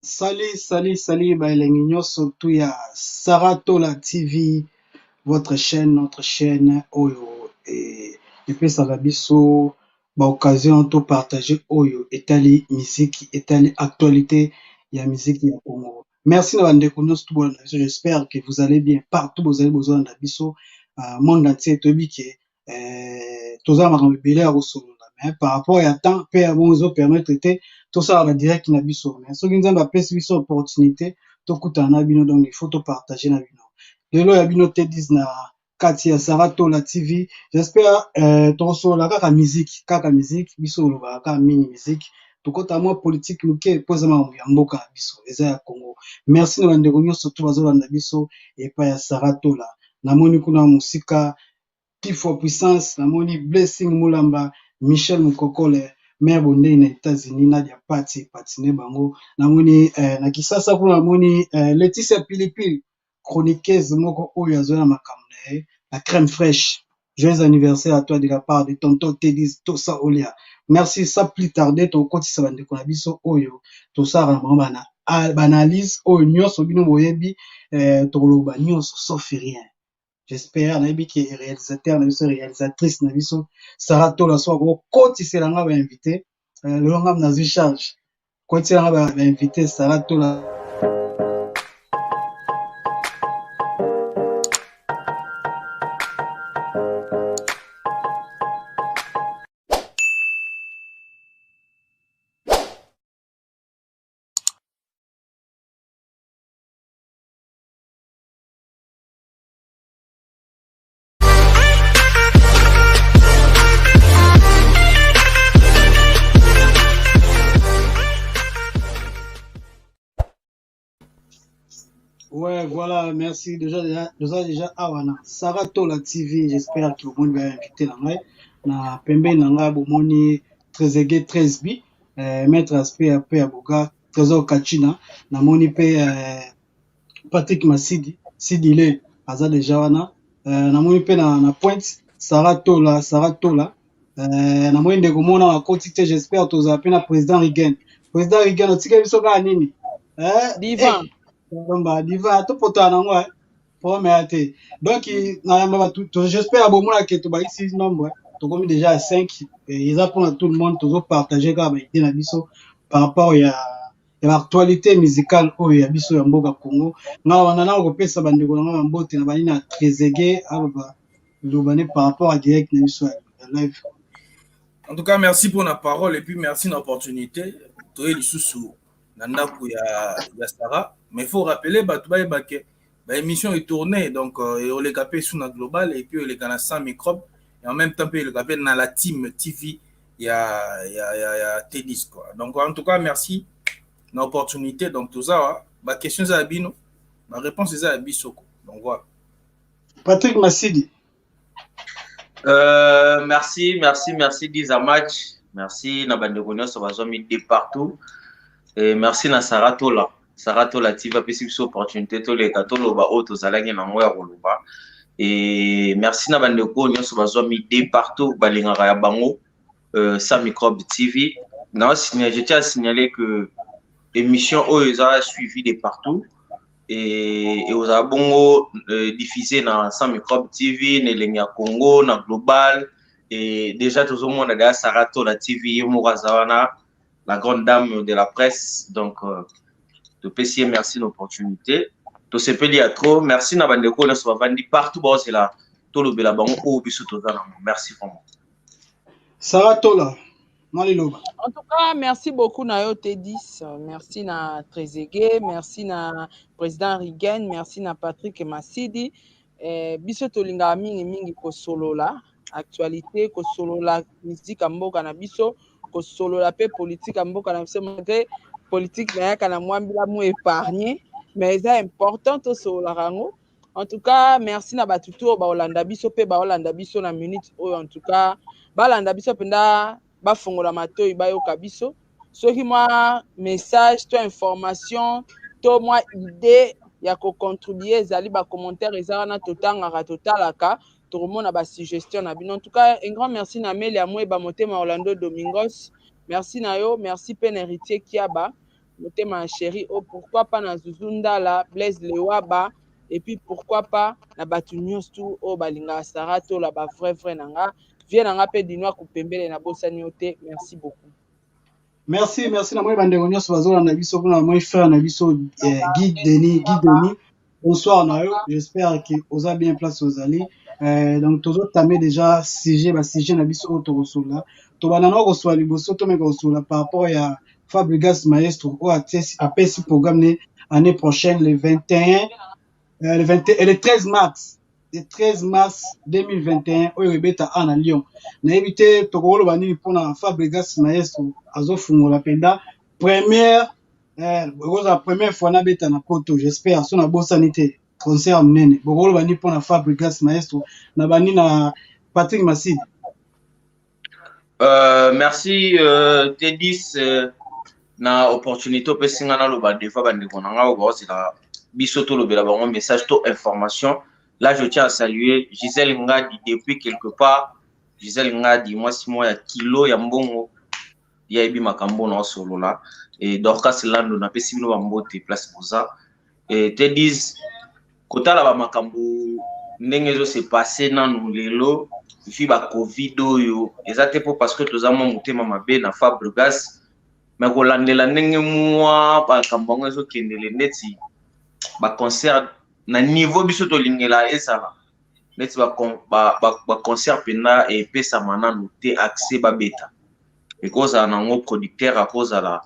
Salut, salut, salut, ba elengi nyonso tout ya Saratola TV, votre chaîne, notre chaîne oyo epesaka biso ba occasion to partager oyo etali musique, etali actualité ya musique ya Congo. Merci na bandeko nyonso tout bolanda biso, j'espère que vous allez bien partout bozali bozolanda biso monde entier. Toyebi ke toza na makambo ebele ya kosolola, mais par rapport ya temps pe ya bongo ezopermettre te tosala ba direct na biso. Mais soki Nzambe apesi biso opportunité tokutana na bino, donc il faut topartager na bino. Lelo ya bino te 10 na kati ya Saratola TV. J'espère tokosolola kaka musique, kaka musique, biso olobaka kaka mingi musique. Tokota mwa politique moke po eza makambo ya mboka na biso, eza ya Congo. Merci na bandeko nyonso to bazolanda biso epai ya Saratola. Namoni kuna mosika Tifo Puissance, namoni Blessing Mulamba, Michel Mukokole, maire Bondei na États-Unis, Nadia Pati, Patine bango. Namoni na Kisasa kuna namoni Laetitia Pilipili, chroniqueuse moko oyo azoya makambo na ye, la crème fraîche. Joyeux anniversaire à toi de la part de tonton Teddy Tosa Olia. Merci, sans plus tarder, tokotisa bandeko na biso oyo tosala bango bana analyse oyo nyonso bino boyebi, tokoloba nyonso sauf rien. J'espère nayebi ke réalisateur na biso, réalisatrice na biso Saratola so akokotisela nga ba invité. Lelo nga nazwi charge kotisela nga ba invité Saratola. Ouais, voilà, merci. Déjà, déjà, déjà, déjà, awa na Saratola TV, j'espère que vous m'avez invité na ngai. Na pembe na ngai bomoni Trezeguet 13 B, maître aspect ya pe ya Boga, Trésor Kachina, namoni pe Patrick Masidi, Sidile, aza déjà wana. Namoni pe na pointe Saratola, Saratola. Namoni ndeko mona na koti te, j'espère tozala pe na président Rigen. Président Rigen, otika biso kaka nini? Divan. Ba diva to pota nango problème ya te. Donc na yamba ba j'espère bomona ke to ba ici nombre tokomi déjà à 5 et eza pour tout le monde tozo partager kaka ba idée na biso par rapport ya l'actualité musicale oyo ya biso ya mboka Congo. Nga wana na kopesa bandeko na nga mbote na bani na Trezeguet aloba lobane par rapport à direct na biso ya live. En tout cas, merci pour la parole et puis merci de l'opportunité. Toye lisusu na ndako ya Sarah, mais il faut rappeler bato bayeba ke ba émission est tournée, donc oleka pe sous na global et puis oleka na sans microbe et en même temps pe oleka pe na la team TV ya T10 quoi. Donc en tout cas merci na opportunité. Donc tout ça ba questions à bino, ba réponse eza ya biso quoi. Donc voilà. Patrick Masidi. Merci, merci, merci Diza Match. Merci na bandeko nyonso bazwami de partout. Et merci na Saratola. Saratola TV apesi biso opportunité toleka toloba oyo tozalaki nango ya koloba. Et merci na bandeko nyonso bazwami de partout balingaka ya bango Sans Microbe TV. Na je tiens à signaler que émission oyo eza suivie de partout et ozala bongo diffusé na Sans Microbe TV, na Elengi ya Congo, na Global. Et déjà tozomona deja Saratola TV ye moko aza wana, la grande dame de la presse. Donc topesi ye merci l'opportunité, tosepeli ya trop. Merci na bandeko nyonso bavandi partout baozela tolobela bango oyo biso toza nango. Merci vraiment. Saratola maliloba. En tout cas, merci beaucoup na yo T10, merci na Trezeguet, merci na président Rigen, merci na Patrick Masidi. Biso tolingaka mingi mingi kosolola actualité, kosolola musique ya mboka na biso, kosolola pe politique ya mboka na biso, malgré politique na yaka na mwambila mu épargné, mais eza important tosololaka yango. En tout cas, merci na batu oyo baolanda biso pe baolanda biso na minute oyo. En tout cas, balanda biso mpenza, bafongola matoi bayoka biso. Soki mwa message to information to mwa idée ya kocontribuer ezali, ba commentaire eza wana, totangaka, totalaka, tokomona ba suggestion na bino. En tout cas, un grand merci na Amelia Mweba Motema Orlando Domingos, merci na yo, merci pe na Héritier Kiaba. Motema ya chéri o, pourquoi pas na Zuzu Ndala, Blaise Lewaba, et puis pourquoi pas na bato nyonso oyo balingaka Sara Tola, ba vrai vrai na nga, vie na nga mpe Dinois Kupembele, nabosani yo te. Merci beaucoup. Merci, merci. Na moi bandeko nyonso bazolanda biso mpona moi, frère na biso Guy Denis, Guy Denis, bonsoir na yo, j'espère que oza bien place ozali. Donc tozotame déjà sujet, basujet na biso oyo tokosolola. Tobanda na kosola liboso, tomeka kosola par rapport ya Fabregas Maestro oyo apesi programme ne année prochaine, le 21, le 21, le 13 mars, le 13 mars 2021, oyo ebeta a na Lyon. Nayebi te tokoloba nini mpona Fabregas Maestro azofungola mpenza première, ekozala première fois nabeta na Poto, j'espère so nabosani te, concert monene. Bokoloba nini mpona Fabregas Maestro? Na bandi na Patrick Masidi. Merci T10 na opportunité opesi nga naloba devant bandeko na nga oyo baozela biso tolobela bango message to information. Là, je tiens à saluer Gisèle Ngadi depuis quelque part. Gisèle Ngadi, mwasi moko ya kilo ya mbongo, yayebi makambo na osolola, et Dorcas Lando, napesi bino bambote place boza. Et T10, kotala bamakambo ndenge ezose passe nanu lelo, vu bacovid oyo, eza te mpo parce que toza mwa motema mabe na Fabregas, mais kolandela ndenge mwa makambo yango ezokendele, neti baconcert na niveau biso tolingela ezala, neti baconcert mpenza epesama nanu te accès babeta. Ekozala nango producteur akozala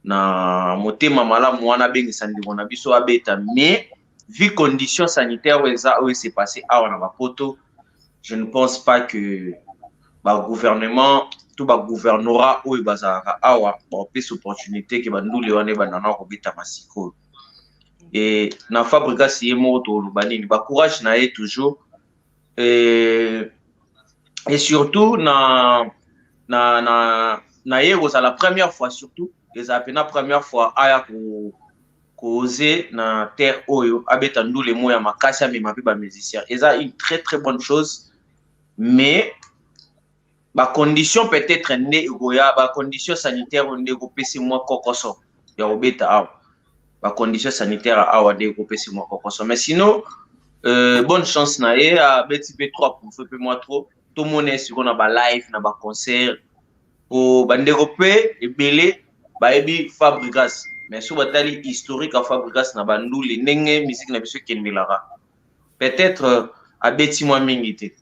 na motema malamu wana abengisa ndeko na biso abeta, mais vu condition sanitaire oyo eza, oyo ese passe awa na bapoto, je ne pense pas que bagouvernement to bagouvernorat oyo bazalaka awa baopesa opportunité ke bandule wana ebanda na kobetama sikoyo. E na Fabregas ye moko, toloba nini? Bacourage na ye toujours et surtout na ye kozala première fois, surtout ezala mpena première fois aya kooser na terre oyo, abeta ndule mo ya makasi, amema mpe bamusicien, eza une très très bonne chose. Mais bacondition peut-être nde ekoya, bacondition sanitaire oyo nde ekopesi mwa kokoso ya kobeta awa, bacondition sanitaire awa nde ekopesi mwa kokoso. Mais sinon, bonne chance na ye, abeti mpe 3 pour mpe mwa trop, tomona ye sikoyo na balive, na baconcert, po bandeko mpe ebele bayebi Fabregas, mais so batali historique ya Fabregas na bandule, ndenge musique na biso ekendelaka, peut-être abeti mwa mingi te,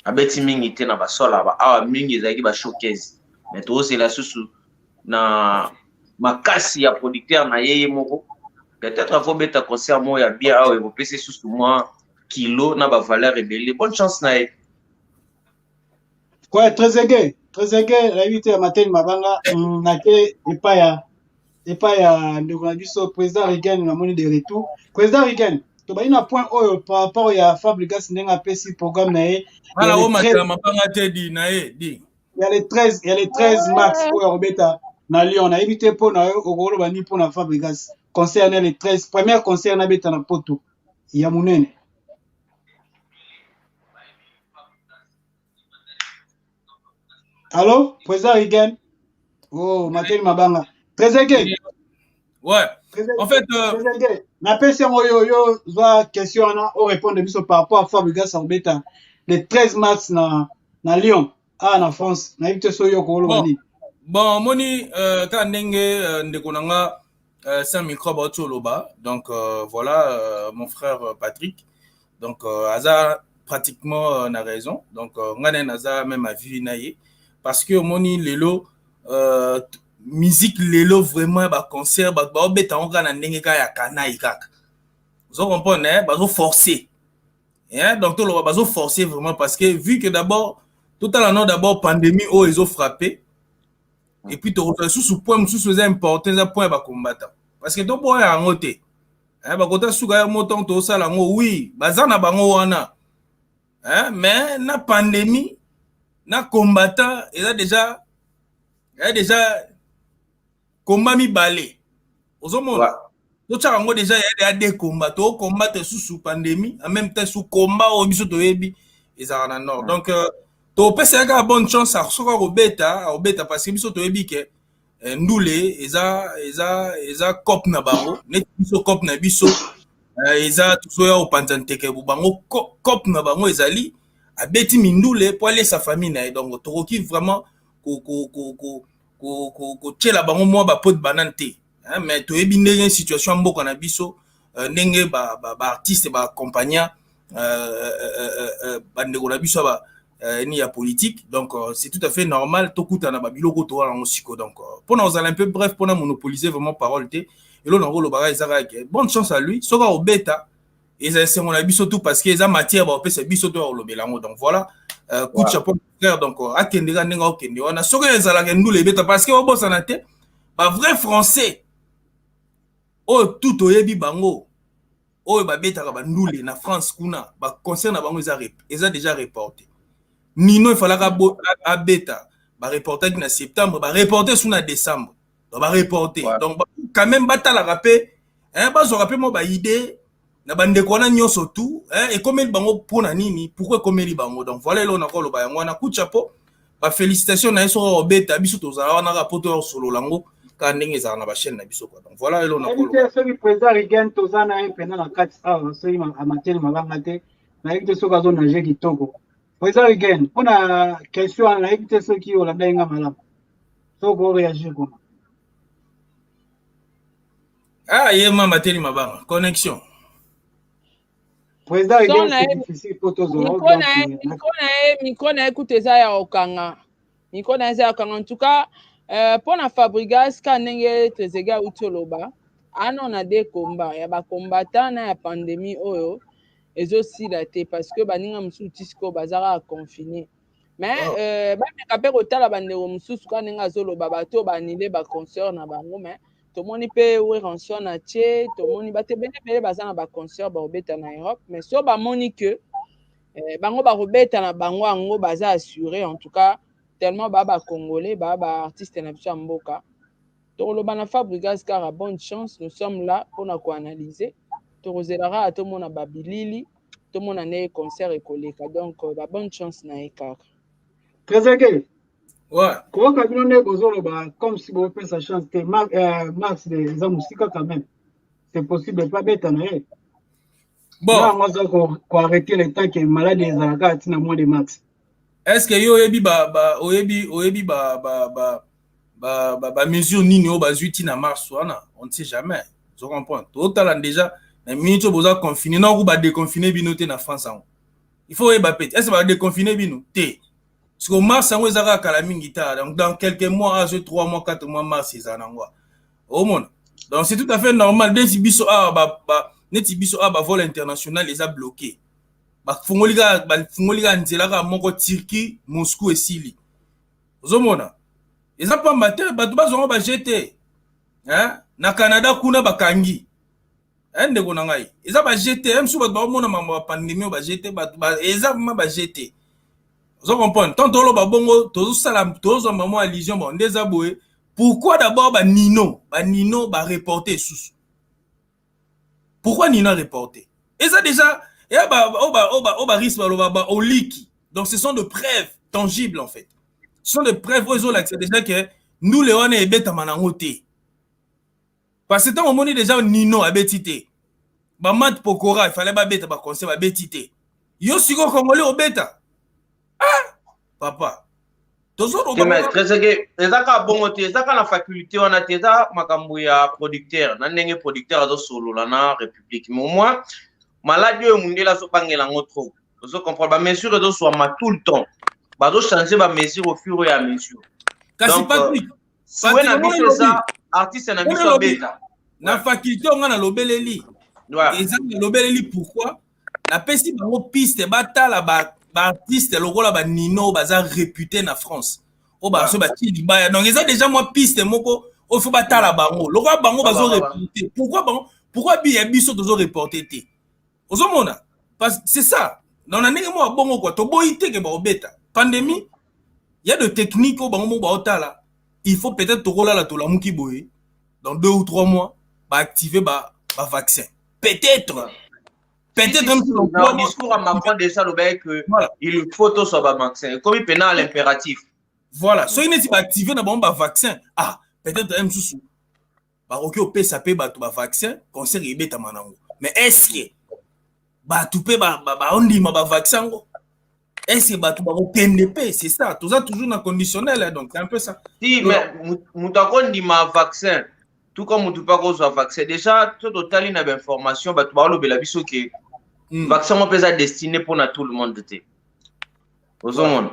abeti mingi te na basola ba awa, mingi ezalaki bashowcase. Mais tozela susu na makasi ya producteur na ye, ye moko peut-être akobeta concert moko ya bien awa, ekopesa susu mwa kilo na bavaleur ebele. Bonne chance na ye. Ouais, Trezeguet, Trezeguet, nayebi te ya Mateni Mabanga nake epai ya ndeko na biso président Rigen. Namoni de retour président Rigen. Tobali na point oyo par rapport ya Fabregas, ndenge apesi programme na ye. Ala omatela mabanga te di na ye di. Ya le 13, ya le 13 mars oyo akobeta na Lyon. Nayebi te mpo na yo okoloba nini mpo na Fabregas, concert na le 13, première concert nabeta na Poto ya monene. Allo, président Rigen? Oh, Mateli Mabanga. Trezeguet. Ouais. En fait, napesi yango yo, yo zwa question wana, orépondre biso par rapport à Fabregas akobeta le 13 mars na Lyon, awa na France. Nayebi te so yo okoloba nini. Bon, omoni kaka ndenge ndeko na nga sans microbe auti oloba. Donc voilà, mon frère Patrick, donc aza pratiquement na raison. Donc ngai naye naza même avis na ye, parce que omoni lelo musique lelo vraiment, baconcert bato baobeta yango kaka na ndenge kaka ya kanai kaka, ozo comprendre, eh? Bazoforcer, hein? Donc toloba bazoforcer vraiment, parce que vu que d'abord totala no d'abord pandémie oyo ezofrappe, et puis tokozwa lisusu point mosusu eza important, eza point ya bacombattant, parce que toboya yango te, bakota suka ya mo ntango tozosala yango, oui, baza na bango wana, mais na pandémie na combattant eza déjà combat mibale, ozomona, totyaka yango déjà ya deux combats, tocombattre susu pandémie, en même temps su combat oyo biso toyebi ezalaka na nord. Donc topesa ye kaka bonne chance. Soki akobeta, akobeta, parce que biso toyebi ke Ndule eza coop na bango, neti biso coop na biso eza tozoya kopanza nteke. Bango coop na bango ezali abeti mindule po alesa famille na ye. Donc tokoki vraiment kotiela bango mwa bapeau de banane te, mais toyebi ndenge situation ya mboka na biso, ndenge baartiste baaccompagna bandeko na biso ni ya politique. Donc c'est tout à fait normal tokutana babiloko towana yango siko. Donc mpona kozala un peu bref, mpona monopoliser vraiment parole te, eloko nango olobaka eza kaka bonne chance à lui. Soki akobeta, eza esengo na biso tout, parce que eza matière baopesa biso to ya kolobela yango. Donc voilà, coup de chapeau, frère. Donc akende kaka ndenge akokende wana, soki ezalaka ndula ebeta, parce que obosana te, bavrai Français oyo tout toyebi bango, oyo babetaka bandule na France kuna, baconcert na bango eza déjà reporté. Nino efalaka abeta, bareportaki na septembre, bareporte su na décembre. Donc bareporte. Donc quand même batalaka mpe, bazwaka mpe mwa baidée na bandeko wana nyonso tu. Ekomeli bango mpona nini? Pourquoi ekomeli bango? Donc voilà, eloko na koloba yango wana. Coup de chapeau, bafélicitation na ye. Soki akobeta, biso tozala wana kaka po toya kosolola yango kaka ndenge ezalaka na bachaîne na biso quoi. Donc voilà, eloko na koloba. Soki président Rigen, toza na ye mpena na kati awa, soki amateli mabanga te, nayebi te soki azonage kitoko. Président Rigen, mpona question wana, nayebi te soki olanda ye nga malamu, soki oréagir kuna. Ah, ye ma mateli mabanga, connexion. Président Rigen, c'est difficile po tozwa. Micro na ye kutu eza ya kokanga, micro na ye eza ya kokanga. En tout cas, mpo na Fabrigas, ka ndenge Trésege auti oloba, ano na de komba ya bacombattant na ya pandémie oyo ezosila te, parce que baninga mosusu ti sikoyo baza kaka confiné. Mais oh, bameka mpe kotala bandeko mosusu, ka ndenge azoloba, bato oyo baannuler baconcert na bango. Mais tomoni mpe Werrason na tie, tomoni bato ebele ebele baza na baconcert bakobeta na Europe. Mais so bamoni ke bango bakobeta na bango yango, baza assuré. En tout cas, tellement baa bacongolais, baa baartiste na biso ya mboka, tokoloba na Fabrigas kaka bonne chance. Nous sommes là mpona koanalyse. Tokozela kaka tomona babilili, tomona ndenge concert ekoleka. Donc ba bonne chance na ye kaka. Tréseke. Ouais. Koyoka bino nde bozoloba comme si bopesa chance te. Mars eza mosika quand même, c'est possible pa beta na ye. Bon, yango aza koarrêter le temps ke maladi ezalaka ntina mois de mars. Est ce que yo oyebi ba oyebi ba mesure nini oyo bazwi ntina mars wana? On ne sait jamais, ozo comprendre? Totala déjà na minute oyo boza confiné, naku badéconfine bino te na France yango. Il faut oyeba pe, est ce badéconfine bino te? Siko mars yango eza kaka kala mingi ta. Donc dans quelques mois, azwi 3 mois, 4 mois, mars ezala nango, omona. Donc c'est tout à fait normal. Neti biso awa neti biso awa, bavol international eza bloqué. Bafungoli kaka nzela kaka moko, Turquie, Moscou, esili. Ozomona eza pamba te, bato bazwango baje te na Canada kuna bakangi. Ndeko na ngai, eza baje te. Mosusu bato baomona mambo ya pandémie oyo, baje te. Bato eza vraiment baje te, ozo comprendre? Tant toloba bongo, tozosala, tozozwa mwa allusion. Bon, nde eza boye. Pourquoi d'abord banino bareporte lisusu? Pourquoi nino areporte? Eza déjà eya oyo barisque baloba baoliki. Donc ce sont de preuves tangibles, en fait ce sont des preuves oyo ezolakisa déjà ke ndule wana ebetama nango te, parce que ntango omoni déjà nino abeti te, bamate pokora efale babeta baconcert, babeti te. Yo sikoyo Congolais obeta? Ah papa, tozoloba. Eza kaka bongo te, eza kaka na faculté wana te, eza makambo ya producteur na ndenge producteur azosolola na république. Mais au moins maladi oyo, mundele azobangela yango trop, ozo comprendre? Bamesure ezozwama tout le temps, bazochange bamesure au fur et à mesure. Kasi Patrick, souhait na biso eza artiste na biso abeta. Na faculté oyo nga nalobeleli, eza nalobeleli pourquoi napesi bango piste batala baartiste lokola banino baza réputé na France, oyo baso batie libaya. Donc eza déjà mwa piste moko oyo faut batala bango lokola bango bazo reporte. Pourquoi bango? Pourquoi bi ya biso tozo reporte te? Ozomona, parce c'est ça. Donc na ndenge moko bongo quoi, toboyi te ke baobeta. Pandémie ya de technique oyo bango moko baotala, il faut peut-être tokolala, tolamuki boye, dans 2 ou 3 mois baactive ba vaccin peut-être, peut-être. Même si dans discours à Macron déjà alobaki que voilà, il faut toswa bavaccin, ekomi mpena à l'impératif. Voilà, soki neti baactive na bango bavaccin, ah, Peut-être ye mosusu bakoki opesa mpe bato bavaccin, concert ebetama nango. Mais est ce que bato mpe baondima bavaccin yango? Est ce que bato bakokende mpe? C'est ça, toza toujours na conditionnel, donc c'est un peu ça. Si, mais moto akondima vaccin, tout comme motu mpe akozwa vaccin. Déjà to totali na bainformation, bato baolobela biso ke vaccin ngo mpe eza destiné mpona tout le monde te, ozomona.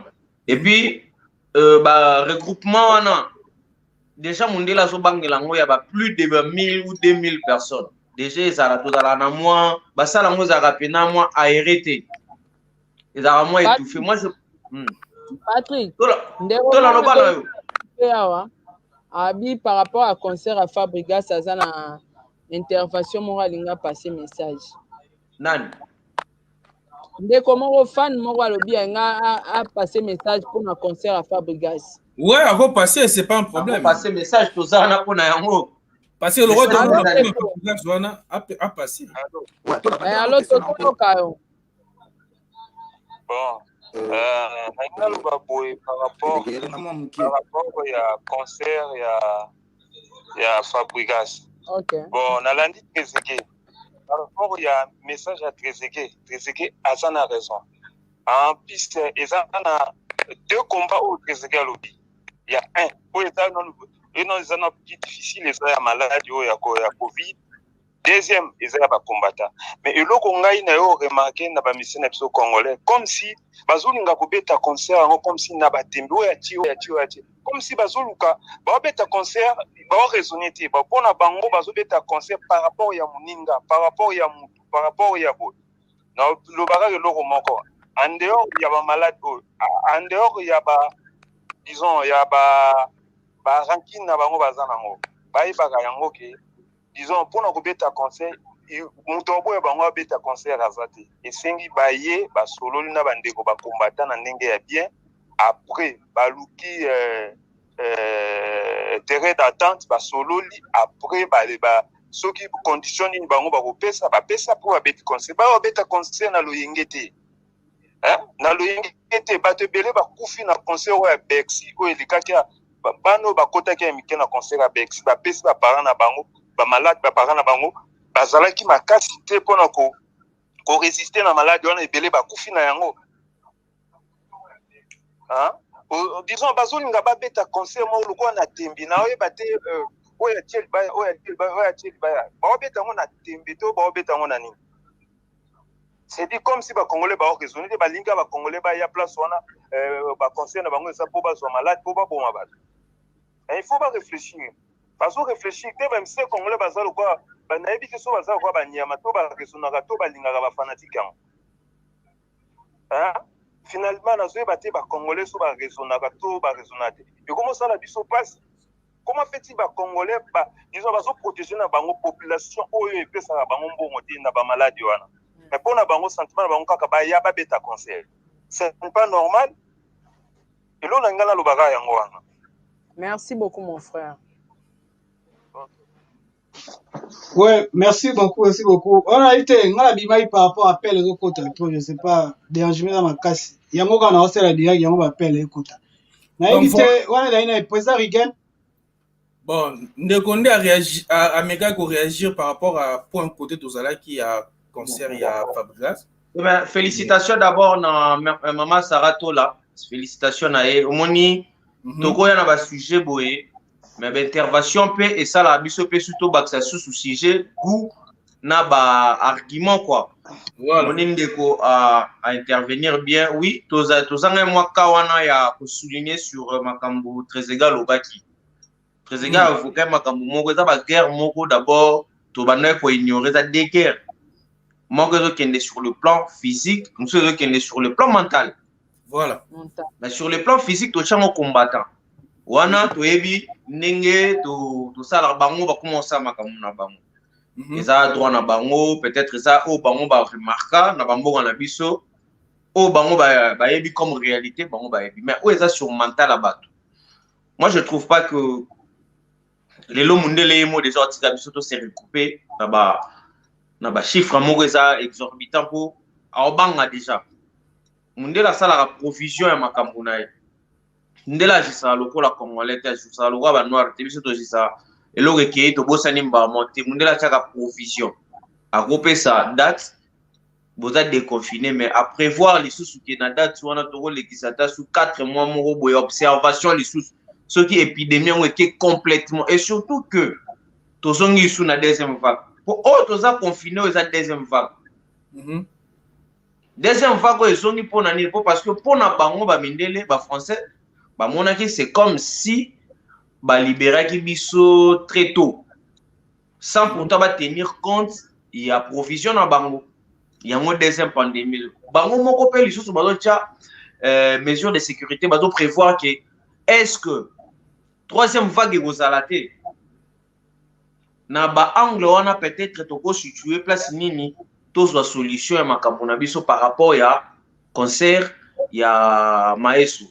Et puis baregroupement wana déjà, mondele azobangela yango ya ba plus de ba 1000 ou 2000 personnes. Déjà ezala, tozalaka na mwa basala yango, ezalaka mpena mwa aéré te, ezalaka mwa étouffé. Moi je. Patrick. Tola, loba na yo. Awa abi par rapport à concert à Fabrigas, aza na intervention moko, alinga passer message. Nani? Ndeko moko, fan moko, alobi alinga apasse message mpona concert à Fabrigas. Ouais, akopasser, c'est pas un problème. Passer message, toza wana mpona yango. Parce que le roi de Fabrigas wana apasser. Alo, totoyoka yo. Bon, nalingi naloba boye par rapport ya concert ya Fabrigas. Bon, nalandi Trezeguet. Par rapport ya message ya Trezeguet, Trezeguet aza na raison. En plus, eza na deux combats oyo Trezeguet alobi. Ya un oyo eza nanu, eno eza na plus difficile, eza ya maladi oyo ya Covid. Deuxième eza ya bakombata. Mais eloko ngai na yo remarquer na bamusicien na biso congolais, comme si bazolinga kobeta concert yango comme si na batembe, oyo atie, oyo atie, oyo atie, comme si bazoluka baobeta concert, baoraisonne te. Mpona bango bazobeta concert par rapport ya moninga, par rapport ya mutu, par rapport ya boye. Nalobaka eloko moko: en dehors ya bamalade oyo, en dehors ya ba, disons, ya ba barancune na bango baza nango, bayebaka yango ke, disons, mpona kobeta concert, moto oboya bango abeta concert aza te. Esengi baye basololi na bandeko bakombata na ndenge ya bien, après baluki terrain d'attente, basololi, après ba, soki condition nini bango bakopesa, bapesa mpo babeti concert. Babeta concert na loyenge te, na loyenge te. Bato ebele bakufi na concert oyo ya Bercy oyo elekaki. Bana oyo bakotaki ya mike na concert ya Bercy, bapesi baparent na bango bamalade, baparent na bango bazalaki makasi te mpona korésister na maladi wana, ebele bakufi na yango. Disons, bazolinga babeta concert moko lokola na tembe, na oyeba te oyo atie libaya, oyo atie libaya, oyo atie libaya. Baobeta yango na tembe to baobeta yango na nini? C'est dit comme si bacongolais baoraisonne te. Balingi bacongolais baya place wana, baconcert na bango eza mpo bazwa malade, mpo baboma bato. Il faut baréfléchir. Bazoréfléchir te. Bamusicien congolais baza lokola, nayebi te so baza lokola banyama to baraisonnaka to balingaka bafanatike yango. Finalement, nazoyeba te bacongolais so baraisonnaka to baraisonnaka te. Ekomosala biso mpasi. Comment fait-il bacongolais ba, disons, bazoprotéger na bango population oyo epesaka bango mbongo te na bamaladi wana, mais mpo na bango, sentiment na bango kaka baya babeta concert? C'est pas normal. Eloko na ngai nalobaka yango wana. Merci beaucoup, mon frère. Ouais, merci beaucoup, merci beaucoup. On a été, nga nabimaki par rapport à appel ezokota trop, je sais pas, dérangement eza makasi. Yango kaka na osala direct, yango ba appel ekota. Nayebi te, wana ezali na président Rigen. Bon, ndeko nde amekaki koréagir par rapport à point côté tozalaki ya concert ya Fabrigas. Eh ben, félicitations d'abord na mama Sarah Tola, félicitations na ye. Omoni, tokoya na basujet boye, mais baintervention mpe esalaka biso mpe surtout tobakisa susu sujet, goût na baargument quoi. Omoni, ndeko a intervenir bien. Oui, tozanga mwa ka wana ya kosouligner sur makambo Trésega alobaki. Trésega avoka makambo moko, eza baguerre moko d'abord tobandaki koignore. Eza deux guerre: moko ezokende sur le plan physique, mosusu ezokende sur le plan mental. Mais sur le plan physique, totiango combattant wana, toyebi ndenge tosalaka bango, bakoma osala makambo na bango. Eza droit na bango, peut-être eza oyo bango baremarka na bamboka na biso, oyo bango bayebi comme réalité, bango bayebi. Mais oyo eza sur mental ya bato, moi je trouve pas que lelo mondele ye mo déjà atika biso to se recouper na bachiffre moko eza exorbitant, mpo aobanga déjà. Mondele asalaka provision ya makambo na ye. Ndele agisaka lokola Congolais te, agisaka lokola ba noir te. Biso togisaka eloko ekei, tobosani mbamo te. Mundele atiaka provision, akopesa date boza déconfiné, mais à prévoir lisusu ke na date wana tokolekisa ata su 4 mois moko boye, observation lisusu soki épidémie yango eke complètement. Et surtout que tozongi lisusu na deuxième vague, po oyo toza confiné, oyo eza deuxième vague. Deuxième vague oyo ezongi mpona nini? Po parce que mpona bango bamindele, bafrançais bamonaki c'est comme si balibéraki biso très tôt sans pourtant batenir compte ya provision na bango. Yango deuxième pandémie, bango moko mpe lisusu bazotia mesure de sécurité, bazoprévoir ke est-ce que troisième vague ekozala te. Na baangle wana, peut-être tokositue place nini, tozwa solution ya makambo na biso par rapport ya concert ya Maeso.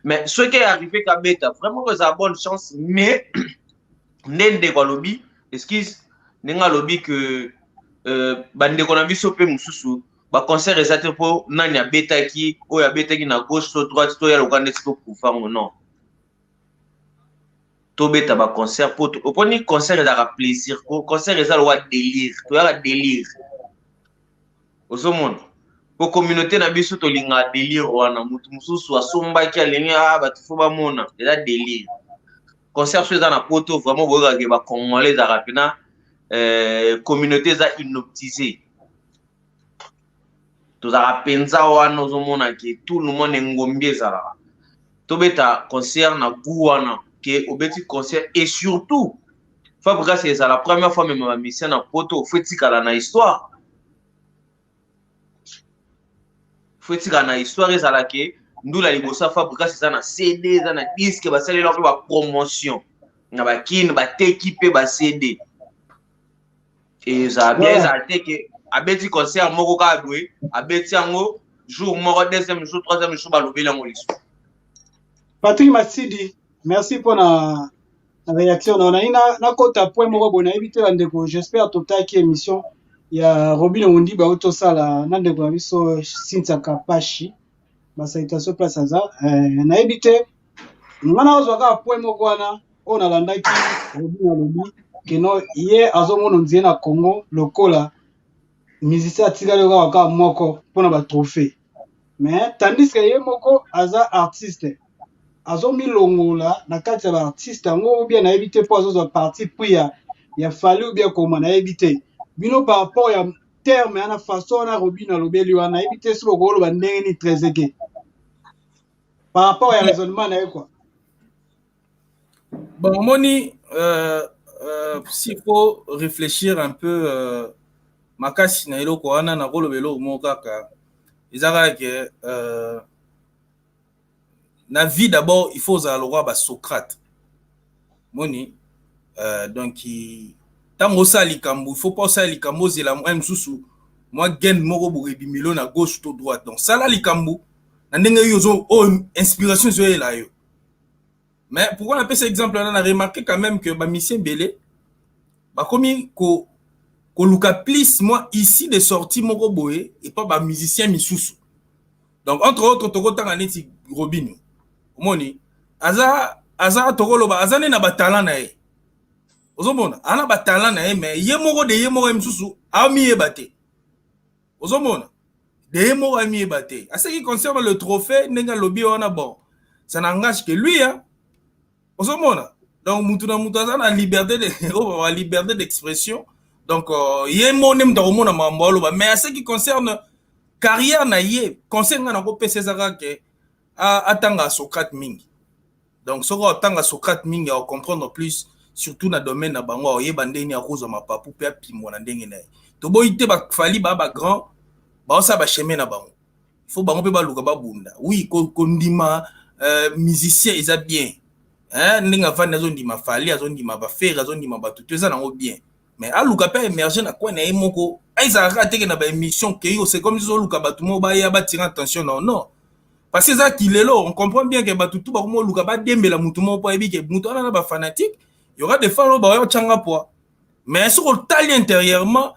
Mais soki arrivé kabeta, vraiment kozala bonne chance. Mais nde ndeko alobi, excuse, ndenge alobi ke bandeko na biso mpe mosusu, baconcert eza te mpo nani abetaki, oyo abetaki na gauche to droite to ya loka ndeti toprouvango. Non, tobeta baconcert po oponi concert ezalaka plaisir. Concert eza lokola délire, toyaka délire. Ozomona po communauté na biso tolingaka délire wana. Motu mosusu asombaki, alingi a bato fo bamona, eza délire. Concert so eza na Poto, vraiment boyokaka bacongolais ezalaka mpena communauté eza hypnotisé, tozalaka mpenza wana. Ozomona ke tout le monde engombi ezalaka. Tobeta concert na goût wana ke obeti concert. Et surtout Fabrigas, ezala première fois mema bamusicien na Poto, fo etikala na histoire, fo etikala na histoire. Ezala ke ndula liboso ya Fabrigas eza na CD, eza na disque, basalelaka mpe bapromotion na bakini, bateki mpe baCD, ezala bien. Ezala te ke abeti concert moko kaka boye, abeti yango jour moko, deuxième jour, troisième jour, balobeli yango lisusu. Patrick Masidi, merci mpona réaction na nayi. Nakota point moko boye, nayebi te bandeko, j'espère totaki émission ya Robin Mundiba oyo tosala na ndeko na biso Cynthia Kapashi, basalutation place aza. Nayebi te, nga nazwa kaka point moko wana oyo nalandaki. Robin alobi keno ye azomona nzie na Congo lokola musicien atikali kaka moko mpona batrophée, mais tandis que ye moko aza artiste, azomilongola na kati ya baartiste yango, ou bien nayebi te mpo azozwa parti pris ya Fally ou bien koma, nayebi te. Bino, par rapport ya terme wana, façon wana Robin alobeli wana, nayebi te soki okoloba ndenge nini, Tréseke, par rapport ya raisonnement na ye quoi. Bon, omoni, s'il faut réfléchir un peu makasi na eloko wana, nakoloba eloko moko kaka, eza kaka ke na vie d'abord il faut ozala lokola basocrate. Moni donc ntango osala likambo, il faut pas osala likambo ozela mwa mosusu mwa gaine moko boye ebimelo na gauche to droite. Donc sala likambo na ndenge yo oyo inspiration ezoyela yo. Mais pourquoi napesa exemple wana? Na remarqué quand même que bamusicien ebele bakomi koluka plus mwa issue de sortie moko boye epa bamusicien misusu. Donc entre autres tokotanga neti Robino. Omoni aza tokoloba aza nde na batalent na ye, ozomona aza na batalent na ye, mais ye moko de ye moko ye mosusu amiyeba te. Ozomona de ye moko amiyeba te. À ce qui concerne le trophée, ndenge alobi wana, bon, ça n'engage que lui, hein. Ozomona, donc mutu na mutu aza na liberté de, oh, liberté d'expression. Donc ye mo nde mutu akomona makambo aloba. Mais à ce qui concerne carrière na ye, conseil nga nakopesa eza kaka ke atanga Socrate mingi. Donc soki otanga Socrate mingi, akocomprendre plus, surtout na domaine na bango, akoyeba ndenge akozwa mapapu mpe apimwa na ndenge na ye. Toboyi te, bafali baa bagrand, baosala bachemin na bango, il faut bango mpe baluka babunda. Oui, kondima musicien eza bien, hein, ndenge avandi azondima Fally, azondima baFerre, azondima bato to eza nango bien, mais aluka mpe aémerge na coin na ye moko. Ezalaka kaka teke na baémission ke yo, c'est comme si ozoluka bato moko baya batire attention. Non, non, parce que eza kilelo, on comprend bien ke bato tu bakoma oluka badembela mutu moko mpo ayebi ke mutu wana na bafanatique y aura des fois oyo baya otyanga poids. Mais soki otali intérieurement,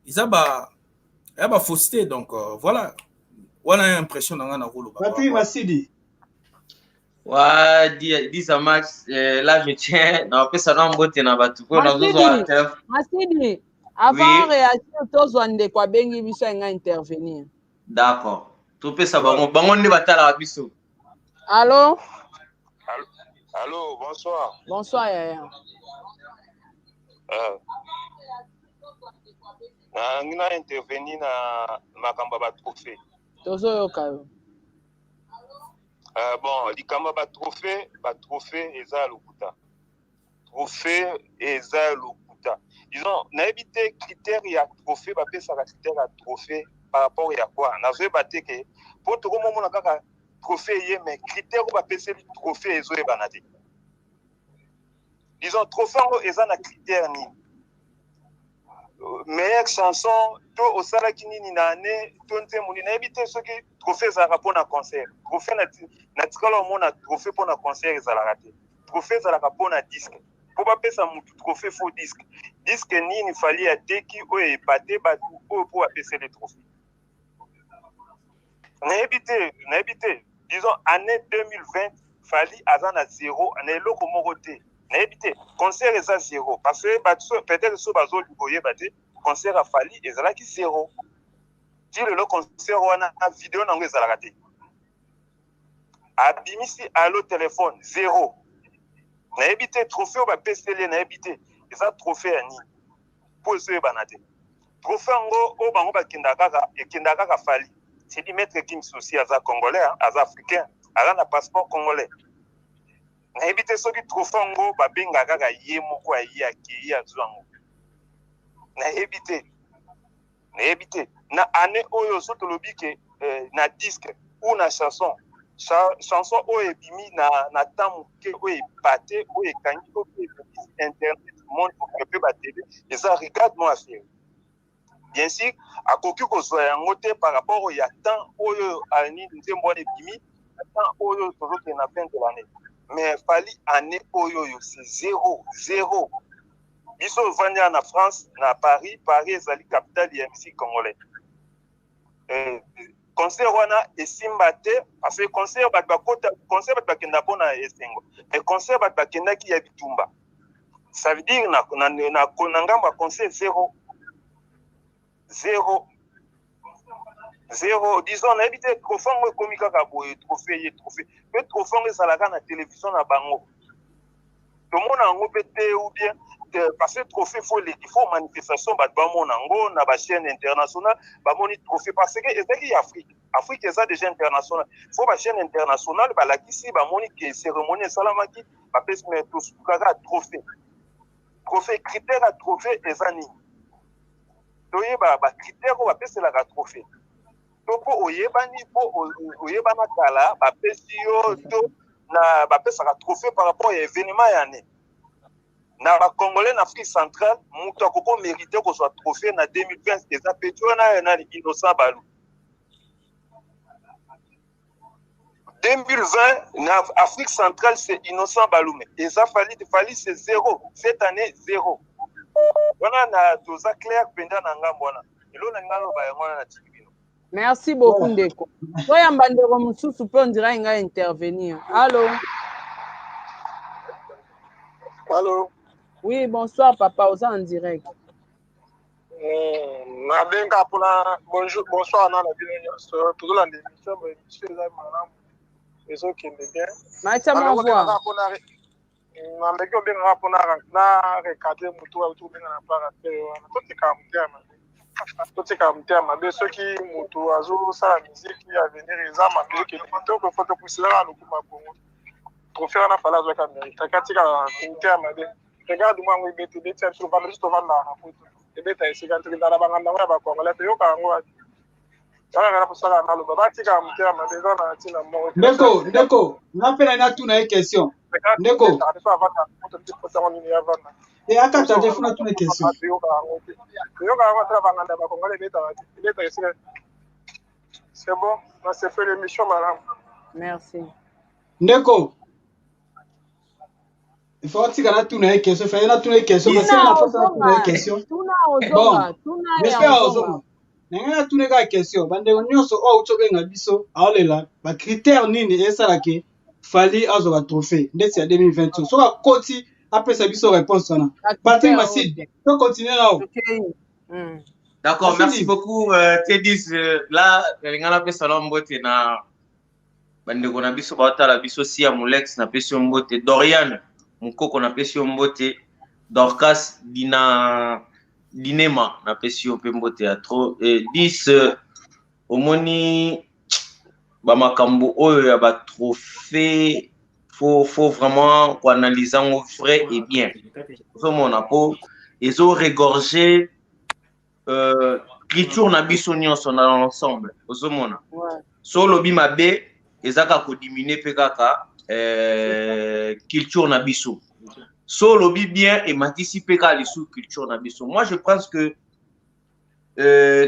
eza ba ya bafausseté. Donc voilà, wana impression na nga nakoloba. Patrick Masidi. Ouais, 10 à max, là je tiens, napesa na mbote na bato mpo nazozwa. Masidi, avant, oui, réagir, tozwa ndeko abengi biso alinga intervenir. D'accord, topesa bango, bango nde batalaka biso. Allo? Allo, bonsoir. Bonsoir yaya. Nalingi na intervenir na makambo ya batrophée. Tozoyoka yo. Bon, likambo ya batrophée, batrophée eza ya lokuta, trophée eza ya lokuta. Disons, nayebi te critère ya trophée bapesaka, critère ya trophée par rapport ya quoi, nazoyeba te. Ke mpo tokomomona kaka trophée ye, mais critère oyo bapeseli trophée ezoyebana te. Disons, trophée yango eza na critère nini? Meilleure chanson to osalaki nini na année to nzembo nini? Nayebi te soki trophée ezalaka mpona concert. Trophée, na tikala omona trophée mpona concert ezalaka te. Trophée ezalaka mpona disque. Mpo bapesa motu trophée, faut disque. Disque nini Fally ateki oyo epate bato oyo mpo bapeseli trophée? Nayebi te, nayebi te. Disons, année 2020, Fally aza na zéro na eloko moko te. Nayebi te, concert eza zéro, parce que bato peut-être so bazolinga koyeba te, concert ya Fally ezalaki zéro. Ti lelo concert wana, video nango ezalaka te. Abimisi Allo Téléphone, zéro. Nayebi te trophée oyo bapeseli ye, nayebi te eza trophée ya nini, mpo ezoyebana te. Trophée yango oyo bango bakendaka kaka, ekendaka kaka Fally. C'est Maître Gims aussi aza congolais, aza africain, aza na passeport congolais. Nayebi te soki trophée yango babengaka kaka ye moko, aye akei azwa yango. Nayebi te, nayebi te. Na année oyo, so tolobi ke na disque ou na chanson, chanson oyo ebimi na temps moke, oyo epate, oyo ekangi, oyo ebebisi internet, monde mpe batele, eza Regarde moi affaire. Bien sûr akoki kozwa yango te par rapport ya temps oyo nini nzembo wana ebimi, na temps oyo tozokende na fin de l'année. Mais Fally, année oyo c'est zéro, zéro. Biso ovandi na France, na Paris. Paris ezali capitale ya musique congolais. Concert wana esimba te, parce que concert, bato bakota concert, bato bakenda mpona esengo, mais concert bato bakendaki ya bitumba. Ça veut dire na ngambo ya concert, zéro, zéro, zéro. Disons, nayebi te, trophée yango ekomi kaka boye, trophée ye, trophée mpe, trophée yango ezalaka na télévision na bango, tomona yango mpe te, ou bien parce que trophée faut eleki, faut manifestation, bato bamona yango na bachaîne internationale, bamoni trophée, parce que ezalaki ya Afrique. Afrique eza déjà international, faut bachaîne internationale balakisi, bamoni ke cérémonie esalamaki, bapesi. Mais tosukaka trophée, trophée, critère ya trophée eza nini? Toyeba bacritère oyo bapeselaka trophée. To mpo oyebani, mpo oyebana kala, bapesi yo, to na bapesaka trophée par rapport ya événement ya année. Na bacongolais na Afrique centrale, moto akoko mérite kozwa trophée na 2020 eza petit wana nani, Innocent Balu. 2020 na Afrique centrale, c'est Innocent Balume, eza Fally te. Fally, c'est zéro cette année, zéro. Wana na toza clair mpenza na ngambo wana. Eloko na ngai aloba yango wana, na tiki bino. Merci beaucoup ndeko. Toyamba ndeko mosusu mpe ondira ngai intervenir. Allo? Allo? Oui, bonsoir papa, oza en direct. Nabenga mpona bonjour, bonsoir na bino nyonso. Tozolanda émission boye, émission eza malamu, ezokende bien. Matia mwa voix. Nameki obengaka mpona na recadre motu auti kobenga na part affaire wana. Totikaka motema mabe, totikaka motema mabe. Soki motu azosala miziki, avenir eza mabe, ekende kitoko. Faut tokusilaka lokuma bongo. Trophée wana Fally azwaki, ameritaki. Atikaka motema mabe. Regarde moi yango ebeti, ebeti ya biso, tovanda, biso tovandaka na Poto, ebeta esika tokendaka na banganda yango ya bacongolais, toyoka yango wapi? Kaka na posaka naloba, batikaka motema mabe, eza na ntina moko. Ndeko, ndeko, nga mpe na natuna ye question, ndeko. Biso avanda poto, biso posango nini avanda? E akata te, funa tuna question. Toyoka yango te, toyoka yango ata banganda ya bacongolais, ebetaka te, ebetaka esika. C'est bon, na se fait l'émission malamu. Merci. Ndeko, il faut otika natuna ye question, faye natuna ye question, parce que na posa natuna ye question. Tuna, ozonga, tuna. J'espère ozonga. Na ngai natuna kaka question. Bandeko nyonso oyo auti obenga biso aolela, bacritère nini esalaki? Fally azwaka trophée ndeti ya 2020. Soki akoti, apesa biso réponse wana. Patrick Masidi, to continue nao. D'accord, merci beaucoup T10. Là, nalinga napesa na mbote na bandeko na biso baotala biso. Sia Molex, napesi yo mbote. Dorian Mokoko, napesi yo mbote. Dorcas Dina Dinema, napesi yo mpe mbote ya trop. 10 omoni bamakambo oyo ya batrophée, faut vraiment koanalyse yango vrai et bien. Ozomona mpo ezo regorger culture na biso nyonso na l'ensemble. Ozomona, so olobi mabe, eza kaka kodiminuer mpe kaka culture na biso. So olobi bien, ematisi mpe kaka lisusu culture na biso. Moi, je pense que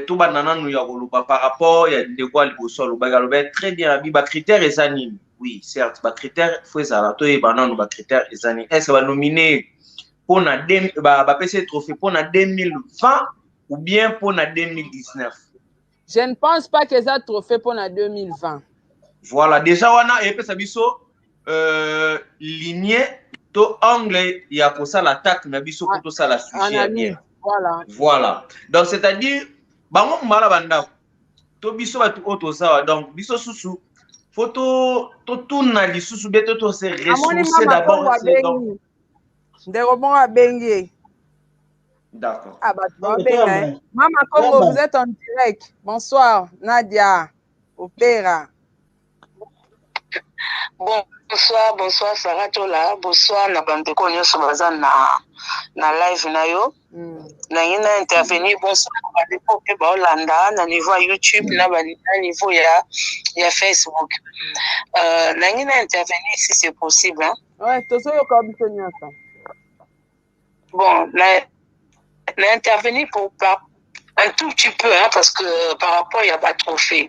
tobanda nanu ya koloba par rapport ya ndeko ya liboso. Alobaki, alobaki très bien, abi bacritère eza nini. Oui, certes, bacritère faut ezala, toyeba nanu bacritère eza nini. Est ce banomine mpona bapesi trophée mpona 2020 ou bien mpona 2019? Je ne pense pas que eza trophée mpona 2020. Voilà, déjà wana eyepesa biso ligne to angle ya kosala attaque na biso mpo tosala sujet ya bien. Voilà, donc c'est à dire bango mbala bandako to biso bato oyo tozawa, donc biso susu faut totuna lisusu be to tose ressourcer d'abord. Ndeko moko abengi ye. D'accord. Ah, bato babenga. Mama Congo, vous êtes en direct. Bonsoir Nadia Opera. Bonsoir, bonsoir Sarah Tola, bonsoir na bandeko nyonso baza na live na yo. Nangi na intervenir. Bonsoir na bandeko mpe baolanda na niveau ya YouTube na niveau ya Facebook. Nangi na intervenir si c'est possible, hein? Ouais, tozoyoka biso nyonso. Bon, na intervenir pour par un tout petit peu, hein, parce que par rapport ya batrophée,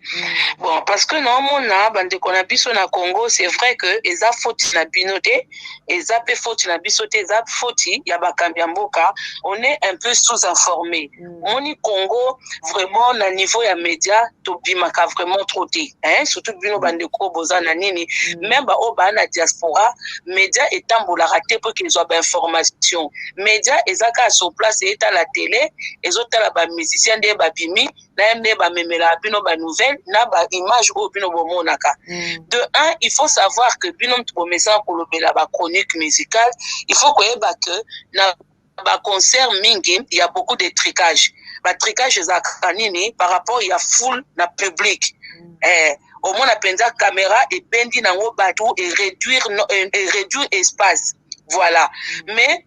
bon, parce que naomona bandeko na biso na Congo, c'est vrai que eza faute na bino te, eza mpe faute na biso te, eza faute ya bakambi ya mboka. On est un peu sous-informé. Moni Congo vraiment, na niveau ya média tobimaka vraiment trop te, hein? Surtout bino bandeko boza na nini, même baoyo baa na diaspora, média etambolaka te mpo ke ezwa bainformation. Média eza kaka sur place, etala télé, ezotala bamusicien nde babimi na ye, nde bamemelaka bino banouvelle na baimage oyo bino bomonaka. De un, il faut savoir que bino mutu bomesana kolobela bachronique musicale, il faut koyeba que na baconcert mingi il y a beaucoup de tricage. Batricage ezalaka nini? Par rapport ya foule na public, omona mpenza caméra ebendi nango bato, eréduire eréduire espace, voilà. Mais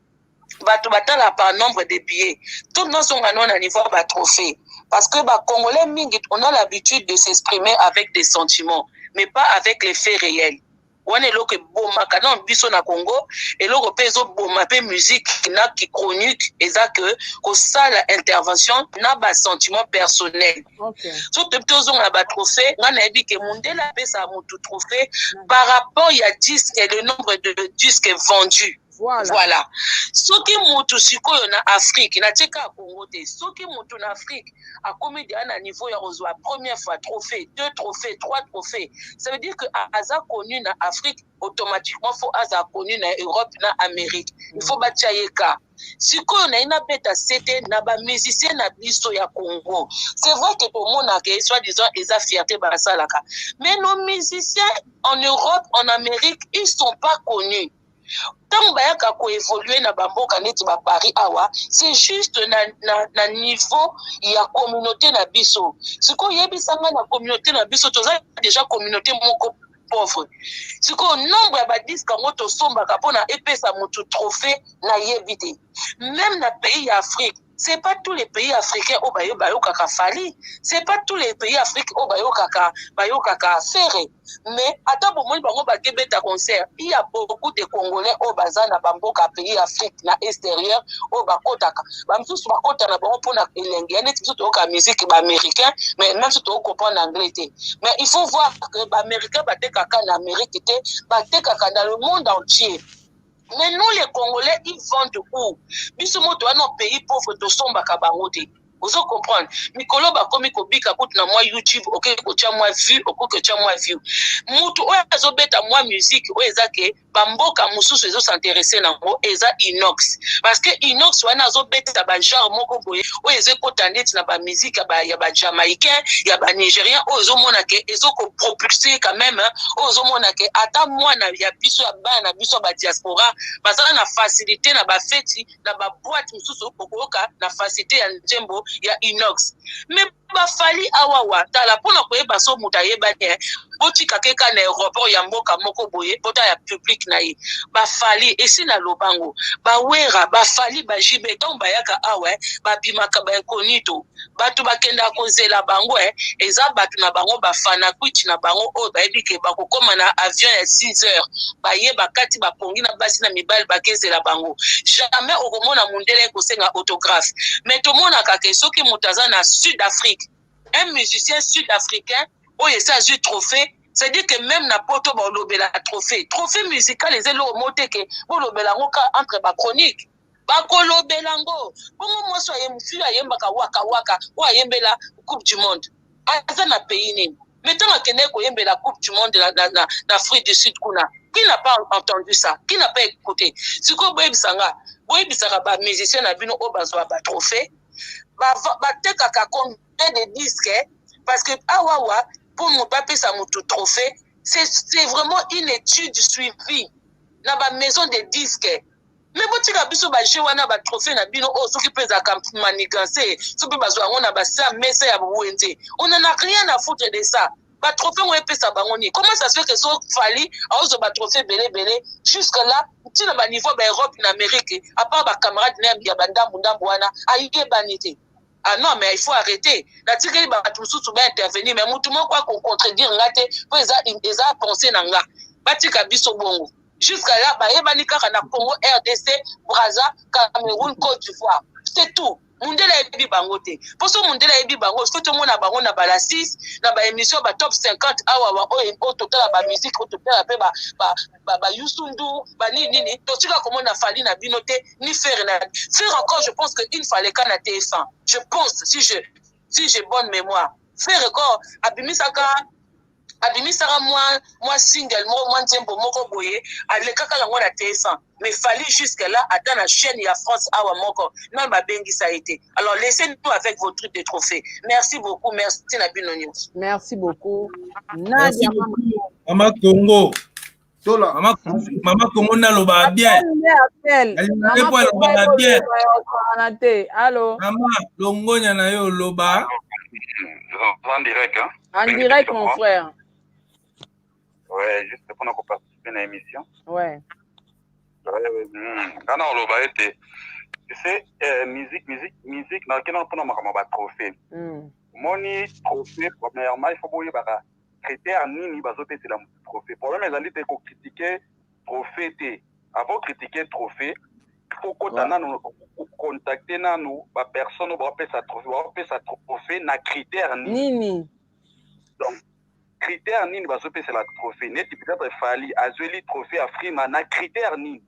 bato batala par nombre de billets. Tout nyonso no na niveau ya batrophée, parce que bacongolais mingi, on a l'habitude de s'exprimer avec des sentiments mais pas avec les faits réels. Wana eloko ebomaka na biso na Congo, eloko mpe ezoboma mpe musique na chronique eza ke kosala intervention na basentiment personnel. So toyebi, tozonga na batrophée. Ngai nayebi ke mondele apesaka motu trophée par rapport ya disque, le nombre de disques vendus. Voilà. Soki motu sikoyo na Afrique, natie kaka Congo te, soki motu na Afrique akomi deya na niveau ya kozwa première fois trophée, deux trophées, trois trophées, ça veut dire que aza connu na Afrique, automatiquement faut aza connu na Europe, na Amérique. Il faut batia ye ka sikoyo naye nabeta sete na bamusicien na biso ya Congo. C'est vrai que tomonaka soi disant eza fierté basalaka, mais nos musiciens en Europe, en Amérique, ils sont pas connus. Ntango bayaka koévolue na bamboka neti baparis awa, c'est juste na niveau ya communauté na biso. Sikoyo oyebisanga, na communauté na biso, toza déjà communauté moko pauvre. Sikoyo nombre ya badisque yango tosombaka mpona epesa motu trophée, nayebi te. Même na pays ya Afrique, c'est pas tous les pays africains oyo bayo bayokaka Fally, c'est pas tous les pays Afrique oyo bayokaka Ferre. Mais ata bomoni bango bakebeta concert, il y a beaucoup de Congolais oyo baza na bamboka pays Afrique na extérieur oyo bakotaka. Bamisusu bakota na bango mpona elenge ya neti biso toyoka musique baaméricain, mais même so tokocomprendre anglais te. Mais il faut voir que baaméricain batekaka na Amérique te, batekaka dans le monde entier. Mais nous les Congolais, ils vendent où? Biso moto wana, pays pauvre, tosombaka bango te. Ozo comprendre? Mikolo bakomi kobika kutu na mwa YouTube, okoki kotya mwa vue, okoki kotya mwa view. Mutu oyo azobeta mwa musique oyo eza ke bamboka mosusu ezo s'intéresser nango eza Inox, parce que Inox wana azobeta ba genre moko boye oyo ezokota neti na ba musique ya ba Jamaïcain, ya ba Nigérien, oyo ozomona ke ezokopropulser quand même, oyo ozomona ke ata mwana ya biso, ya bana na biso ya badiaspora, bazala na facilité na bafeti, na baboîte mosusu, okoyoka na facilité ya nzembo ya Inox. Mais baFally awawa, tala, mpona koyeba so moto ayebani, botika keka na aéroport ya mboka moko boye, bota ya public na ye. BaFally esi na lobango, baWerra, baFally, baJB, ntango bayaka awa, babimaka baincognito. Bato bakendaka kozela bango, eza bato na bango, bafanakwiti na bango oyo bayebi ke bakokóma na avion ya 6 heures, baye bakati bapongi na basi na mibali, bakezela bango. Jamais okomona mundele ekosenga autographe. Mais tomonaka ke soki moto aza na Sud Afrique, un musicien sud-africain oyo esi azwi trophée, c'est-à-dire que même na Poto balobela trophée. Trophée musical eza eloko moko te ke bolobela yango ka entre bachronique, bakolobela yango bongo. Mwasi mosusu ayembaka Waka Waka, oyo ayembela Coupe du monde, aza na pays nini? Mais ntango akendeki koyembela Coupe du monde na Afrique du Sud kuna, qui n'a pas entendu ça? Qui n'a pas écouté? Sikoyo boyebisanga, boyebisaka bamusicien na bino oyo bazwa batrophée, batekaka combien de disques? Parce que awawa, mpo moto apesa motu trophée, c'est vraiment une étude suivie na bamaison de disques. Mais botika biso bajeu wana, batrophée na bino oyo, soki mpe ezalaka manigance, soki mpe bazwa yango na basa mesa ya wenze, on en a rien à foutre de ça. Batrophée ngo epesa bango nini? Comment ça se fait que so Fally aozwa batrophée ebele ebele, jusque là ntina baniveau baEurope na Amérique, à part bacamarade na ya bandambu ndambu wana, ayebani te? Ah non, mais il faut arrêter. Natikeli bato mosusu baintervenir, mais motu moko akocontredire nga te, mpo eza pensée na nga. Batika biso bongo. Jusqu'à là bayebani kaka na Congo RDC, Braza, Cameroun, Côte d'Ivoire, c'est tout. Mundele ayebi bango te. Mpo so mundele ayebi bango, soki tomona bango na bala 6 na baémission, batop 50 awa oyo totala bamusique, oyo totala mpe baYoussou N'Dour, banini nini, totika komona Fally na bino te, ni Ferre na Ferre encore. Je pense que une fois leka na TF1, je pense, si j'ai bonne mémoire, Ferre encore abimisaka mwa single moko, mwa nzembo moko boye, alekaka yango na TF1. Mais Fally, jusque là, ata na chaîne ya France awa moko nano babengisa ye te. Alors laissez-nous avec vos trucs de trophée. Merci beaucoup, merci na bino nyonso. Merci beaucoup. Nadia Mama Congo. Tola. Mama Congo nalobaka bien. Alingaka alobaka bien. Te, allo. Mama, longonya na yo, oloba. En direct, hein? En direct, mon frère. Ouais, juste pour participer à l'émission. Ouais. Nga na oloba ete, tu sais, musique nakenda mpona makambo ya batrophée. Omoni, trophée, premièrement, il faut boyebaka critère nini bazopesela motu trophée. Problème ezali te kocritiquer trophée te. Avant critiquer trophée, il faut kota nanu, contacter nanu bapersonne oyo baopesa trophée. Baopesa trophée na critère nini? Nini? Donc critère nini bazopesela trophée? Neti peut-être Fally azweli trophée Afrima na critère nini?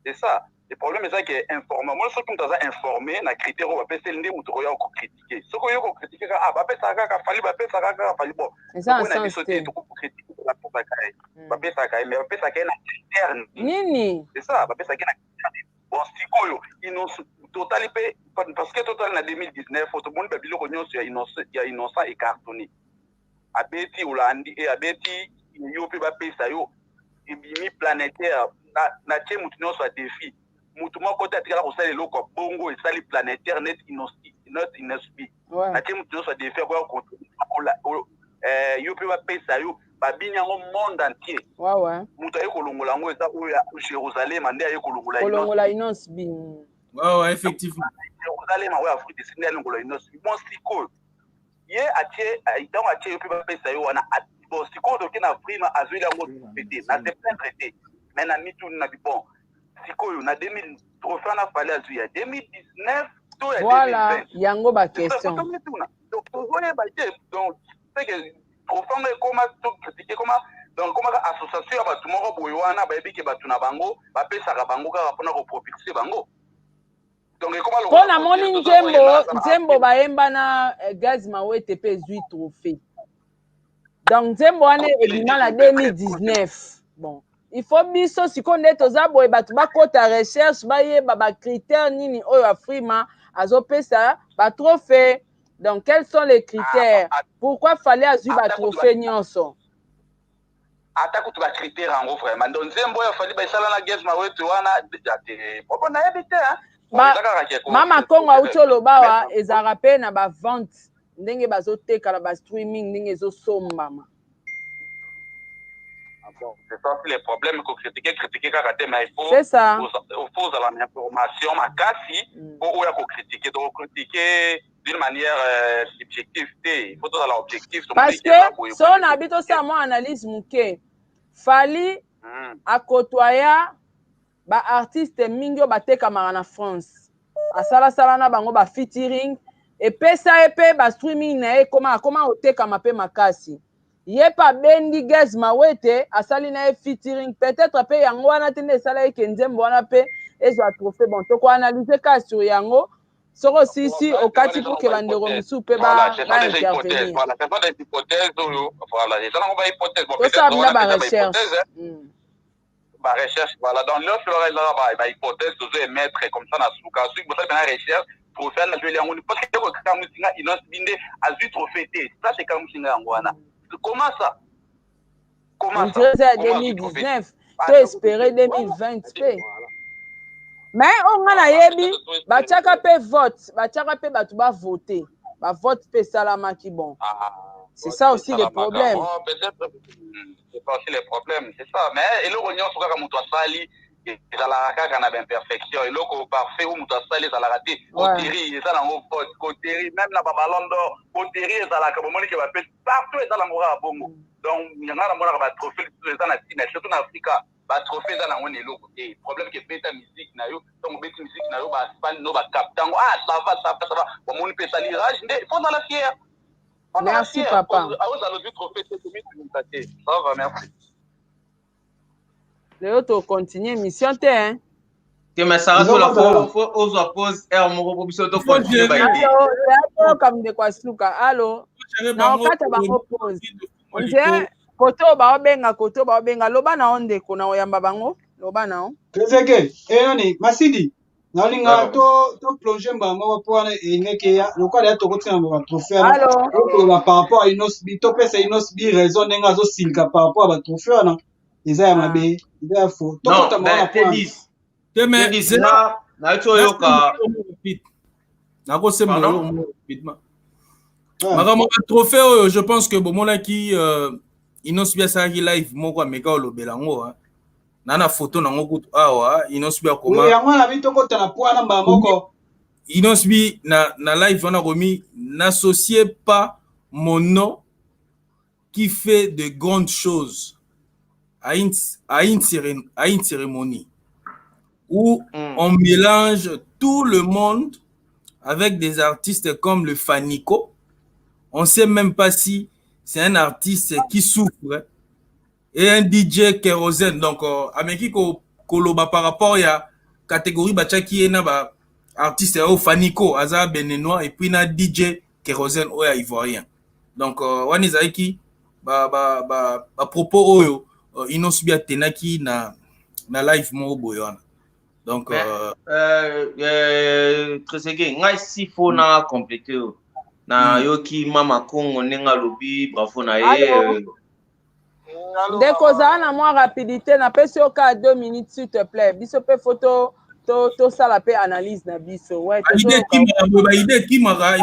C'est ça le problème. Eza ke informé moi, soki moto aza informé na critère oyo bapeseli, nde moto okoya kocritiquer. Soki oyo kocritiquer kaka, ah, bapesaka kaka Fally, bapesaka kaka Fally, bon, eza na biso te. Tokocritiquer, bapesaka ye, bapesaka ye, mais bapesaka ye na critère nini? C'est ça, bapesaka ye na critère nini? Bon, sikoyo totali mpe, parce que totali na 2019, tomoni babiloko nyonso ya Innocent ecartonné. Abeti olandi e, abeti yo mpe bapesa yo, ebimi planétaire. Na tie motu nyonso ya défi, motu moko te atikala kosala eloko ya bongo esali planétaire net Innoss'B. Na tie motu nyonso ya défi akoya yo mpe bapesa yo, babini yango monde entier. Moto aye kolongola yango eza oyo ya Jérusalem, nde aye kolongola. Kolongola Innoss'B. Ouais, effectivement. Jérusalem oyo Afrique du Sud nde alongola Innoss'B. Bon, sikoyo ye atie, ntango atie yo mpe bapesa yo wana, bon, sikoyo toke na Afrima, azweli yango te, na se plaindre te, mais na mituni na bon, sikoyo na 2000, trophée wana Fally azwi ya 2019 to ya Voilà, yango baquestion. Mituna tozoyeba te. Donc c'est que trophée yango ekoma to critique, ekoma donc ekomaka association ya bato moko boye wana, bayebi ke bato na bango bapesaka bango kaka mpona kopropulser bango. Donc ekoma mpo namoni nzembo nzembo bayemba na eh, Gaz Mawete mpe ezwi trophée. Donc nzembo wana ebima na 2019. Bon, il faut biso sikoyo nde toza boye, bato bakota recherche, bayeba bacritère nini oyo Afrima azopesa batrophée. Donc quels sont les critères? Ah, ah, Pourquoi Fally azwi batrophée nyonso? Ata kutu bacritère yango vraiment, donc nzembo oyo Fally baesala na Gaz Mawete wana te, bon, nayebi te. Mama Kongo auti oloba awa, ezalaka mpe na bavente, ndenge bazoteka na bastreaming, ndenge ezosombama. Bon, c'est ça aussi le problème, kocritiquer critiquer kaka te, mais il faut C'est ça. Faut ozala na information makasi po oyo akocritiquer. Donc ocritiquer d'une manière subjective te, il faut tozala objectif. Parce que so na bi tosala mwa analyse moke, Fally akotoya baartiste mingi oyo batekamaka na France, asalasala na bango bafeaturing, epesa ye mpe bastreaming na ye ekoma, akoma kotekama mpe makasi. Ye mpe abendi Gaz Mawete, asali na ye featuring, peut-être mpe yango wana te nde esala ye ke nzembo wana mpe ezwa trophée. Bon, tokoanalyse kaka sur yango soki osisi okati pour ke bandeko mosusu mpe baintervenir. Tosala bina barecherche. Barecherche, voilà. Donc nyonso wana ezaka bahypothèse tozo émettre comme ça. Na suka, soki bosali mpena recherche, trophée wana azweli yango, parce que ekamwisi nga, Innoss'B nde azwi trophée te. Ça, c'est ekamwisi nga yango wana. Comment ça, comment ça? Eza ya 2019, to espérer 2020 mpe. Mais oyo nga nayebi, batiaka mpe vote, batiaka mpe bato bavote, bavote mpe esalamaki. Bon, c'est ça aussi le problème. Bon, peut-être c'est pas aussi le problème, c'est ça. Mais eloko nyonso kaka moto asali ezalaka kaka na baimperfection. Eloko parfait oyo moto asali ezalaka te. Coterie eza nango vote, coterie même na baballon d'or, coterie ezalaka, bomoni ke bapesi partout, eza nango kaka bongo. Donc nga namonaka batrophée lisusu eza na ntina, surtout na Afrika, batrophée eza nango na eloko te. Problème ke beta musique na yo, ntango obeti musique na yo, bafani no bacapte yango, ah, ça va, ça va, ça va. Bomoni mpe esali rage nde faut ozala fier. Merci, papa. Ozala ozwi trophée te, tomitumisa te. Ça va, merci. Lelo tocontinue émission te, hein? Te, mais Sara Tola, faut ozwa pause heure moko po biso tocontinue baide. Toyoka ndeko asuka. Alo, na okata bango pause nze kote oyo baobenga, kote oyo baobenga. Loba na yo, ndeko, na oyamba bango, loba na yo. Trezeke enani Masidi, nalinga to plonge mbala moko mpo wana elingaki ya lokola ya tokotina na batrophée wana, okoloba par rapport à Innoss'B, topesa Innoss'B raison ndenge azosilika par rapport à batrophée wana, eza ya mabe, eza ya faux. Tokota te, mais nayoti oyoka. Nakosembola rapidement makambo ya trophée oyo. Je pense que bomonaki Innoss'B asalaki live moko, ameka olobela yango na photo nango kutu awa. Innoss'B akoma Yango wana bi tokota na po wana mbala moko. Innoss'B na live wana akomi: "N'associez pas mon nom qui fait de grandes choses à une cérémonie où on mélange tout le monde avec des artistes comme le Fanico. On ne sait même pas si c'est un artiste qui souffre et un DJ Kérosène." Donc, ameki koloba par rapport ya catégorie batiaki ye na ba artiste oyo Fanico aza béninois et puis na DJ Kérosène oyo ivoirien. Donc wana ezalaki ba ba ba, ba propos oyo Innoss'B atenaki na live moko boye wana. Donc Tresege, ngai si fo na compléter oyo nayoki Mama Kongo ndenge alobi, bravo na ye. Ndeko, ozala na mwa rapidité, napesi yo kaka 2 minutes, s'il te plaît. Biso mpe fo tosala mpe analyse na biso. Baide ekimaka.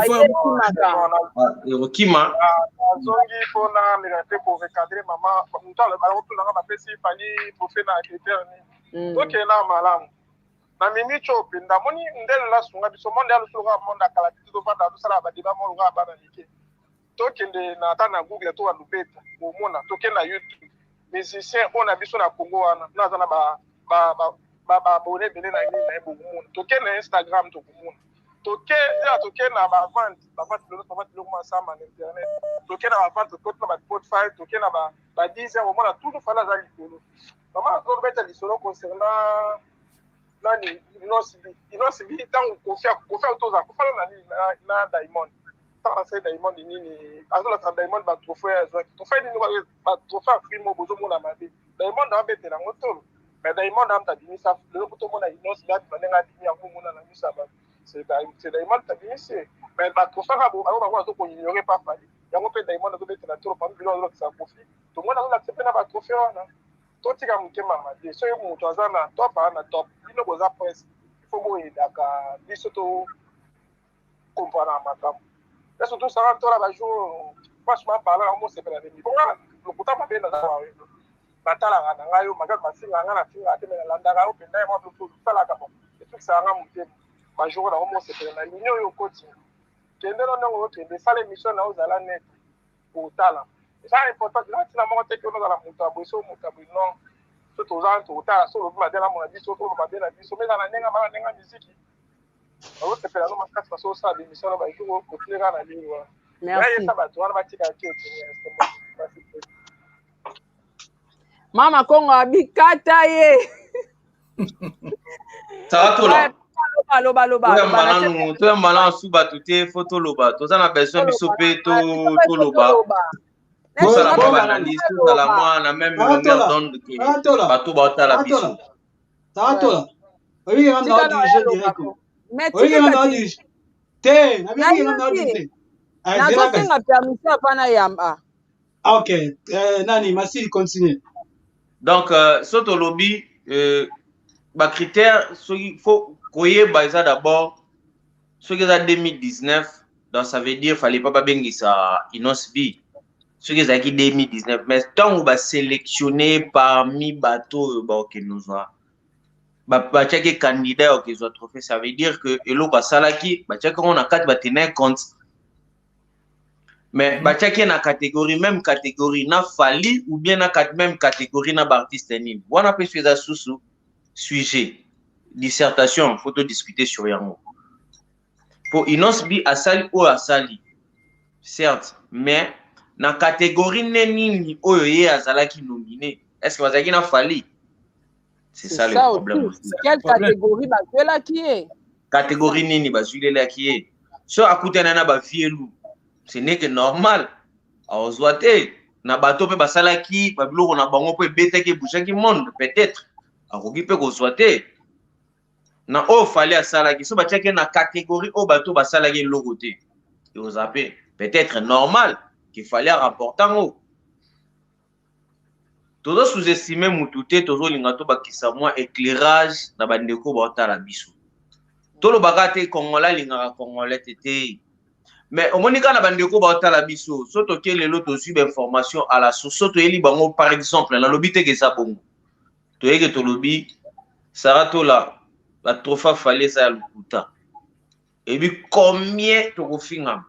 Ekokima. Nazongi mpona meka te korecadrer mama. Moto alobaka bapesi Fally trophée na critère nini? Tokende na malamu na minute oyo mpenza. Amoni ndele nasunga biso monde ya loso lokola monde akala te. Tovanda, tosala badeba mo lokola bana mike. Tokende na ata na Google, to balubeta omona. Tokende na YouTube, musicien oyo na biso na Congo wana naza na baabonné ebele na nini na ye, bokomona. Tokende na Instagram, tokomona. Toke ya toke na bavente, bavente lelo, bavente lelo masamba na internet. Toke na bavente, tokoti na baSpotify, toke na ba 10 heures, omona toujours Fally aza likolo. Mama, tolobeta lisolo concernant Nani Innoss'B? Innoss'B ntango Koffi, Koffi toza Koffi na nini na Diamond, ntango asali Diamond nini, azolakisa Diamond batrophée azwaki, trophée nini, batrophée afri mo bozomona mabe. Diamond abetela yango tolo, mais Diamond amuta abimisa lelo po tomona Innoss'B abima ndenge abimi yango, omona na miso ya bato c'est Diamond abimisi ye. Mais batrophée kaka bango, bango azokoignore pa Fally yango mpe Diamond azobetela tolo parmi biloko azolakisa Koffi. Tomona azolakisa mpe na batrophée wana. Totika motema mabe. Soki moto aza na top, aza na top. Bino boza presse, il faut boyedaka biso to comprendre makambo et surtout Sara Ntola. Bajour, franchement parlant, mosepela nini bonga lokuta mabe. Naza natalaka na ngai yo makasi, bafingaka ngai, nafingaka te, me nalandaka yo mpenza. Ye mwa biloko osalaka, bon, esukisaka nga motema. Bajour nango mosepela na ligne oyo okoti, kende no ndenge okende, esala émission na ozala net kotala. Eza important, eza ntina moko te ke ozala moto ya boye so moto ya boye. Non, so toza tokotala so olobi mabe na mona biso, toloba mabe na biso, mais eza na ndenge na ndenge ya miziki. Ozosepela no makasi parce osala bémission no bajour okotile kaka na ligne wana. Yesa bato wana batikaka ki okende. Mama Kongo abikata ye. Saratola. Loba, loba. Toyamba nanu su bato te. Fo toloba, toza na besoin biso mpe toloba, tosala mwa baanalyse, tozala mwa na même longueur d'onde ke bato baotala biso. Saratola, oyebi nga na dirige direct, oyebi nga na dirige te, nayebi nga na dirige. Nazosenga permission apa na yamba. Ok, nani Masili, continue. Donc so tolobi bacritère, soki faut koyeba eza d'abord soki eza 2019, donc ça veut dire fallait pas babengisa Innoss'B soki ezalaki 2019. Mais ntango basélectionne parmi bato oyo baokende ozwa, batiaki candidat ya okezwa trophée, ça veut dire que eloko asalaki batiaki yango na kati, batenir compte. Mais batiaki ye na catégorie, même catégorie na Fally ou bien na même catégorie na baartiste nini wana mpe so eza susu sujet dissertation, faut todiscuter sur yango. Po Innoss'B asali oyo asali, certes, mais na catégorie nde nini oyo ye azalaki nominé? Est ce que bazalaki na Fally? C'est ça, le problème aussi. Quelle catégorie bazwelaki ye? Catégorie nini bazwilelaki ye? So akutana na bavielu, ce n'est que normal azwa te. Na bato mpe basalaki babiloko na bango mpo ebetaki, ebougeaki monde, peut-être akoki mpe kozwa te. Na oyo Fally asalaki, so batiaki na catégorie oyo bato basalaki eloko te, ekozala mpe peut-être normal ke Fally aremporte yango. Tozo sous-estime mutu te, tozolinga tobakisa mwa éclairage na bandeko baotala biso. Tolobaka te Congolais alingaka Congolais te te, mais omoni kaka na bandeko baotala biso, so toke lelo tozwi bainformation à la source, so toyeli bango, par exemple, nalobi teke eza bongo, toyeke tolobi Sara Tola, batrophée Fally eza ya lokuta, eyebi combien tokofingama.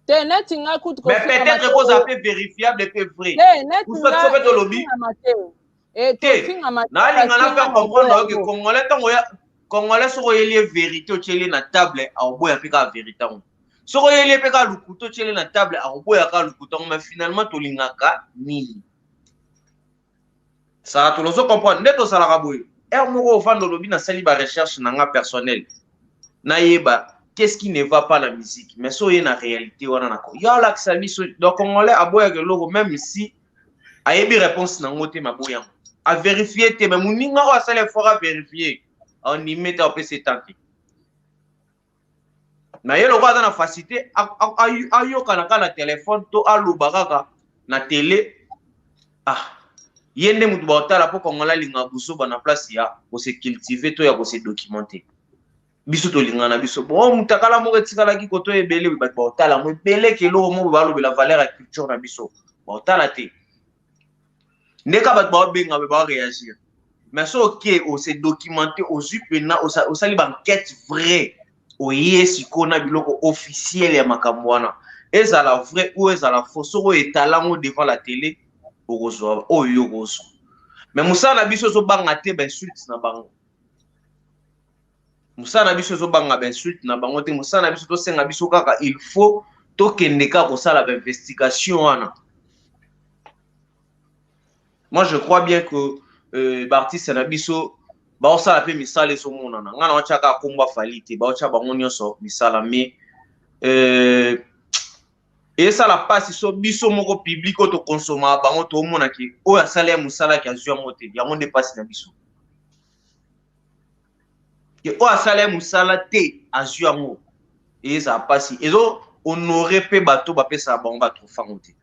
Te, neti nga kutu. Mais peut-être kozala mpe vérifiable mpe vrai. Te, neti nga mpe tolobi te, nalinga na faire comprendre oyo ke Congolais, ntango ya Congolais, soki oyeli ye vérité, otieli ye na table, akoboya mpe kaka vérité yango. Soki oyeli ye mpe kaka lokuta, otieli ye na table, akoboya kaka lokuta yango. Mais finalement tolingaka nini? Sara tolozo comprendre nde tozalaka boye. Heure moko ovanda, olobi nasali barecherche na nga personnel, nayeba qu'est-ce qui ne va pas na musique. Mais so oye na réalité wana na yo alakisa biso. Donc Congolais aboyaka eloko même si ayebi réponse nango te, maboya yango, averifie te. Mais moninga oyo asali effort averifie, andimi te, apesa etan te na ye. Lokola aza na facilité, ayokana kaka na telefone to aloba kaka na tele, ah, ye nde motu baotala. Mpo Congolais alingaka buzoba na place ya kose cultiver to ya kose documenter. Biso tolingana na biso bon mutakala moko etikalaki koto ebele, bato baotala yango ebele ke eloko moko balobela valeur ya culture na biso baotala te. Ndeka bato baobenga be baoréagir. Mais so oke ose documenter, ozwi mpena, osali baenquête vrai, oye sikoyo na biloko officiel ya makambo wana, ezala vrai ou ezala faux, soki oyo etalango devant la télé, okozwa oyo yo okozwa. Mais mosala na biso ezobanga te bainsulte na bango. Mosala na biso ezobanga bainsulte na bango te. Mosala na biso tosenga biso kaka, il faut tokende kaka kosala bainvestigation wana. Moi, je crois bien que baartiste na biso Baosala mpe misala ezomonana. Ngai na otya kaka kombo Fally te, baotya bango nyonso misala, mais esala mpasi so biso moko public oyo tokonsomaka bango, toomonaki oyo asala ya mosala ki azwi yango te. Yango nde mpasi na biso, ke oyo asala ya mosala te azwi yango, ezala mpasi. Ezo honore mpe bato bapesaka bango batrophée yango te.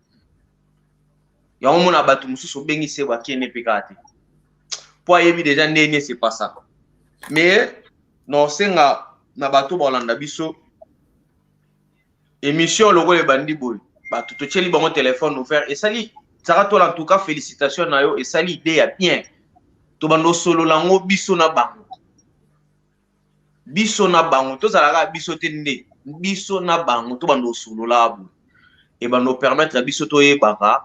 Yango mona bato mosusu obengisi ye, bakende mpe kaka te, mpo ayebi déjà ndenge ese pasaka. Mais naosenga na bato balanda biso émission, lokola ebandi boye, bato totieli bango téléphone ouvert. Esali Sara Tola, en tout cas félicitation na yo, esali idée ya bien. Tobanda osolola yango biso na bango, biso na bango, tozalaka biso te nde biso na bango, tobanda osolola boye, ebanda opermettre biso toyebaka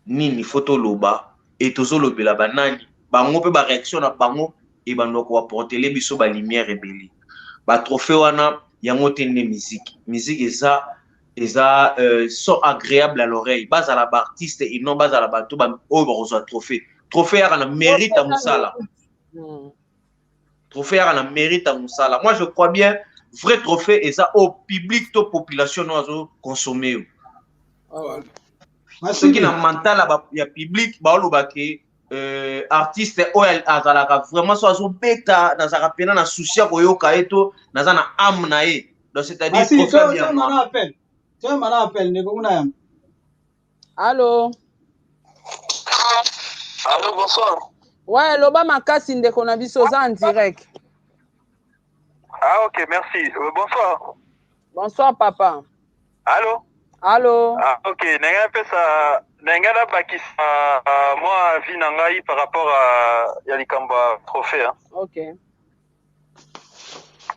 nini fo toloba e tozolobela banani. Bango mpe baréaction na bango ebanda koapporter biso balumière ebele. Batrophée wana yango te nde musique. Musique eza son agréable à l'oreille. Bazala baartiste et non bazala bato oyo bakozwa trophée. Trophée yaka na mérite ya mosala, trophée yaka na mérite ya mosala. Moi, je crois bien, vrai trophée eza au public to population no azoconsommer yo. Soki na mental ya public baoloba ke artiste oyo azalaka vraiment, so azobeta, nazalaka mpena na souci ya koyoka ye to naza na âme na ye, donc c'est-à-dire trophée bien. Mana appel, ndeko kuna yamba. Allo? Allo, bonsoir. Ouais, loba makasi, ndeko na biso, oza en direct. Ah ok, merci. Bonsoir. Bonsoir, papa. Allo? Allo? Ah ok, ndenge napesa, ndenge nabakisa mwa avis na ngai par rapport à ya likambo ya trophée, hein. Ok.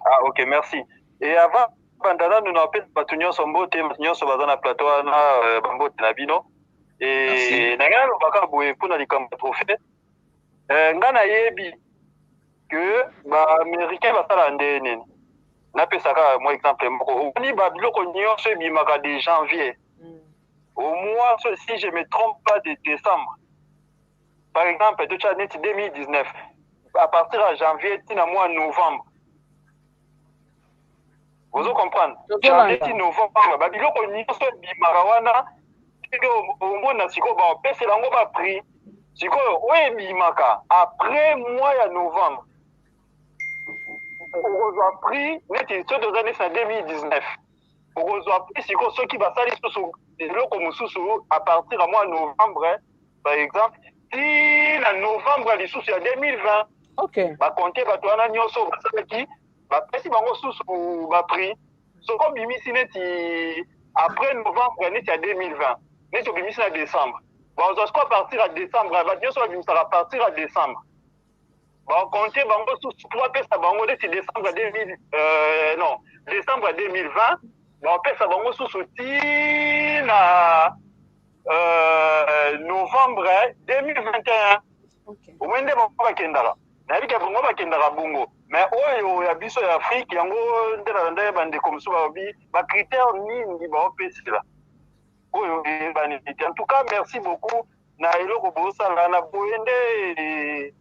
Ah ok, merci. Et avant banda nanu, na apesa bato nyonso mbote, bato nyonso baza na plateau wana, bambote na bino. E na ngai nalobaka boye mpona likambo ya trophée, ngai nayebi ke baaméricain basala nde nini. Napesaka mwa exemple moko. Omoni babiloko nyonso ebimaka de janvier au mois, si je me trompe pas, de décembre par exemple, totya neti 2019, à partir ya janvier ntina mois novembre, ozo comprendre, janvier ti novembre, babiloko nyonso ebimaka wana. Ndenge omona sikoyo bapesela yango baprix sikoyo, oyo ebimaka après mois ya novembre okozwa prix neti soki toza neti na 2019, okozwa prix sikoyo soki basali susu eloko mosusu à partir ya mois novembre par exemple ti na novembre lisusu ya 2020. Bakonte bato wana nyonso basalaki, bapesi bango susu baprix. Soki obimisi neti après novembre neti ya 2020, neti obimisi na décembre, bazwa sikoyo à partir ya décembre. Bato nyonso babimisaka à partir ya décembre, bakonte bango susu po bapesa bango neti décembre 2000, non, décembre 2020, bapesa bango susu ti na novembre 2021. Omoi nde bango bakendaka, nayebi ke bango bakendaka bongo. Mais oyo ya biso ya Afrique, yango nde na nde bandeko mosusu balobi bacritère nini baopesela oyo eyebani te. En tout cas, merci beaucoup na eloko bosala na boye nde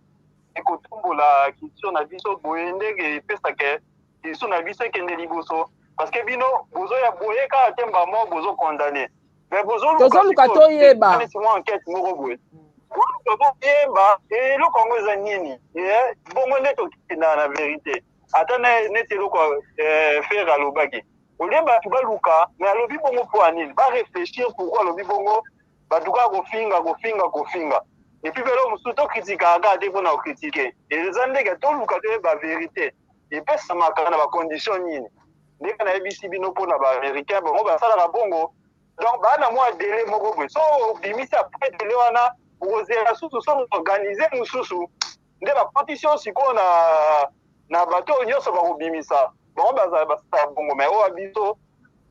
ekotombola culture na biso, boye nde epesaka culture na biso ekende liboso, parce que bino bozoya boye kaka te mbamo bozocondamner, mais tozoluka toyeba. Neti mwa enquête moko boye, boyeba eloko yango eza nini. Bongo nde tokendaka na vérité. Ata neti eloko Ferre alobaki, olie bato baluka, mais alobi bongo mpo ya nini? Baréfléchir pourquoi alobi bongo. Bato kaka kofinga, kofinga, kofinga. Et puis eloko mosusu, tokritikaka kaka te mpona kocritiquer. Eza ndenge toluka toyeba vérité epesamaka na bacondition nini. Ndenge nayebisi bino, mpona baaméricain, bango basalaka bongo. Donc baa na mwa délai moko boye, so obimisi après délai wana, okozela susu, so organise mosusu nde bapartition sikoyo na bato oyo nyonso bakobimisa bango bazala basala bongo. Mais oyo biso,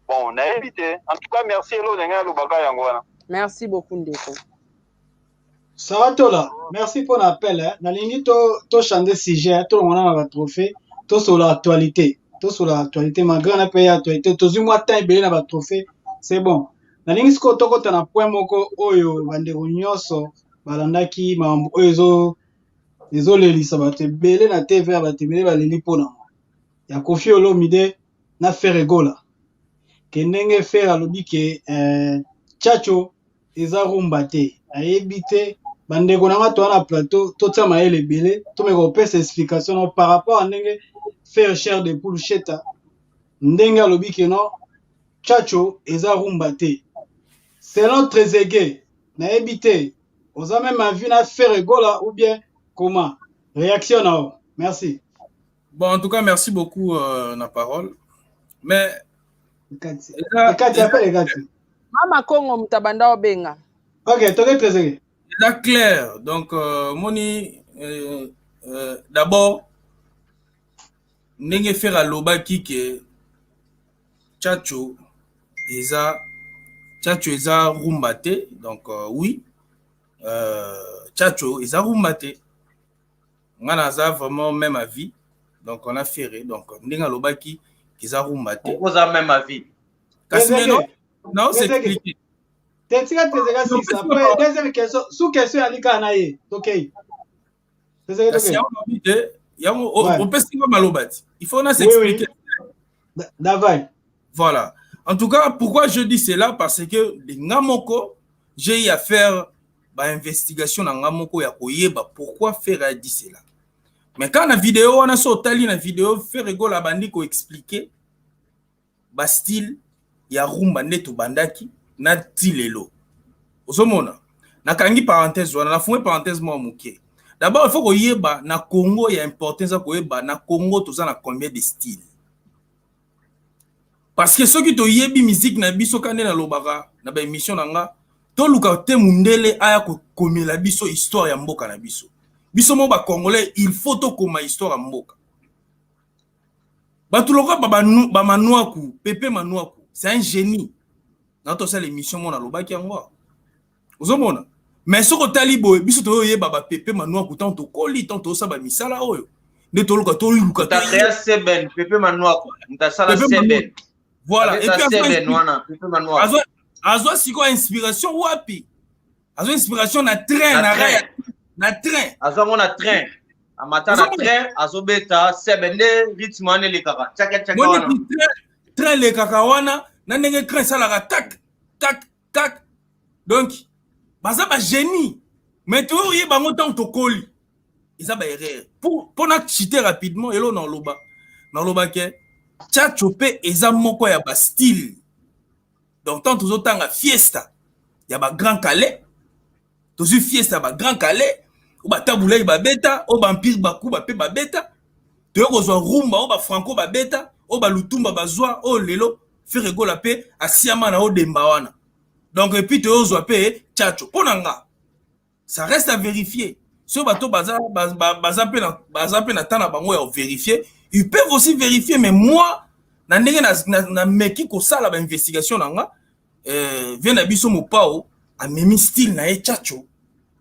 bon, nayebi te. En tout cas, merci. Elo ndenge alobaka yango wana. Merci beaucoup, ndeko. Saratola, merci mpona appel, eh. Nalingi tochange to sujet, tolongwana na batrophée, tosola actualité, tosola actualité malgré na mpe ya actualité. Tozwi mwa temps ebele na batrophée, c'est bon. Nalingi sikoyo tokɔta na point moko oyo bandeko nyonso balandaki makambo oyo ezo. Ezolelisa bato ebele na TVA, bato ebele baleli mpo na yango. Ya Koffi Olomide na Ferre Gola. Ke ndenge Ferre alobi ke eh, Tchatcho eza rumba te. Ayebi te bandeko na nga toza na plateau totia mayele ebele tomeka kopesa explication na par rapport à ndenge Ferre Chair de Poule Sheta ndenge alobi ke non Tchatcho eza rumba te. Selon Trezeguet, nayebi te oza même avis na Ferre Gola ou bien comment? Réaction na yo. Merci. Bon, en tout cas, merci beaucoup na parole. Mais Ekati. Ekati appel ekati. Mama Kongo mutabanda obenga. OK, toke Trezeguet. Eza clair. Donc moni d'abord ndenge Ferre alobaki ke Tchatcho eza Tchatcho eza rumba te, donc oui, Tchatcho eza rumba te. Nga naza vraiment même avis. Donc on a Ferre, donc ndenge alobaki eza rumba te. Oza même avis. Kasi mais non, non c'est expliqué. Te tika Trezeguet six après deuxième question, sous question ya lika na ye. Tokei. Trezeguet Kasi yango lobi te, yango opesi nga maloba ti. Il faut na s'expliquer. Oui, oui. Davai. Voilà. En tout cas, pourquoi je dis cela? Parce que nga moko, j'ai eu à faire ba investigation na nga moko ya koyeba pourquoi Ferre a dit cela. Mais quand na vidéo wana so otali na vidéo Ferre Gola bandi ko expliquer ba style ya rumba nde tobandaki na ti lelo. Ozomona nakangi parenthèse wana, nafungi parenthèse mwa moke. D'abord il faut koyeba na Congo ya importance ya koyeba na Congo toza na combien de styles. Parce que soki toyebi musique na biso ka nde nalobaka na ba émission na nga, toluka te mundele aya kokomela biso histoire ya mboka na biso. Biso mo ba Congolais, il faut tokoma histoire ya mboka. Bato lokola ba Manuaku, Pepe Manuaku, c'est un génie. Na tosala émission mo nalobaki yango. Ozomona? Mais soki otali boye, biso toyoyeba ba Pepe Manuaku tant tokoli, tant tosala ba misala oyo. Nde toluka toluka. Ta créa Seben, Pepe Manuaku, ntasala Seben. Voilà. Et puis Seben wana, Pepe Manuaku. Azwa sikoyo inspiration wapi? Azwa inspiration na train, na rail, na train. Azwa ngo na train. Amata na train, azobeta Seben nde rythme wana elekaka. Tchaka tchaka wana. Train elekaka wana, na ndenge train esalaka tak tak tak. Donc baza ba génie. Mais toyoyeba bango ntango tokoli. Eza ba erreur. Pour na citer rapidement elo na loba. Na loba ke Tchatcho pe eza moko ya ba style. Donc tant tozotanga fiesta ya ba Grand Calais, tozui fiesta ya ba Grand Calais, o ba Tabulei ba beta, o ba Empire Bakuba pe ba beta, toye kozwa rumba o ba Franco ba beta, o ba Lutumba bazwa, o lelo Ferre Gola pe asiama na odemba wana. Donc et puis toye kozwa pe Tchatcho. Pona nga, ça reste à vérifier. Soki bato baza baza pe na baza pe na temps na bango ya vérifier, ils peuvent aussi vérifier, mais moi na ndenge na meki kosala ba investigation na nga, vie na biso mopao amemi style na ye Tchatcho.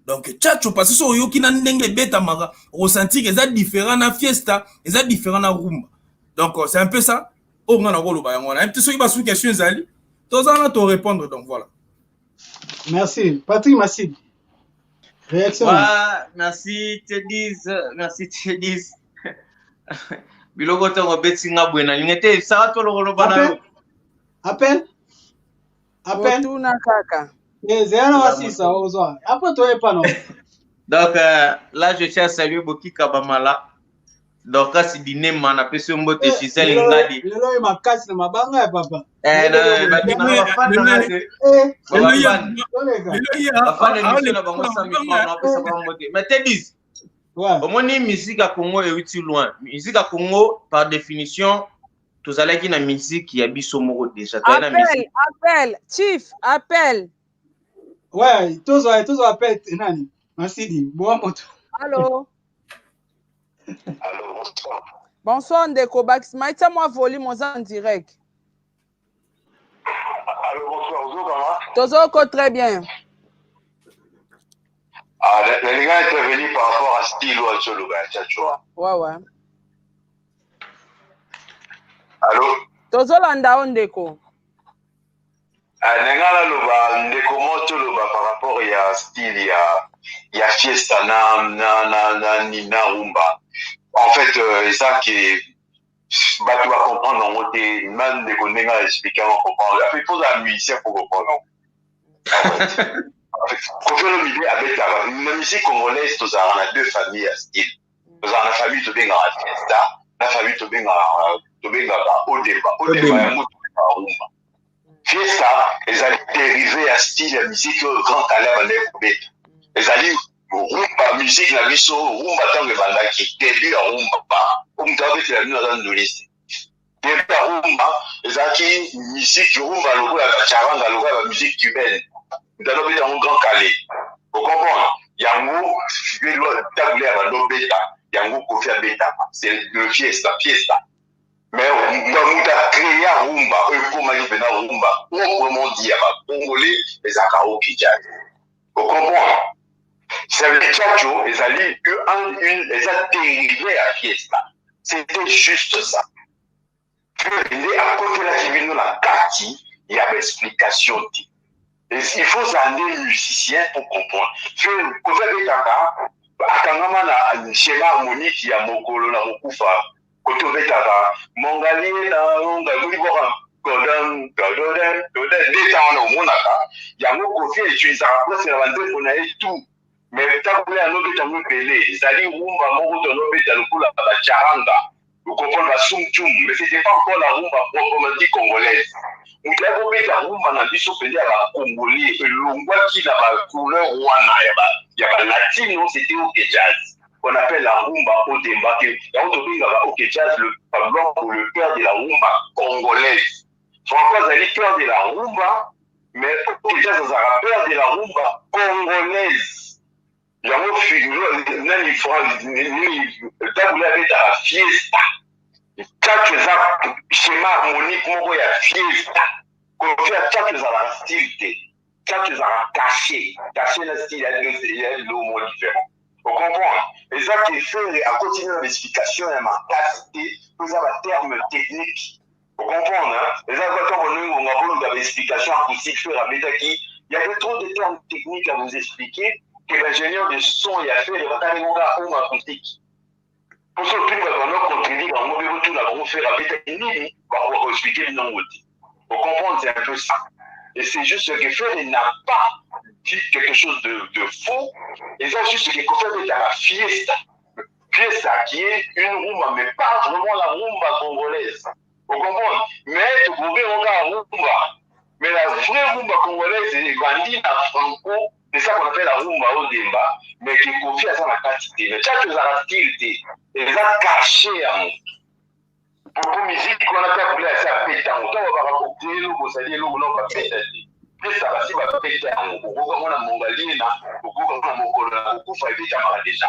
Donc Tchatcho parce que so oyoki na ndenge ebetamaka, okosentir que eza différent na fiesta, eza différent na rumba. Donc c'est un peu ça. Oyo nga nakoloba yango wana. Soki ba sous question ezali, toza na to répondre, donc voilà. Merci. Patrick Massib. Réaction. Ouais, merci Tedis, merci Tedis. Biloko ntango obeti nga boye nalingi te saka tolokoloba na yo. Appel. Appel. Otuna kaka. Zela na wasisa ozwa. Après toyepa no. Donc là je tiens à saluer Bokika Bamala. Dorcas Dinema na pesi yo mbote Gisèle Ngadi. Lelo ye makasi na mabanga ya papa. Eh na ba na ba fan na ngase. Ba fan. Ba fan émission na bango 100 000 francs na pesa bango mbote. Mais Tedis. Ouais. Omoni musique ya Congo euti loin. Musique ya Congo par définition tozalaki na musique ya biso moko déjà. Appel, appel, chief, appel. Ouais, tozwa tozwa appel nani? Masidi, boa moto. Allô. Allô, bonsoir. Bonsoir ndeko Bax, maïtia moi volume oza en direct. Allô, bonsoir, ozokanga? Tozoko très bien. Ah, nalinga intervenir par rapport à style oyo azoloba ya Tchatcho. Ouais, ouais. Allô? Tozolanda o ndeko. Ah, nalinga naloba ndeko moko toloba par rapport ya style ya ya fiesta na na na na na, na rumba. En fait, eza ke bato bacomprendre yango te. Na ndeko ndenge aexplike yango, comprendre, en fait, faut ozala musicien pour comprendre yango. Koffi Olomide abetaka na musique congolaise. Tozalaka na deux familles ya style. Tozalaka na famille tobengaka fiesta, na famille tobengaka odemba. Odemba yango tobengaka rumba. Fiesta ezali dérivé ya style ya musique oyo Grand Kallé abandaki kobeta. Ezali rumba, musique na biso rumba. Ntango ebandaki, début ya rumba, moto abetela bino aza nduliste. Début ya rumba ezalaki musique rumba lokola bacharanga, lokola bamusique cubaine. Moto azobeta yango, Grand Kallé, ocomprendre yango. Tabu Ley ya bandobeta yango, Koffi abetaka, c'est le fiesta, fiesta. Mais moto acréa rumba oyo ekomaki mpena rumba proprement dit ya bacongolais ezalaka OK Jazz, ocomprendre. Ça veut dire tchatcho ezali une, eza dérivé ya fiesta. C'était juste ça. Nde akotelaki bino na kati ya baexplication te. Il faut ozala nde musicien pour comprendre. Koffi abetaka, akangama na schéma harmonique ya mokolo na mokufa. Kote obetaka mongalie na onga boka godin godin godin, nde ntango wana omonaka yango. Koffi utilisaka presque na banzembo na ye tout, mais ntango ye anobeta yango ebele, ezali rumba moko to anobeta lokola bacharanga, ocomprendre, basumtum, mais c'était pas encore la rumba proprement dit congolaise. Moto ya kobeta rumba na biso mpenza ya bacongolais elongwaki na bacouleur wana ya balatino, c'était OK Jazz, qu'on appelle la rumba odemba. Yango tobengaka OK Jazz le blanc ou le père de la rumba congolaise. Franco azali père de la rumba, mais OK Jazz azalaka père de la rumba congolaise. Yango nani ntango abetaka fiesta, tchatcho eza schéma harmonique moko ya fiesta. Koffi ya tchatcho ezalaka style te. Tchatcho ezalaka cachet, cachet na style ya eloko moko différent, ocomprendre. Eza ke Ferre akoti na baexplication ya makasi te, po eza baterme technique, ocomprendre. Eza kwa ntango ndenge ngonga boluka baexplication acoustique. Ferre abetaki, il y avait trop de termes techniques à vous expliquer que l'ingénieur de son ya Ferre batali ngo kaka homme acoustique. Poso otuni bato bando contredire bango mpe botuna bango Ferre abetaki nini, bakoka koexpliquer bino yango te, ocomprendre. C'est un peu ça. Et c'est juste que Ferre n'a pas dit quelque chose de faux. Eza juste que Koffi abetaka fiesta, fiesta qui est une rumba, mais pas vraiment la rumba congolaise, vous comprenez. Mais tokobenga kaka rumba, mais la vraie rumba congolaise ebandi na Franco. C'est ça qu'on appelle la rumba odemba, mais que Koffi aza na kati te. Mais tchatcho ezalaka style te, eza cachet ya moto. Po musique wana mpe akule asi apeta yango. Ntango baka kote eloko, osali eloko nao bapeta te. Pesa basi bapeta yango, okoka ngo na mongaliena, okoka ngo na mokolo na kokufa, ebetamaka déjà,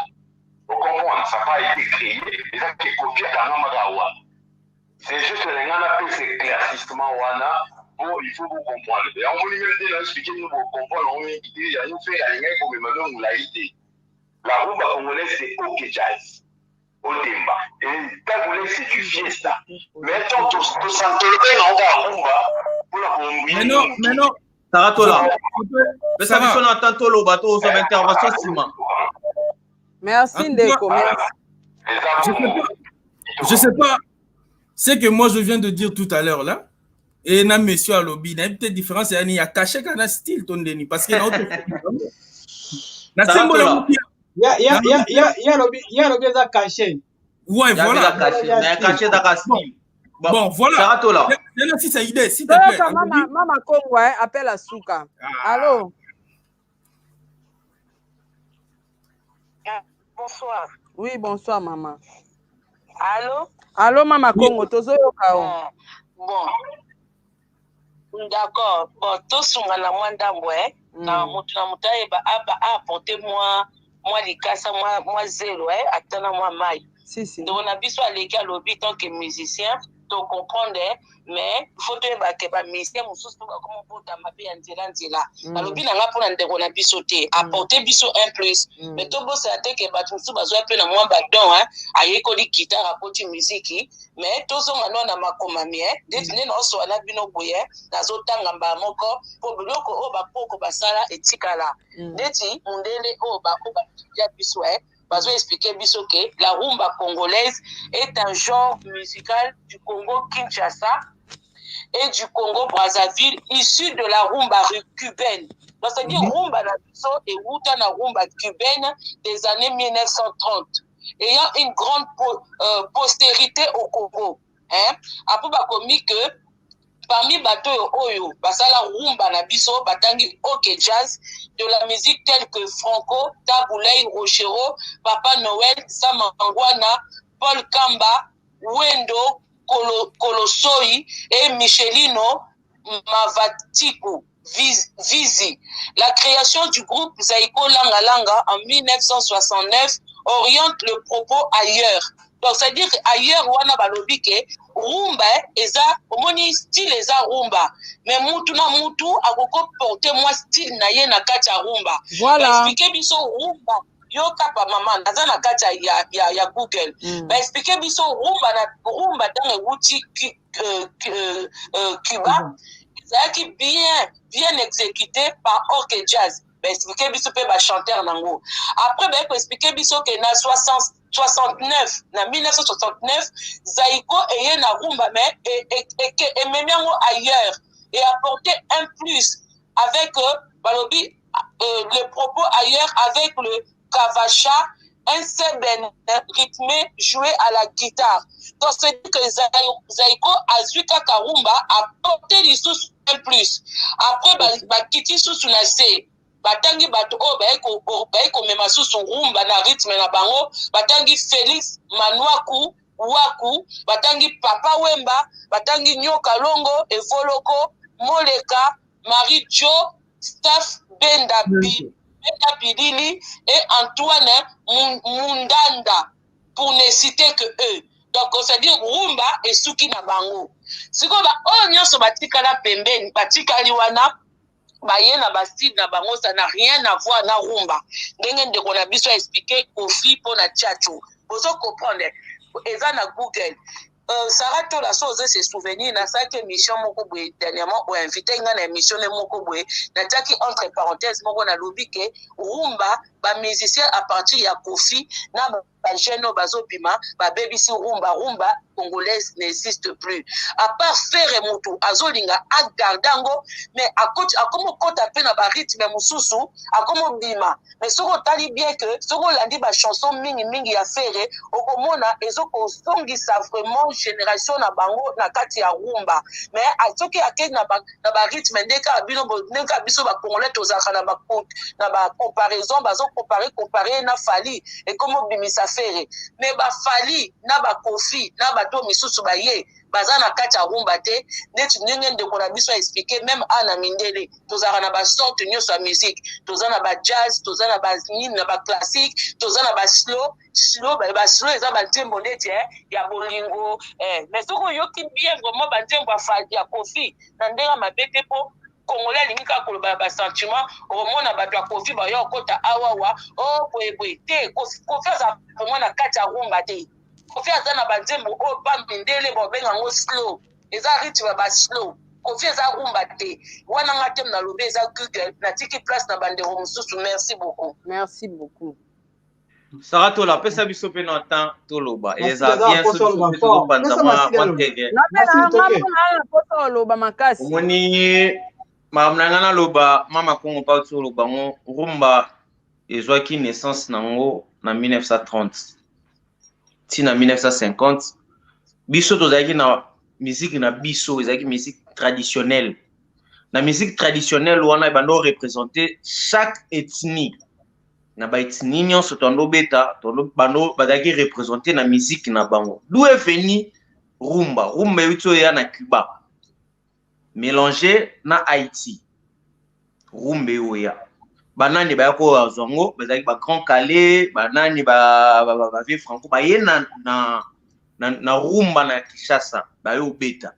ocomprendre. Ça pas été créé, eza ke Koffi akangamaka wana. C'est juste nga napesa éclaircissement wana po il faut bocomprendre yango. Moni meme te na expliquer bino, bocomprendre yango mingi te. Yango mpe alingaki komema no molai te. La rumba congolaise, c'est OK Jazz odemba, et Tabu Ley, c'est du fiesta. Mais tant tosantolobe nango kaka rumba mpona Mais non, mais non. Sarah Tola, pesa biso na tanto oloba to ozwa baintervention nsima. Merci ndeko, merci. Je sais pas, je sais pas ce que moi je viens de dire tout à l'heure là et na monsieur alobi na peut-être différence yani ya cachet kana style to ndeni, parce que na sembola. Ya alobi eza cachet. Ouais, voilà. Mais cachet ezaka style. Bon, voilà. Sarah Tola. C'est la idée, s'il te plaît. Mama, mama Kongo, hein, appelle à Souka. Allô? Bonsoir. Oui, bonsoir, maman. Allô? Allô, mama Kongo, tozoyoka o. Bon. D'accord. Bon, tosunga na mwa ndambo, eh. Na moto na moto ayeba aba apporter mwa likasa, mwa zelo, eh, ata na mwa mai. Si, si. Ndeko na biso aleki alobi tant que musicien. To comprendre, mais faut toyeba ke ba musiciens mosusu mpe bakoma obotama mpe ya nzela nzela. Balobi na nga mpona ndeko na biso te apporte biso un plus, mais tobosana te ke bato mosusu bazwa mpe na mwa badon, hein, ayekoli guitare, akoti miziki. Mais tozonga no na makomami, hein, ndeti nde naosola na bino boye, nazotanga mbala moko mpo biloko oyo bakoko basala etikala. Ndeti mundele oyo oyo batia biso, hein, bazo expliquer biso ke la rumba congolaise est un genre musical du Congo Kinshasa et du Congo Brazzaville issu de la rumba cubaine. Donc c'est-à-dire rumba na biso ewuta na rumba cubaine des années 1930, ayant une grande postérité au Congo, hein. Après bakomi que parmi bato oyo oyo basala rumba na biso, batangi OK Jazz, de la musique telle que Franco, Tabu Ley, Rochereau, Papa Noël, Samangwana, Paul Kamba, Wendo Kolosoy et Michelino Mavatiku Vizi. La création du groupe Zaiko Langa Langa en 1969 oriente le propos ailleurs. Donc c'est-à-dire ailleurs wana balobi ke rumba eza, omoni, style eza rumba, mais mutu na mutu akoko porter mwa style na ye na kati ya rumba. Baexpliquer biso rumba, yoka pa mama, naza na kati ya Google. Baexpliquer biso rumba na rumba ntango ewuti Cuba, ezalaki bien bien exécuté par OK Jazz. Baexpliquer biso mpe bachanteur nango. Après baye koexpliquer biso ke na 60 69, na 1969, Zaiko eye na rumba, mais ememi yango ailleurs et apporter un plus avec balobi le propos ailleurs avec le cavacha, un seben rythmé joué à la guitare. Donc c'est que Zaiko azwi kaka rumba, apporter lisusu un plus. Après bakiti susu na se, batangi bato oyo baye komema susu rumba na rythme na bango. Batangi Félix Manuaku Waku, batangi Papa Wemba, batangi Nyoka Longo, Evoloko, Moleka, Marie Jo, Staff Benda, Benda Bilili et Antoine Mundanda, pour ne citer que eux. Donc c'est-à-dire rumba esuki na bango. Sikoyo baoyo nyonso batikala pembeni, batikali wana, baye na bastyle na bango, ça n'a rien à voir na rumba. Ndenge ndeko na biso aexpliquer Kofi mpo na Tchatcho, bozo comprendre, eza na Google. Sara Tola, so ozo se souvenir, nasalaki émission moko boye dernièrement, oinvite nga na émission ne moko boye, natiaki entre parenthèse moko, nalobi ke rumba, bamusicien à partir ya Kofi na bajeune oyo bazobima babebisi rumba, rumba congolaise n'existe plus à part Ferre. Mutu azolinga agarde yango, mais akomi okota mpe na barythme mosusu, akomi obima. Mais soki otali bien ke soki olandi bachanson mingimingi ya Ferre, okomona ezokozongisa vraiment génération na bango na kati ya rumba. Mais soki akei na barythme, nde kaka bino, ndenge kaka biso bacongolais tozalaka na bacomparaison, bazocompare compare na Fally, ekomi obimisa Ferre. Mais baFally na baKofi na bato misusu baye baza na kati ya rumba te. Neti ndenge ndeko na biso aexpliquer, même a na mindele tozalaka na basorte nyonso ya musique, toza na bajazz, toza na banini, na baclassique, toza na baslow. Slow, baslow eza banzembo ndeti ya bolingo, mais soki oyoki bien vraiment banzembo ya Kofi, na ndenge mabe te, mpo Congolais alingi kaka koloba ya basentiment, okomona bato ya Kofi baya okota awawa o boyeboye te. Kofi aza vraiment na kati ya rumba te. Kofi aza na banzembo oyo pa mindele babenga yango slow, eza rythme ya baslow. Kofi eza rumba te. Wana nga te nalobi, eza Google. Natiki place na bandeko mosusu. Merci beaucoup. Merci beaucoup. Sara Tola, apesa biso mpe na temps toloba, eza bien so biso mpe tozopanza mwa ndenge. Mposa oloba makasi. Omoni, makambo na ngai naloba, mama Kongo mpa ti oloba ngo, rumba ezwaki naissance nango na 1930 ntina 1950. Biso tozalaki na musique na biso, ezalaki musique traditionnelle. Na musique traditionnelle wana ebanda oreprésente chaque ethnie. Na baethnie nyonso tondo obeta, bando bazalaki représente na musique na bango. D'où est venu rumba? Rumba euti oyo na Cuba, mélangé na Haïti. Rumba oyo banani baya kozwa yango? Bazalaki bagrand Kallé, banani, bavieux Franco baye na na, na rumba na Kinshasa baye obeta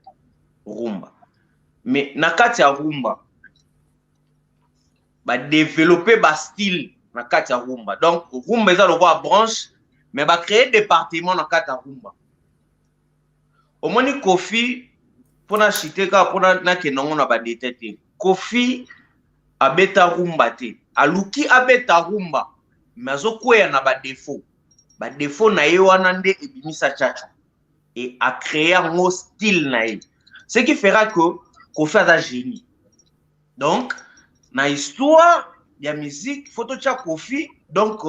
rumba mais na kati ya rumba ba développer ba style na kati ya rumba. Donc rumba eza lokola branche, mais ba créer département na kati ya rumba. Omoni Koffi, mpona chite kaka mpona nakende yango na badetail te, Koffi abeta rumba te, aluki abeta rumba mais azokweya na badefo. Badefo na ye wana nde ebimisa tchatcho et acréer yango style na ye, ce qui fera que Koffi aza génie. Donc na histoire ya musique, faut totia Koffi donc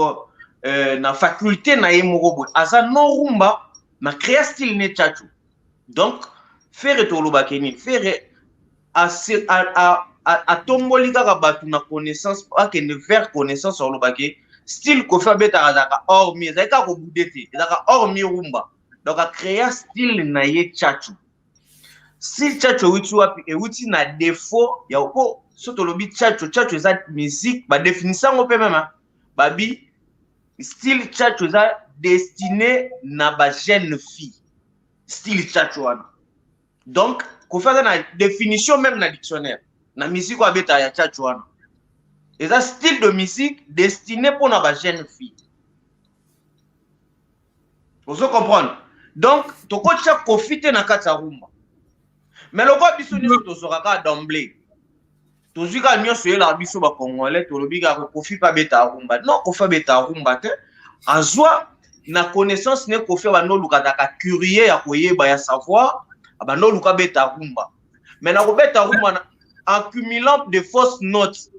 na faculté na ye moko boye, aza non rumba na créa style ne tchatcho. Donc Ferre, tolobaki nini? Ferre atomboli kaka bato na connaissance, akende vers connaissance. Olobaki style Koffi abetaka azalaka hormis, ezalaki kaka kobude te, ezalaka hormis rumba. Donc acréa style na ye tchatcho. Style tchatcho ewuti wapi? Ewuti na défaut ya po so tolobi tchatcho, tchatcho eza musique, badéfinisa yango mpe même babi style tchatcho eza destiné na bajeune fille, style tchatcho wana. Donc Koffi aza na définition même na dictionnaire na musique oyo abetaka ya tchatcho wana, eza style de musique destiné mpona bajeune fille. Ozo comprendre? Donc tokotia Koffi te na kati ya rumba, mais lokola biso nyonso tozwaka kaka d'emblée, tozwi kaka nyonso eyelaka biso bacongolais, tolobi kaka Koffi mpe abeta rumba. Non, Koffi abeta rumba te, azwa na connaissance ne. Koffi abanda oluka, azalaka curieux ya koyeba, ya savoir, abanda oluka abeta rumba, mais na kobeta rumba en cumulant de fausses notes,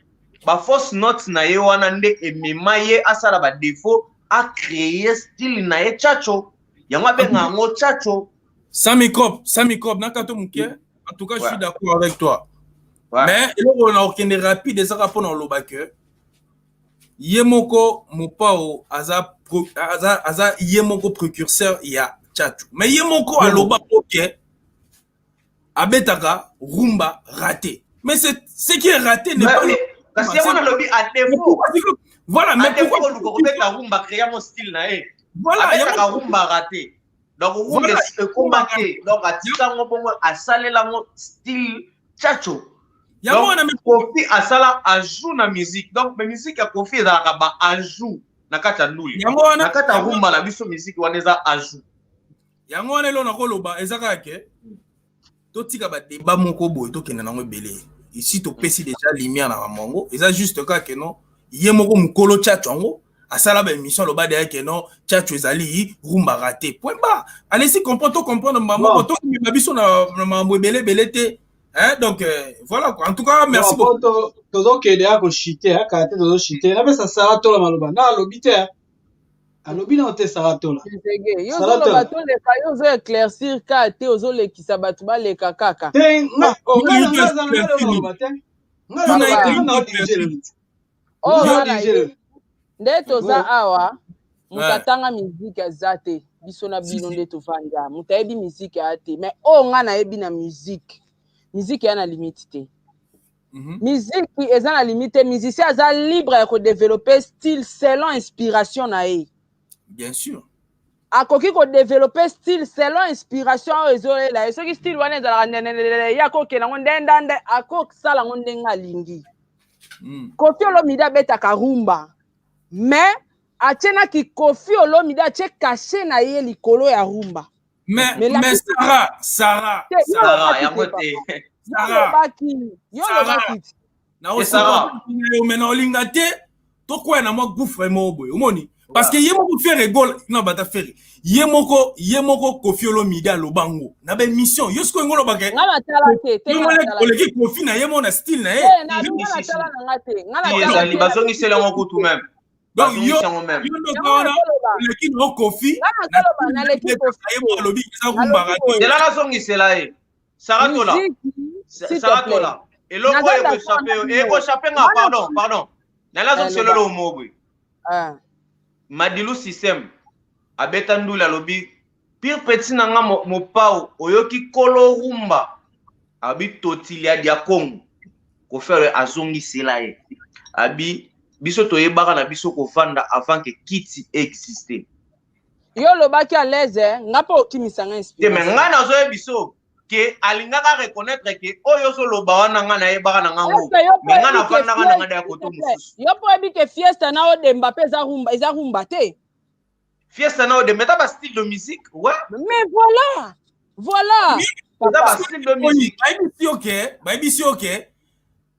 bafausses notes na ye wana nde emema ye asala badéfaut, acréer style na ye tchatcho. Yango abenga yango tchatcho. Sans microbe, sans microbe, nakato moke. En tout cas, je suis d'accord avec toi, mais eloko na okende rapide ezaka mpona oloba ke ye moko Mopao aza ye moko précurseur ya tchatcho, mais ye moko aloba oke abetaka rumba raté. Mais c'est ce qui est raté n'est pas Kasi yango nalobi à défaut. Voilà, mais pourquoi oluka kobeta rumba, créa mo style na ye? Voilà, abetaka rumba raté, donc rumba ekoma te, donc atika yango bongo, asalela yango style tchatcho. Yango wana. Koffi asala ajout na musique, donc mais musique ya Koffi ezalaka ba ajout na kati ya ndule. Yango wana. Na kati ya rumba na biso, musique wana eza ajout. Yango wana, eloko nakoloba eza kaka ke totika badébat moko boye, tokende nango ebele. Ici topesi déjà lumière na bango, eza juste kaka ke non, ye moko mokolo tchatcho yango asala baémission, aloba deya ke non, tchatcho ezali rumba raté, point barre. Allez-y comprendre, to comprendre moko, tokimema biso na makambo ebele ebele te. Hein, donc voilà quoi. En tout cas, merci beaucoup. Tozokende ya koshite kaka te, tozoshite. Napesa Sara Tola maloba na alobi te, alobi nao te, Sara Tola. Yo ozoloba toleka, yo ozo éclaircir ka te, ozolekisa bato baleka kaka. Te, nga maloba te. Oyo nde toza awa, moto atanga miziki aza te, biso na bino nde tovanda, moto ayebi miziki aya te. Mais oyo nga nayebi na miziki, miziki eya na limite te. Miziki eza na limite te, musicien aza libre ya kodévelopper style selon inspiration na ye. Bien sûr. Akoki kodévelopper style selon inspiration oyo ezoyela ye. Soki style wana ezalaka ndenendele, ye akokende yango ndendande, akosala yango ndenge alingi. Koffi Olomide abetaka rumba, mais atie naki Koffi Olomide atie cachet na ye likolo ya rumba. Mais Sarah, Sarah, Sarah, yango te. Sarah, yo olobaki. Mais na olinga te tokwaya na mwa gouffre moko boye, omoni, parce que ye moko Ferre Gola na bata Ferre, ye moko Koffi Olomide aloba ngo na baémission. Yo sikoyo ngo olobaka oleki Koffi na ye moko na style na ye. Ezali bazongiseli yango kutu même. Donc yo ndoka wana oleki na Koffi, ye moko alobi eza rumbaka te. Zela nazongisela ye, Saratola, Saratola, eloko oyo ekoéchapper yo, ekoéchapper nga. Pardon, pardon, nali azongisela eloko moko boye. Madilu Système abeta ndule, alobi pire petit na nga Mopao, oyoki kolo rumba abi totilia dia Kongo. Koffi azongisela ye, abi biso toyebaka na biso kovanda avant ke kiti existe. Yo olobaki à l'aise, eh? Nga mpe okimisa nga Te, mais inspiration. ngai nazoyebi biso ke alingaka reconnaître ke oyo ozoloba wana ngai nayebaka na ngango, Est-ce yo mpe mais ngai oyebi ke nafandaka na ngai ya s'il koto te plaît, mosusu. yo mpe oyebi ke fiesta na Odemba mpe eza rumba, eza rumba te. Fiesta na Odemba eza bastyle de musique, ouais. Mais voilà, voilà. Eza Papa. bastyle de musique. Bayebisi yo ke, bayebisi yo ke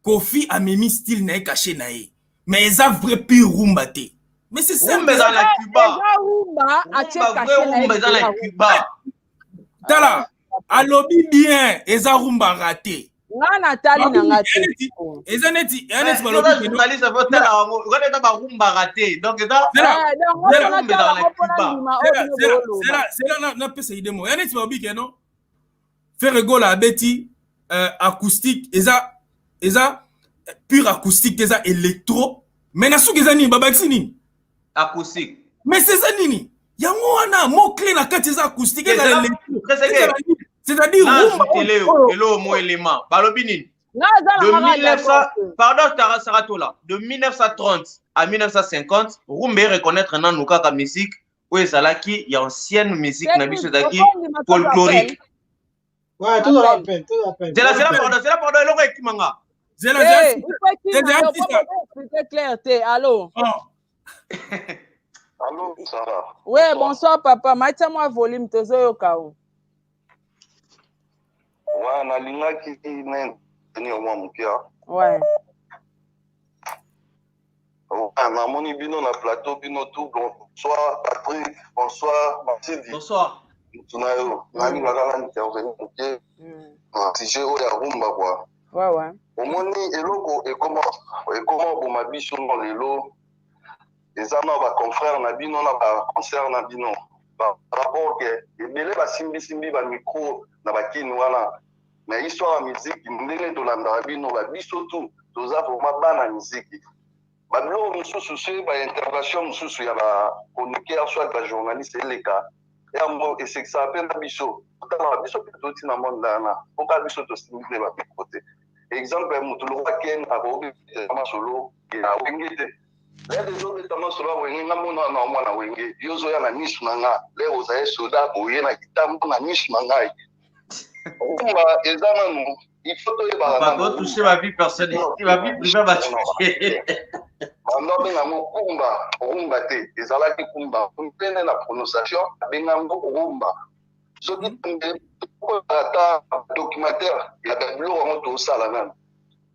Kofi amemi style na ye, cachet na ye, mais eza vrai pure rumba te. Mais c'est simple. Rumba eza na Cuba. Eza rumba, atie Rumba, vrai cachet na ye rumba eza likolo ya na rumba. Cuba. Tala, alobi bien, eza rumba raté. Nga natali na nga te. Eza neti, eza neti Oza balobi ke no- journaliste, otala yango wana eza barumba raté, donc eza Zela, Eh, donc nga Zela, mpona rumba tala ezala na yango mpona Cuba. ndima oyo Zela, bino zela, booloba. zela, zela, napesa idée moko. Ya neti balobi ke no Ferre Gola abeti acoustique, eza pure acoustique te, eza électro, mais na soki eza nini, babakisi nini? Acoustique. Mais c'est eza nini yango wana, mot clé na kati eza acoustique, ezala Ezala- électro, Presque. ezala nini, c'est-à-dire rumba Naajouter oyo- eloko mo élément, balobi nini? Nga aza De na nga 1900 d'accord te. Pardon, Tara Saratola, de 1930 à 1950, rumba reconnaître nanu kaka musique oyo ezalaki ya ancienne musique na biso, ezalaki folklorique. Ouais, tout rappel, tout rappel. Zela, zela, pardon, zela, pardon, eloko ekimanga. Zela, Eh, zela. il faut ekima Zela, yo, sisa. po expliquer clair te. Allo? Oh. Allô, Sarah. Ouais, bonsoir papa. Matia mwa volume, tozoyoka o. Ouais, nalingaki na intervenir mwa moke. Ouais, namoni bino na plateau, bino tout. Bonsoir Patrick, bonsoir Matidi. Bonsoir. Mutu na yo, nalingaka na intervenir moke na sujet oyo ya rumba, quoi. Omoni, eloko ekoma boma biso no lelo eza na baconfrère na bino, na baconcert na bino, par rapport ke ebele basimbisimbi bamicro na bakini wana. Mais histoire ya musique, ndenge tolandaka bino, babiso tu toza vraiment bana musique. Babiloko mosusu, soki baintervention mosusu ya bachroniqueur soit bajournaliste eleka, yango esekisaka mpe na biso. Otalaka biso mpe toti na monde wana, mpoka biso tosimbi mpe bamicro te. Exemple ya motu lokwa Ken, akobeta masolo ya Wenge te. Lere ezobeta masolo ya Wenge, nga mona na mwana Wenge, yo ozoya na misu na nga, lere ozali soda boye na kitambo na misu na ngai. Rumba eza nanu, il faut toyebaka. Pardon, toucher ma vie personnelle, ma vie privée va toucher. Bando abenga yango kumba, rumba te, ezalaki kumba. Mpene na prononciation abenga yango rumba. Soki ata documentaire ya babiloko yango tosala nanu,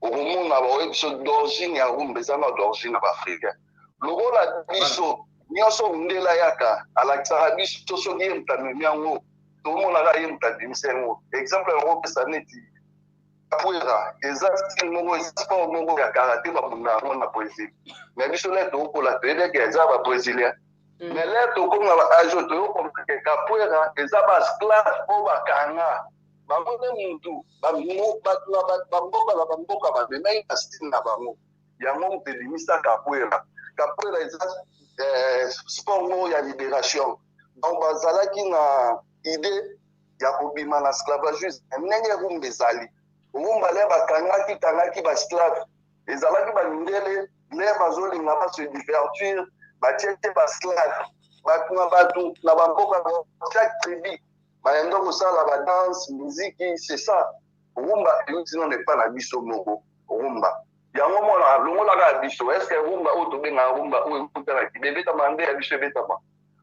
okomona baoyebi biso d'origine ya rumba eza na d'origine ya baafricain lokola biso nyonso. Ndela yaka alakisaka biso soki ye moto amemi yango, tomonaka ye moto abimisa yango. Exemple yango opesa neti capoeira, eza style moko, eza sport moko ya karate, babunda yango na Brésil. Mais biso lere tokokola, toyebeke eza babrésilien, mais lere tokomi na baage oyo, toyokompreke capoeira eza baesclave oyo bakanga bango nde mutu bato na bamboka na bamboka bamemaki na style na bango. Yango moto ebimisa capoeira. Capoeira eza sport moko ya libération. Donc bazalaki na idée ya kobima na esclavagisme, ndenge rumba ezali. Rumba, le bakangaki kangaki baesclave, ezalaki bamindele. Nde bazolinga base divertir, batie te baesclave. Bato na bato na bamboka, chaque tribu bayanda kosala badanse, miziki, c'est ça. Rumba euti nano epa na biso moko. Rumba yango mona longolaka ya biso. Est-ce rumba oyo tobengaka rumba oyo euta na kibe, ebetama nde ya biso, ebetama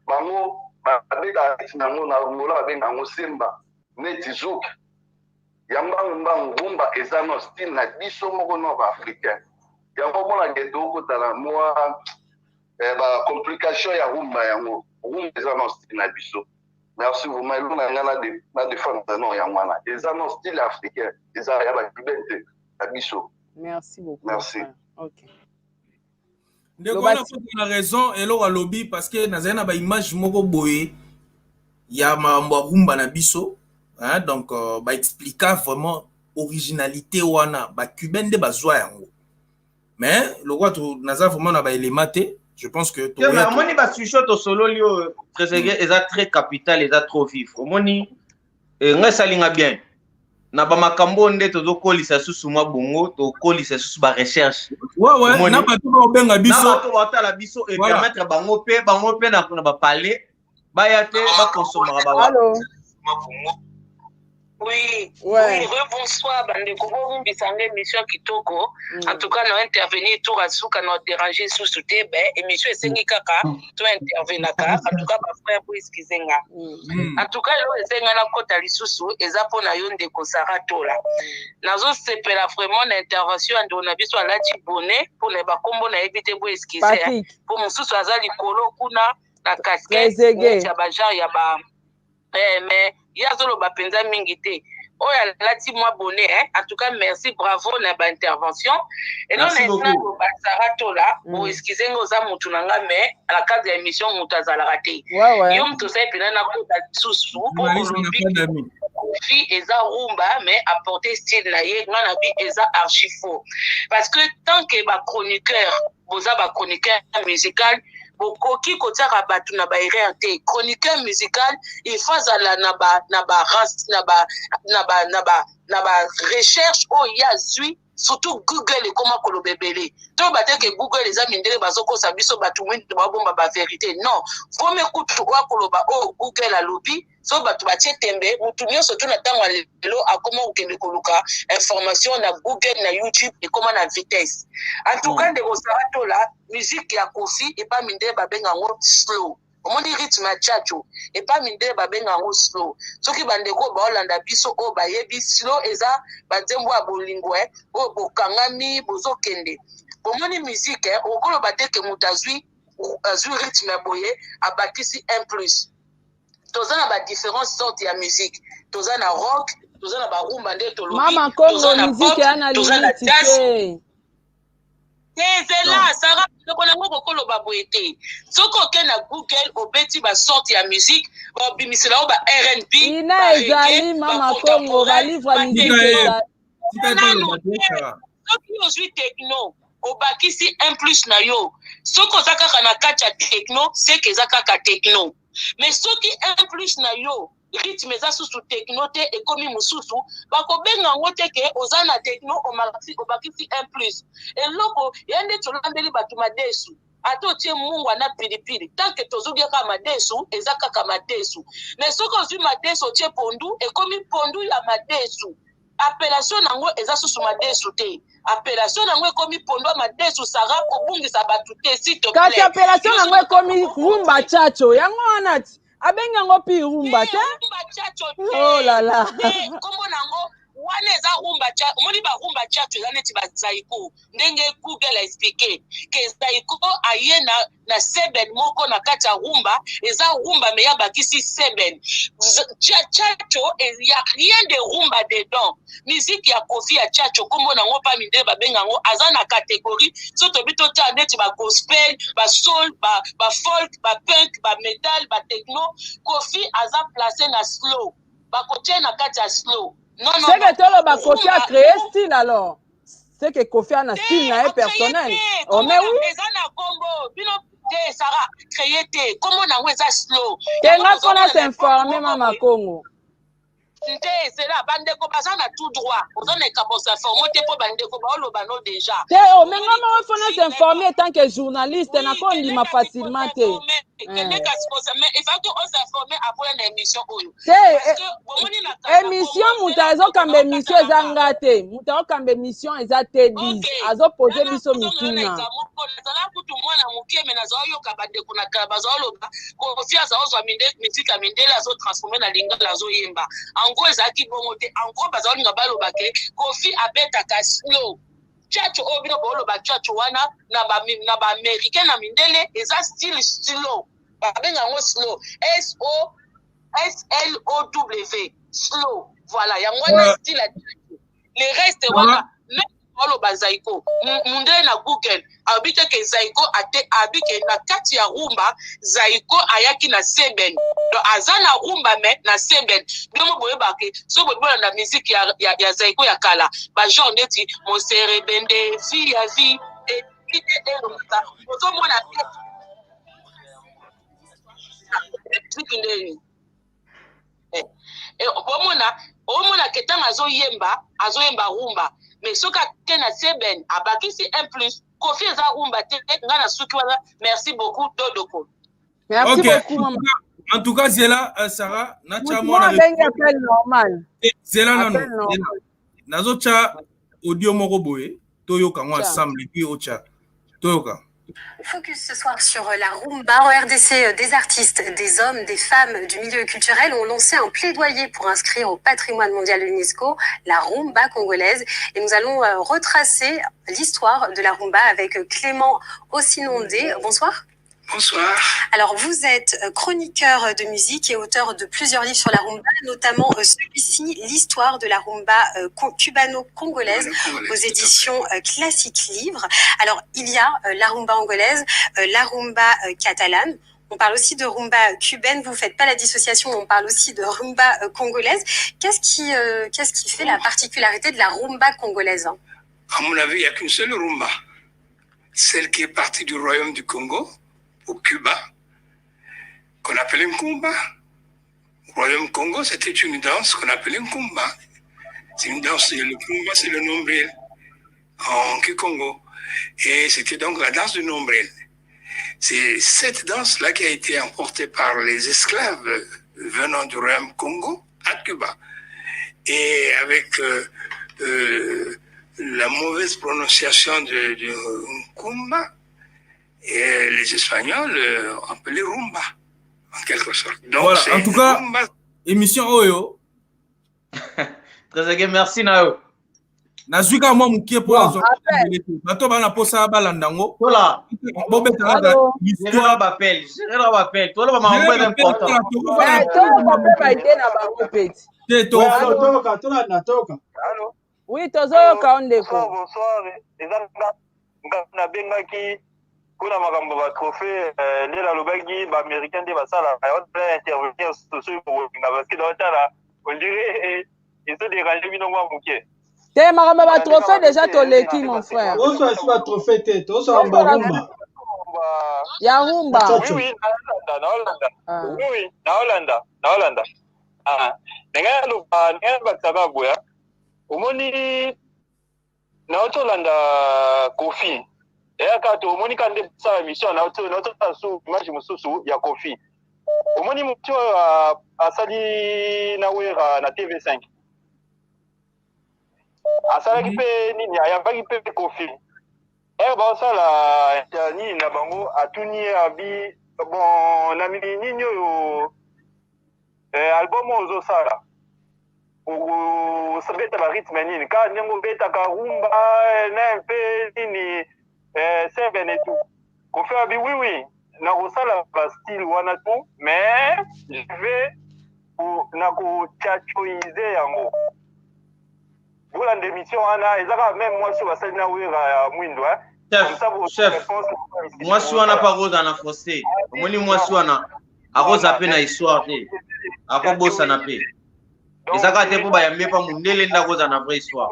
bango babetaka neti nango na Angola, babenga yango semba, neti zouk ya mbangu mbangu. Rumba eza no style na biso moko no baafricain. Yango omonaka tokota na mwa bacomplication ya rumba. Yango rumba eza no style na biso. Merci vraiment. Eloko na ngai na défendre no yango wana, eza no style africain, eza ya bacubain te, ya biso. Merci beaucoup. Merci. Ok. Ndeko wana na raison, eloko alobi, parce que nazali na baimage moko boye ya makambo ya rumba na biso, hein, donc baexplika vraiment originalité wana, bacubain nde bazwa yango. Mais lokola naza vraiment na baélément te, je pense que Omoni, basujet tosololi oyo, Trésor, eza très capital, eza trop vif. Omoni, ngai esalinga bien na bamakambo oyo nde tozokolisa susu mwa bongo, tokolisa susu barecherche. Ouais, na bato baobenga biso. Na bato baotala biso, epermettre bango mpe na bapale. Baya te bakonsomaka bawa. Allo. Oui, Ouais. oui, rebonsoir bandeko bolimbisa nga émission kitoko. En tout cas na intervenir tour ya suka na déranger susu te ben émission esengi kaka to intervenaka. En tout cas ba frère bo excuse nga. En tout cas eloko esenga nakota lisusu eza mpona yo ndeko Sarah Tola. Nazosepela vraiment na intervention ya ndeko na biso alati bonnet mpona bakombo nayebi te bo excuse Patrick. mpo mosusu aza likolo kuna na casquette Trezeguet. neti ya bagenre ya ba mais ye azoloba mpenza mingi te oyo alati mwa bonnet hein? En tout cas merci, bravo na baintervention. Elo Merci na beaucoup. naloba Sarah Tola, bo excuse nga, oza mutu na nga mais na cadre ya émission mutu azalaka te. Ouais. Yo mutu osali mpena nakota lisusu mpo Journaliste n'a olobi pas d'amis. Kofi eza rumba mais apporter style na ye. Nga na bi eza archi faux parce que tant que bachroniqueur, boza bachroniqueur musical, bokoki kotiaka bato na baerreur te. Chroniqueur musical, il faut azala na ba na ba na ba na ba na ba recherche oyo ye azwi. Surtout Google ekóma koloba ebele. Toyeba te ke Google eza mindele bazokosa biso, bato mwindu babomba bavérité. Non, vome kutu oya koloba oyo Google alobi. So bato batie tembe, motu nyonso tu na ntango ya lelo akóma kokende koluka information na Google, na YouTube, ekóma na vitesse. En tout cas ndeko Sarah Tola, musique ya Kofi epa mindele babenga yango slow. Omoni rythme ya tchatcho, epa mindele babenga yango slow. Soki bandeko oyo baolanda biso oyo bayebi slow, eza banzembo ya bolingo oyo bokangami bozokende. Bomoni musique, okoloba te ke moto azwi rythme ya boye, abakisi un plus. Toza na badifférentes sortes ya musique. Toza na rock, toza na barumba nde tolobi, Mama toza Congo, na musique pop, ya na toza na limite jazz. te. Te, ezela Sara, ndeko nango kokoloba boye te. Soki oke na Google, obeti basorte ya musique, babimisela yo ba R&B, Ina ezali Mama Congo, balivre ya musique ezali. Tika ete oloba te, Sarah. Soki ozwi techno, obakisi un plus na yo. Soki oza kaka na kati ya techno, seke eza kaka techno. Mais soki un plus na yo, rythme eza susu techno te, ekomi mosusu, bakobenga yango te ke oza na techno, obakisi un plus. Eloko ya nde tolambeli bato madesu, ata otie mungwa na pilipili, tant que tozolia kaka madesu, eza kaka madesu. Mais soki ozwi madesu, otie pondu, ekomi pondu ya madesu. Appellation nango eza susu madesu te, appellation nango ekomi pondu ya madesu. Sara, kobungisa bato te, s'il te Kasi plaît. appellation nango ekomi rumba tchatcho. Yango wana ti abengi yango mpi rumba te. Rumba tchatcho te. Oh là là. Te, kombo nango wana eza rumba tcha. Omoni barumba tchatcho eza neti bazaiko, ndenge Google aexpliquer ke zaiko aye na seben moko na kati ya rumba. Eza rumba mais abakisi seben. Tchatcho, ya rien de rumba dedans. Musique ya Kofi ya tchatcho, kombo nango pa mindele babenga yango, aza na catégorie so tobi totala neti bagospel, basoul, bafolk, bapunk, bametal, batechno. Kofi aza place na slow, bakotie na kati ya slow. Non, non, C'est que non. toloba Kofi a Rumba- créé style alors. C'est que Kofi a na style na ye personnel. Oh mais oui. Eza na kombo bino te, Sara, créé te. Kombo nango eza slow. Te, nga mpona s'informer, Mama Congo. Te, ezela bandeko baza na tout droit. Oza na ekambo s'informer te mpo bandeko baoloba no déjà. Te, oh mais nga moko mpona s'informer tant que journaliste, nakondima facilement te. Kende kasi kosa, mais efaki os'informer après na émission oyo. Te, Parce que bomoni na émission, moto azokamba émission eza nga te. Moto azokamba émission eza te 10 azopose biso mituna. Nazala kutu mwana moke mais nazoyoka bandeko na kala bazoloba Kofi azozwa musique ya mindele, azotransformer na lingala, azoyemba. En gros ezalaki bongo te. En gros bazolinga baloba ke Kofi abetaka slow tchatcho. Oyo bino booloba tchatcho wana, na baaméricain, na mindele eza style slow, babenga yango slow, s o s l o w, slow. Voilà, yango wana style ya tchatcho. Le reste wana, même oloba zaiko, mundele na Google alobi te ke zaiko ate abi ke na kati ya rumba zaiko ayaki na seben. Donc aza na rumba mais na seben. Bino boyebake so bobolanda musique ya zaiko ya kala, bagenre neti moserebende vi ya vi elobaka, ozomona te musique ndeni omona, omona ke ntango azoyemba, azoyemba rumba, mais soki ake na seben, abakisi un plus. Kofi eza rumba te. Ngai na suki wana. Merci beaucoup, dodoko. Merci Ok. beaucoup, mama. En tout cas, zela Sarah, natya mwana abengi appel normal. Eh, zela nano. Nazotya audio moko boye, toyoka ngo ensemble et puis otya. Toyoka. Focus ce soir sur la rumba. En RDC, des artistes, des hommes, des femmes du milieu culturel ont lancé un plaidoyer pour inscrire au patrimoine mondial de l'UNESCO la rumba congolaise. Et nous allons retracer l'histoire de la rumba avec Clément Ossinondé. Bonsoir. Bonsoir. Alors, vous êtes chroniqueur de musique et auteur de plusieurs livres sur la rumba, notamment celui-ci, L'histoire de la rumba cubano-congolaise, aux éditions Classique Livre. Alors, il y a la rumba angolaise, la rumba catalane. On parle aussi de rumba cubaine. Vous ne faites pas la dissociation, on parle aussi de rumba congolaise. Qu'est-ce qui fait la particularité de la rumba congolaise? À mon avis, il n'y a qu'une seule rumba. Celle qui est partie du royaume du Congo, au Cuba, qu'on appelait Nkumba. Au royaume Congo, c'était une danse qu'on appelait Nkumba. C'est une danse, le Nkumba, c'est le nombril en Kikongo. Et c'était donc la danse du nombril. C'est cette danse-là qui a été emportée par les esclaves venant du royaume Congo à Cuba. Et avec la mauvaise prononciation de Nkumba, et les Espagnols appelaient rumba, en quelque sorte. Donc, voilà, en tout cas, rumba. Émission Oyo. Très bien, merci Nao. Nazuka moi mukie pour la bato bana posa balandango. Voilà. Bobeta l'histoire bapel, gérer bapel. Toi là ma mwa important. Te to toka toka toka. Allô. Oui, tozoyoka ndeko. Bonsoir. Eza nga nabengaki mpona makambo ba trophée nde nalobaki ba américain nde basalaka otala intervenir soki bokolinga parce que naotala on dirait ezo déranger bino mwa moke. Te makambo ba trophée déjà toleki mon frère. Oso esi ba trophée te, toso ba rumba. Ya rumba. Oui oui, naolanda. Oui oui, naolanda, naolanda. Ah, ndenge naloba, ndenge nabakisaka boya. Omoni naotolanda Kofi. Eyaka to omoni ka nde sala mission naotolanda su image mosusu ya Kofi. Omoni moto asali na Wera na TV5. Asalaki mpe nini, ayambaki mpe Kofi. Ere baosala nini na bango, atuni ye abi bon na nini oyo album oyo ozosala obeta ba rythme nini kaka ndenge obetaka rumba na mpe nini seven et tout. Kofi abi oui oui, nakosala ba style wana tout, mais je vais nakochachoiser yango. Bolanda émission wana eza kaka même mwasi oyo basali na Wera ya mwindo. Chef, mwasi wana mpe akozala na français. Omoni mwasi wana akoza mpe na histoire te, akobosana mpe. Eza kaka te mpo bayambi mpa mondele nde akozala na vraie histoire.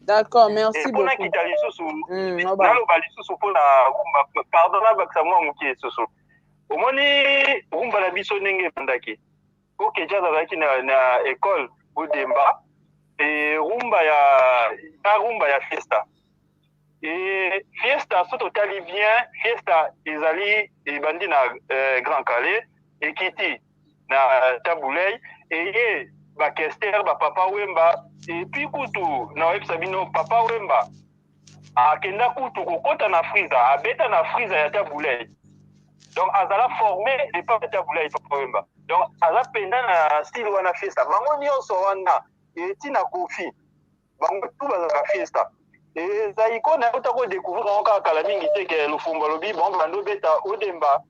D'accord, merci beaucoup. Nakita lisusu, naloba lisusu mpona rumba, pardon nabakisa mwa moke lisusu. Omoni rumba na biso ndenge ebandaki. Ok, jazz azalaki na école Odemba e rumba ya fiesta. E fiesta so totali bien, fiesta ezali ebandi na Grand Calais, ekiti na Tabulei, eye ba Kester, ba Papa Wemba, et puis kutu na oyebisa bino Papa Wemba akenda kutu kokota na Friza, abeta na Friza ya Tabulei. Donc azala formé epa ya Tabulei Papa Wemba. Donc aza penda na style wana fiesta. Bango nyonso wana eti na Kofi. Bango tout bazaka fiesta. Et Zaiko na ota ko découvrir yango kaka kala mingi te ke Lofombo alobi bango bando beta Odemba.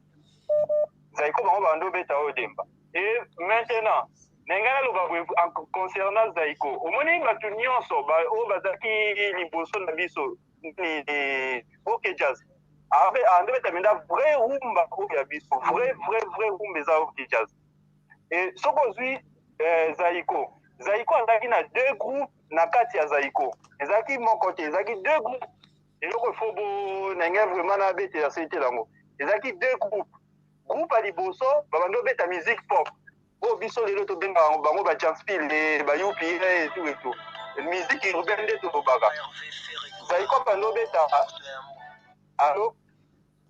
Zaiko bango bando beta Odemba. Et maintenant ndenge naloba boye concernant Zaiko, omoni bato nyonso oyo bazalaki liboso na biso ni OK Jazz andobeta mpenza vrai rumba oyo ya biso, vrai vrai vrai rumba eza OK Jazz. Et soki ozwi Zaiko, Zaiko azalaki na deux groupes na kati ya Zaiko, ezalaki moko te, ezalaki deux groupes. Eloko efo bo ndenge vraiment nabetela se te yango, ezalaki deux groupes. Groupe ya liboso babandi obeta musique pop oyo biso lelo tobengaka bango ba Jamspil, ba UPA et tout et tout, musique urbaine nde tolobaka. Zaiko bandi obeta allo.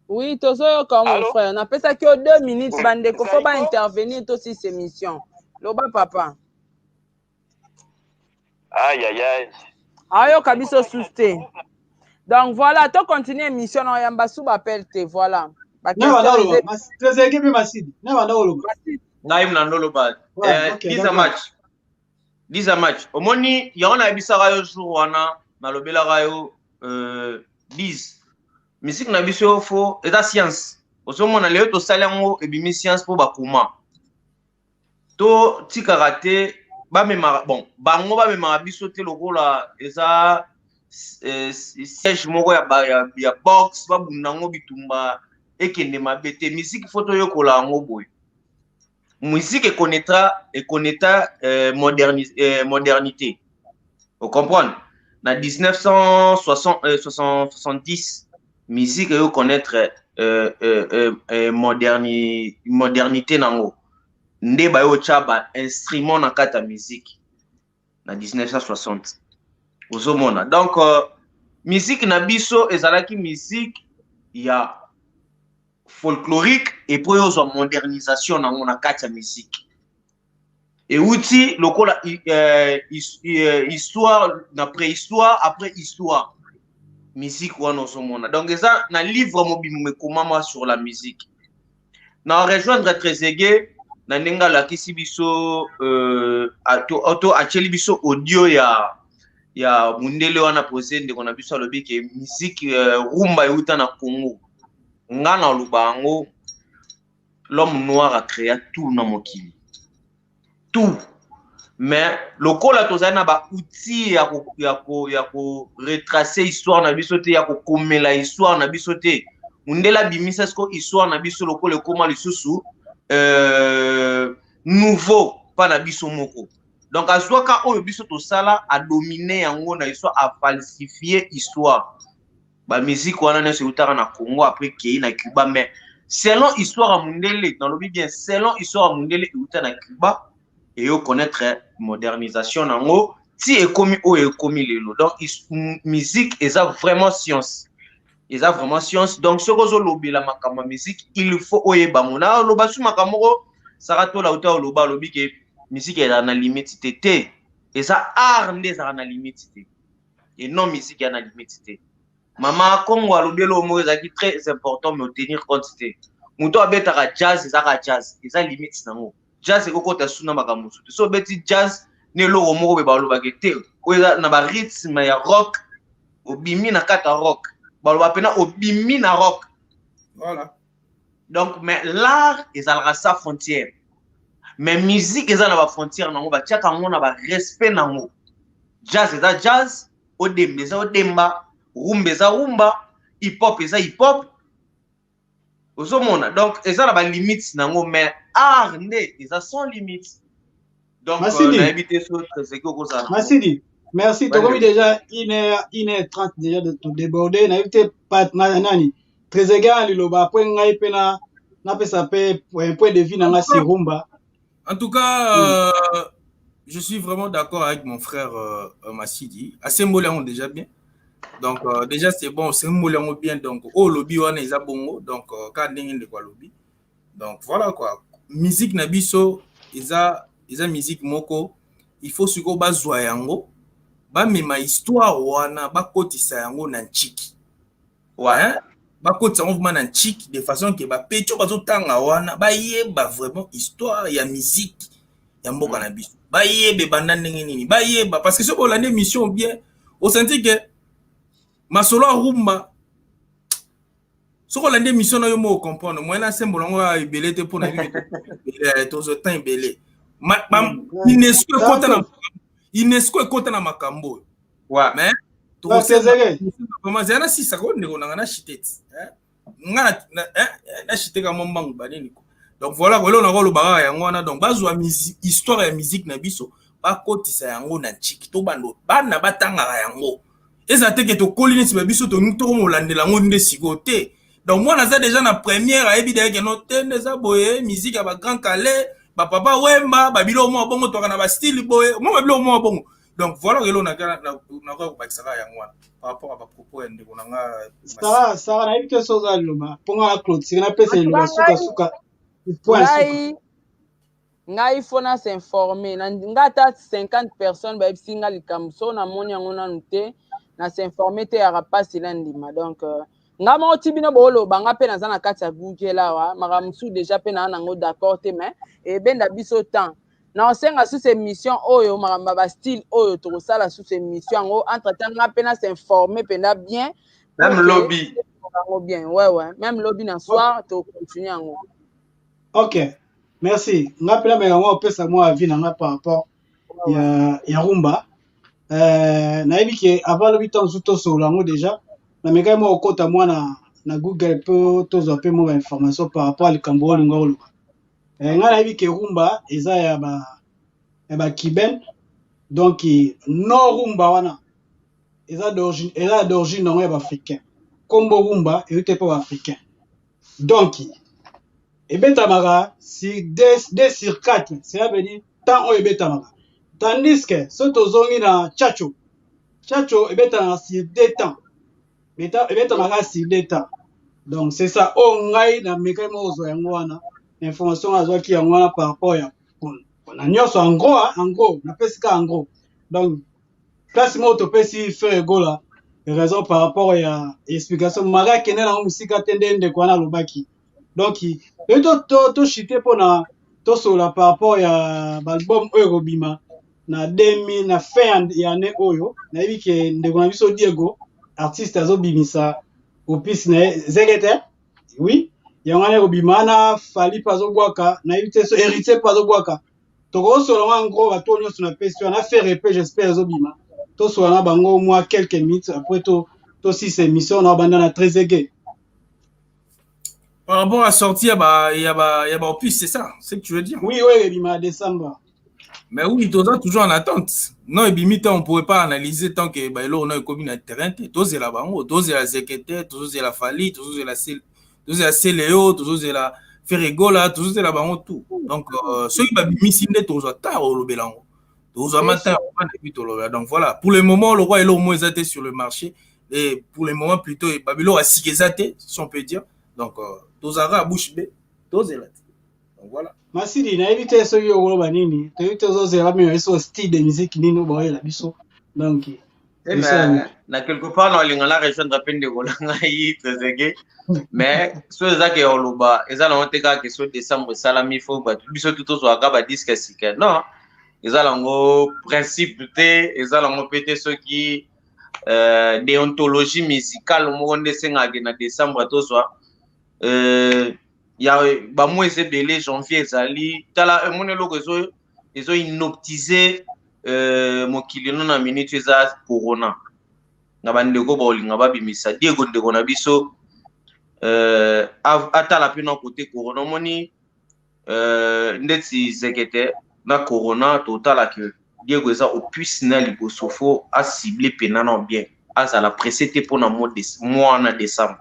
Oui, tozoyoka mon frère. Napesaki yo 2 minutes, bandeko faut baintervenir, tosisa émission. Loba, papa. Aïe, aïe, aïe. Ayoka biso susu te. Donc voilà, tocontinue émission na oyamba su baappel te, voilà. Trésor mpe Masidi na banda koloba. Ngai na ndoloba 10 match, 10 match. Omoni yango, nayebisaka yo jour wana, nalobelaka yo 10 musique na biso faut eza science. Ozomona lelo tosali yango, ebimi science mpo bakoma totikaka te. Bamemaka, bon, bango bamemaka biso te lokola eza siège moko ya box, babunda yango, bitumba ekende mabe te. Musique faut toyekola yango boye. Musique ekonnaîtra modernité, ocomprendre? Na 1970 musique eyo connaître modernité nango nde bayo otya bainstrument na kati ya musique na 1960. Ozomona, donc musique na biso ezalaki musique ya folklorique et puis ozwa modernisation nango na kati ya musique. Euti lokola histoire na préhistoire, après histoire musique wana. Ozomona, donc eza na livre mobimba ekomama sur la musique. Na rejoindre Trésege na ndenge alakisi biso, to atieli biso audio ya mundele wana pose. Ndeko na biso alobi ke musique rumba euta na Congo. Nga na oloba yango, l'homme noir a créé tout na mokili, tout. Mais lokola tozali na baoutil ya koretrace histoire na biso te, ya kokomela histoire na biso te, mundele abimisa siko histoire na biso lokola ekóma lisusu nouveau mpa na biso moko. Donc azwaka oyo biso tosala, adomine yango na histoire, afalsifie histoire. Bamusique wana nyonso eutaka na Congo, après kei na Cuba. Mais selon histoire ya mundele, nalobi bien, selon histoire ya mundele, euta na Cuba, eyo connaître modernisation nango ti ekomi oyo ekomi lelo. Donc musique eza vraiment science, eza vraiment science. Donc soki ozolobela makambo ya musique, il faut oyeba ngo. Naloba su makambo moko, Sara Tola uta oloba, alobi ke musique ezala na limite te. Te, eza art nde ezalaka na limite te et non musique eza na limite te. Mama Congo alobi eloko moko ezalaki très important, mais otenir compte te. Moto abetaka jazz, ezaka jazz, eza limite nango. Jazz ekokota su na makambo mosusu te. So obeti jazz na eloko moko boye, balobaka te oyo eza na barythme ya rock, obimi na kati ya rock, baloba mpena obimi na rock. Voilà. Donc, mais l'art ezalaka sans frontière, mais musique eza na bafrontière nango, batiaka yango na barespect nango. Jazz eza jazz, odemba eza odemba, rumba eza rumba, hip hop eza hip hop. Ozomona, donc eza na balimite nango, mais art nde eza sans limite. Donc nayebi te so Tréseki okozala. Masidi, merci. Tokomi déjà 1 heure, 1h30 déjà de todéborde. Nayebi te pat nani Trésege liloba après ngai mpe na napesa mpe point de vue na nga si rumba. En tout cas, je suis vraiment d'accord avec mon frère Massidi. Asemboli yango déjà bien. Donc déjà c'est bon, asemboli yango bien. Donc oh lobi wana eza bongo. Donc ka ndenge ndeko alobi. Donc voilà quoi. Musique na biso eza musique moko, il faut sikoyo bazwa yango, bamema histoire wana, bakotisa yango na ntiki. Ouais. Bakotisa yango vraiment na ntiki de façon ke bapeti oyo bazotanga wana bayeba vraiment histoire ya musique ya mboka na biso, bayeba ebanda ndenge nini, bayeba. Parce que soki olandi émission bien, osenti ke masolo ya rumba, soki olandi émission na yo mo, ocomprendre moyen nasembola yango ya ebele te mpona tozo temps ebele. UNESCO ekota na UNESCO, ekota na makambo oyo. Mais vraiment zala na sisaka oyo ndeko nanga na chite ti nga na chite ka mwa mbangu banini. Donc voilà, eloko na koloba kaka yango wana. Donc bazwa histoire ya musique na biso, bakotisa yango na ntiki to bando bana batangaka yango. Eza te ke tokoli neti babiso toningi tokomolandela yango nde sikoyo te. Donc mwana aza déjà na première, ayebi deya keno te nde eza boye, musique ya bagrand Kallé, bapapa Wemba, babiloko mwa bongo, toka na bastyle boye, mwa babiloko mwa bongo. Donc voilà eloko nakoki kobakisaka yango wana par rapport à bapropos ya ndeko na nga. Sara, Sara, nayebi te so oza liloba mpo nga clôture, napesa liloba sukasuka. Ngai, ngai faut na s'informer. Nga ata 50 personnes bayebisi nga likambo, so namoni yango nanu te, na s'informer te, yaka mpasi na ndima. Donc nga moko ti bino booloba, nga mpe naza na kati ya Google awa. Makambo mosusu déjà mpe naa nango d'accord te, mais ebenda biso temps na osenga susu émission oyo, makambo ya bastyle oyo tokosala susu émission yango. Entre temps nga mpe na s'informer mpenza bien. Même lobi. Yango bien, ouais, même lobi na soir tocontinue yango. Ok, merci. Nga mpe nameka yango opesa mwa avis na nga par rapport ya rumba. Nayebi ke avant lobi ntango mosusu tosolola yango, déjà namekaki mwa kokɔta mwa na Google mpo tozwa mpe mwa bainformation par rapport ya likambo oyo olinga oloba. Ngai nayebi ke rumba eza ya bacubain. Donc no rumba wana eza d'origine, eza d'origine nango ya baafricain. Nkombo rumba euti mpo baafricain. Donc ebetamaka sur 2 sur 4, cela veut dire temps oyo ebetamaka, tandis que so tozongi na tchatcho, tchatcho ebetamaka sur 2 temps, ebetamaka sur 2 temps. Donc c'est ça oyo ngai namekaki moko kozwa yango wana, information azwaki yango wana par rapport ya na nyonso. En gros, en gros napesi ka en gros. Donc place moko topesi Ferre Gola raison par rapport ya explication mari akende nango mosika te nde ndeko wana alobaki. Donc toyi toshite mpona tosolola par rapport ya baalbum oyo ekobima na 2000, na fin ya année oyo. Nayebi ke ndeko na biso Diego artiste azobimisa opus na ye zeke te, oui, yango wana ekobima wana. Fally mpe azobwaka, nayebi te so Héritier mpe azobwaka. Tokosola ngo en gros, bato nyonso napesi wana, Ferre mpe j'espère ezobima. Tosola na bango mwa quelques minutes, après tosisa émission na banda na Trésege. Par rapport à sortie, il y a ba opus, c'est ça, c'est ce que tu veux dire? Oui, ebima décembre. Mais oui, toza toujours en attente. Non, ebimi te, on pourrait pas analyser tant que ba eloko na ekomi na terrain te. Tozela bango, tozela Zekete, tozela Fally, tozela Celeo, tozela Ferre Gola, tozela bango tout. Donc soki babimisi nde tozwa ta olobela yango. Tozwa matin et puis tolobela. Donc voilà, pour le moment, le roi eloko mo eza te sur le marché et pour le moment plutôt babiloko ya sika eza te, si on peut dire. Donc tozalaka bouche bée, tozela te. Donc voilà. Masili, nayebi te soki okoloba nini. Toyebi te, ozozela bamema biso style de musique nini baoyela biso. Donc na quelque part naolinga na rejoindre mpe ndeko na ngai Trésege, mais so ezaki ya koloba, eza nango te kaka question décembre esalami, faut bato biso tu tozwaka badisque ya sika. Non, eza nango principe te, eza nango mpe te soki déontologie musicale moko nde esengaka na décembre tozwa ya bamwa eza ebele. Janvier ezali, tala, emoni eloko ezo hypnotiser mokili no na minute eza corona. Na bandeko baolinga babimisa Diego, ndeko na biso atala mpe na kote corona. Omoni ndeti Zekete na corona, totala ke Diego eza opus na liboso, faut acible mpena na bien, azala pressé te mpona mois wana décembre.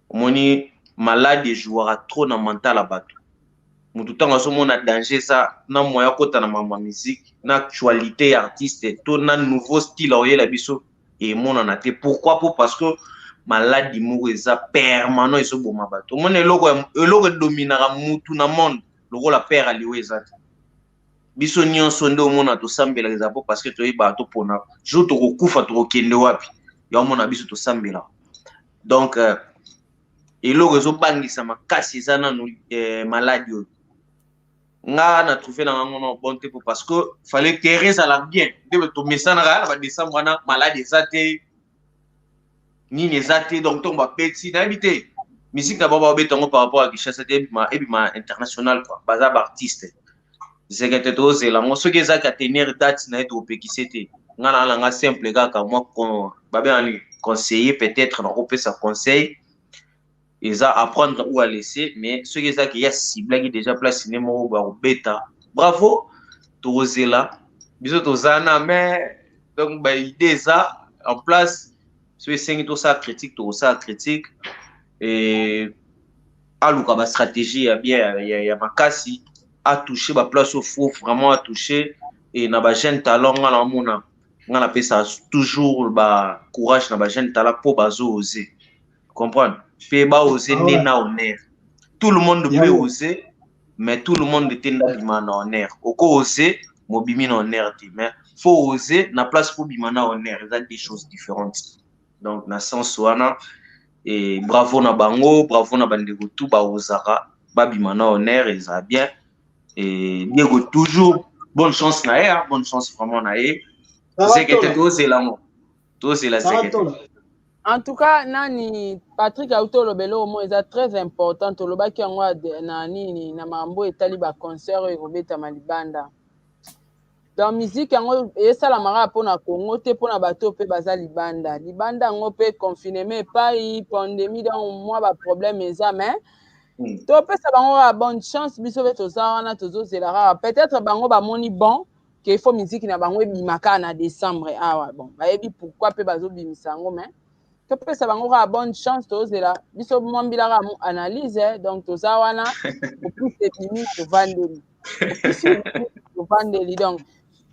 Omoni maladi ejouaka trop na mental ya bato. Motu ntango azomona danger eza na moyen akota na mama musique, na actualité ya artiste to na nouveau style aoyela biso, emonana te. Pourquoi? Po parce que maladi moko eza permanent, ezoboma bato. Omoni eloko, eloko edominaka mutu na monde lokola père aliwa eza te. Biso nyonso nde omona tosambelaka eza po parce que toyebaka topona jour tokokufa, tokokende wapi. Ya omona biso tosambelaka. Donc eloko ezobangisa makasi eza nanu maladi oyo. Nga na trouve na ngango no bon te, po parce que fallait terrain ezala bien nde tomesanaka na badécembre wana, maladi eza te, nini eza te. Donc ntongo babeti, nayebi te musique na bango babeta yango par rapport à Kinshasa te, ebima, ebima international quoi. Baza baartiste Zekete, tozela yango. Soki ezaki atenir date na ye, tokopekise te. Nga na nanga simple kaka mwa babengani conseiller, peut-être nakopesa conseil eza à prendre ou à laisser, mais soki ezaki ya ciblaki déjà place ne moko bakobeta, bravo, tokozela. Biso toza na, mais donc baidée eza en place. So esengi tosala critique, tokosala critique. E aluka bastratégie ya bien ya makasi, atouche baplace oyo faut vraiment atouche. Et na ba jeune talent nga na mona nga na pesa toujours ba courage na ba jeune talent po bazo oser. Comprendre? Pe ba oser ah ouais. na honneur. Tout le monde peut oser, mais tout le monde te ndabima na honneur. Oko oser, mobimi na honneur te, mais faut oser na place faut bima na honneur, eza des choses différentes. Donc na sens wana et bravo na bango, bravo na bandeko tout ba osaka, babima na honneur eza bien. Et Diego toujours bonne chance na ye, hein, bonne chance vraiment na ye. Zekete tozela ngo. Tozela zekete. En tout cas, nani Patrick auti oloba eloko moko eza très important tolobaki yango na nini na makambo etali ba concert oyo ekobetama libanda. Donc musique yango esalamaka mpona Congo te mpona bato oyo mpe baza libanda. Libanda yango mpe confinement epai pandémie donc mwa ba problème eza mais topesa bango kaka bonne chance biso mpe toza wana tozozela kaka peut-être bango bamoni bon ke faut musique na bango ebima kaka na décembre awa bon bayebi pourquoi mpe bazobimisa yango mais topesa bango kaka bonne chance tozela biso mwa mbila kaka mu analyse donc toza wana opuse ebimi tovandeli opuse tovandeli donc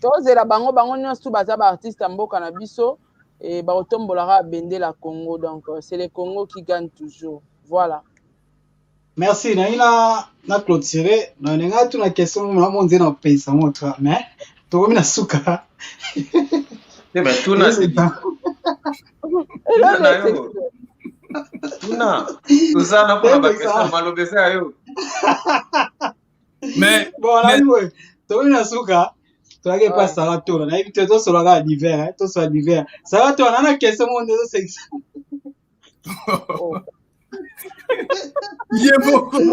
tozela bango bango nyonso baza baartiste ya mboka na biso e bakotombola kaka bendela Congo donc c'est le Congo qui gagne toujours voilà. Merci nayi na na clôturer na ndenge atuna question na mo nzela pesa mo tra mais tokomi na suka. Te ba tuna tuna yo. Tuna toza na pona ba question maloba eza yo. Mais bon na boye tokomi na suka toyaki epa Sarah Tola nayebi te tosolaka ya divers tosola divers Sarah Tola na na question moko nde ezosekisa. Ye moko ye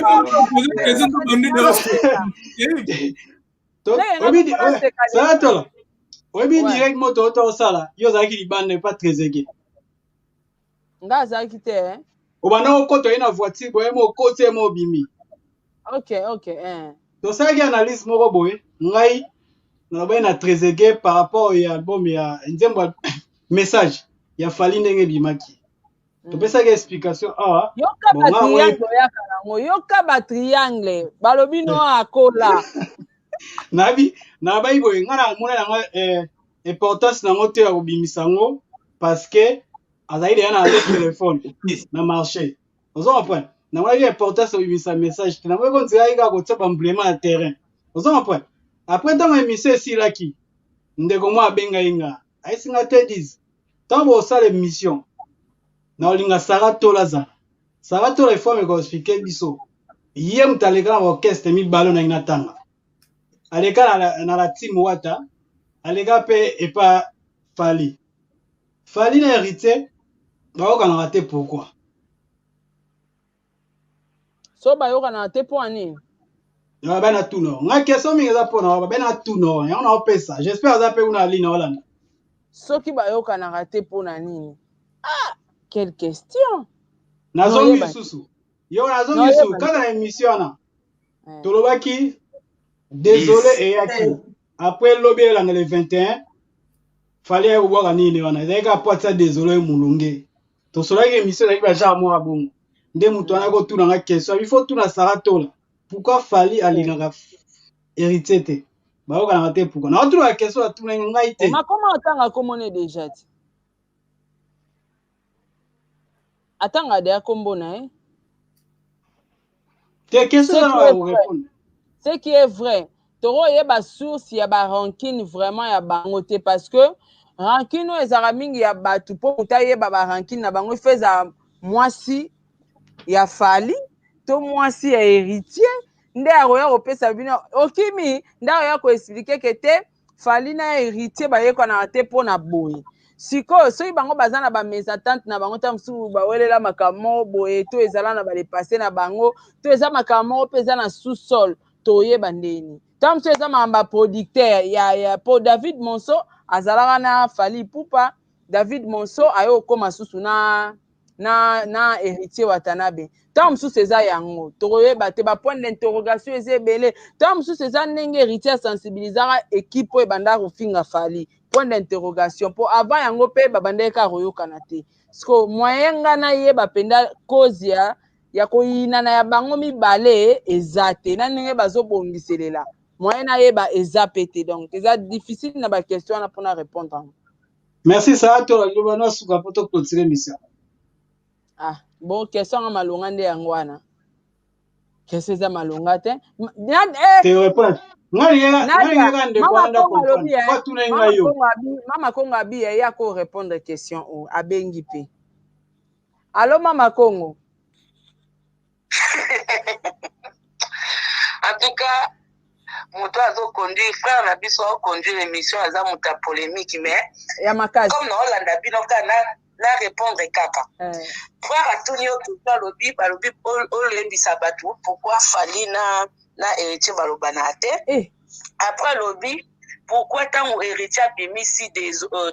moko pose question tobandi na Sarah Tola oyebi direct moto oyo tosala yo ozalaki libanda epa Trezeguet. Nga azalaki te. Obanda okota ye na voiture boye mo okoti ye mo obimi. Ok ok eh. Tosalaki analyse moko boye ngai nalobaki na Trezeguet par rapport ya album ya nzembo message ya Fally ndenge ebimaki. Topesaki explication awa. Yoka ba triangle oyaka nango, yoka ba triangle balobi no akola. Nabi nabai boye ngai namona yango importance nango te ya kobimisa yango parce que azali deja na le téléphone na marché. Ozo comprendre? Namonaki importance ya kobimisa message te. Namonaki konzela kaka kotia ba emblème na terrain. Ozo comprendre? Après ntango émission esilaki, ndeko moko abengai nga. Ayesi nga te 10. Ntango bosala émission, na olinga Sarah Tola azala. Sarah Tola il faut ameka expliquer biso. Ye moto aleka na orchestre mibale oyo na tanga. Aleka na la team Wata, aleka pe epa Fally. Fally na héritier bayokanaka te pourquoi? So bayokanaka te mpo nini? Babe na tuna nga question mingi eza mpona babe na tuna yango na opesa j'espère aza mpe kuna aline olanda. Soki bayokanaka te mpo na nini? Ah, quelle question! Nazongi lisusu yo nazongi lisusu kaka na émission wana tolobaki désolé eyaki après lobi elanda le 21 Fally aye kobwaka nini wana ezalaki kaka po atia désolé molunge tosolaki émission ezalaki ba genre moko ya bongo nde moto wana akotuna nga question il faut tuna Sarah Tola pourquoi Fally alingaka héritier te bayokanaka te pourquoi naotuna question atunaki ngai te makoma atanga komone déjà ti atanga deya kombo na ye te question eza na korépondre. Ce qui est vrai, tokoyeba source ya ba rancune vraiment ya bango te parce que rancune oyo ezalaka mingi ya bato mpo moto ayeba ba rancune na bango ifo ezala mwasi ya Fally to mwasi ya héritier nde akoya kopesa bino okimi nde akoya koexpliquer ke te Fally na héritier bayekanaka te mpo na boye. Sikoyo soki bango baza na ba mésentente na bango ta mosusu bawelela makambo moko boye to ezala na balepasse na bango to eza makambo moko mpe eza na sous-sol toyeba ndeni ta mosusu eza makambo ya producteur ya po David Monso azalaka na Fally Ipupa. David Monso aye okóma susu na héritier Watanabe. Ntango mosusu eza yango tokoyeba te, bapoint d'interrogation eza ebele. Ntango mosusu eza ndenge héritier asensibilizaka équipe oyo ebandaka kofinga Fally, point d'interrogation mpo avant yango mpe babandaki kaka koyokana te. Siko moyen nga nayeba mpenza cause ya koyinana ya bango mibale eza te na ndenge bazobongiselela. Moyen nayeba eza pe te, donc eza difficile na ba question wana mpona répondre yango. Merci Sarah Tola, liloba na suka po to clôturer émission. Ah, bon, question nga malonga nde yango wana. Question eza malonga te. Te répondre. Ngai ngai ndeko wana comprendre. Kwa tuna ngai yo. Mama Kongo abi ya ko répondre question o abengi pe. Allo Mama Kongo. En tout cas, moto azo conduire, frère na biso azo conduire émission, aza moto ya polémique, mais ya makasi. Comme naolanda bino kaka na na répondre kaka. Frère atuni yo question, alobi balobi olembisa bato pourquoi Fally na Héritier balobana te. Après alobi pourquoi ntango Héritier abimisi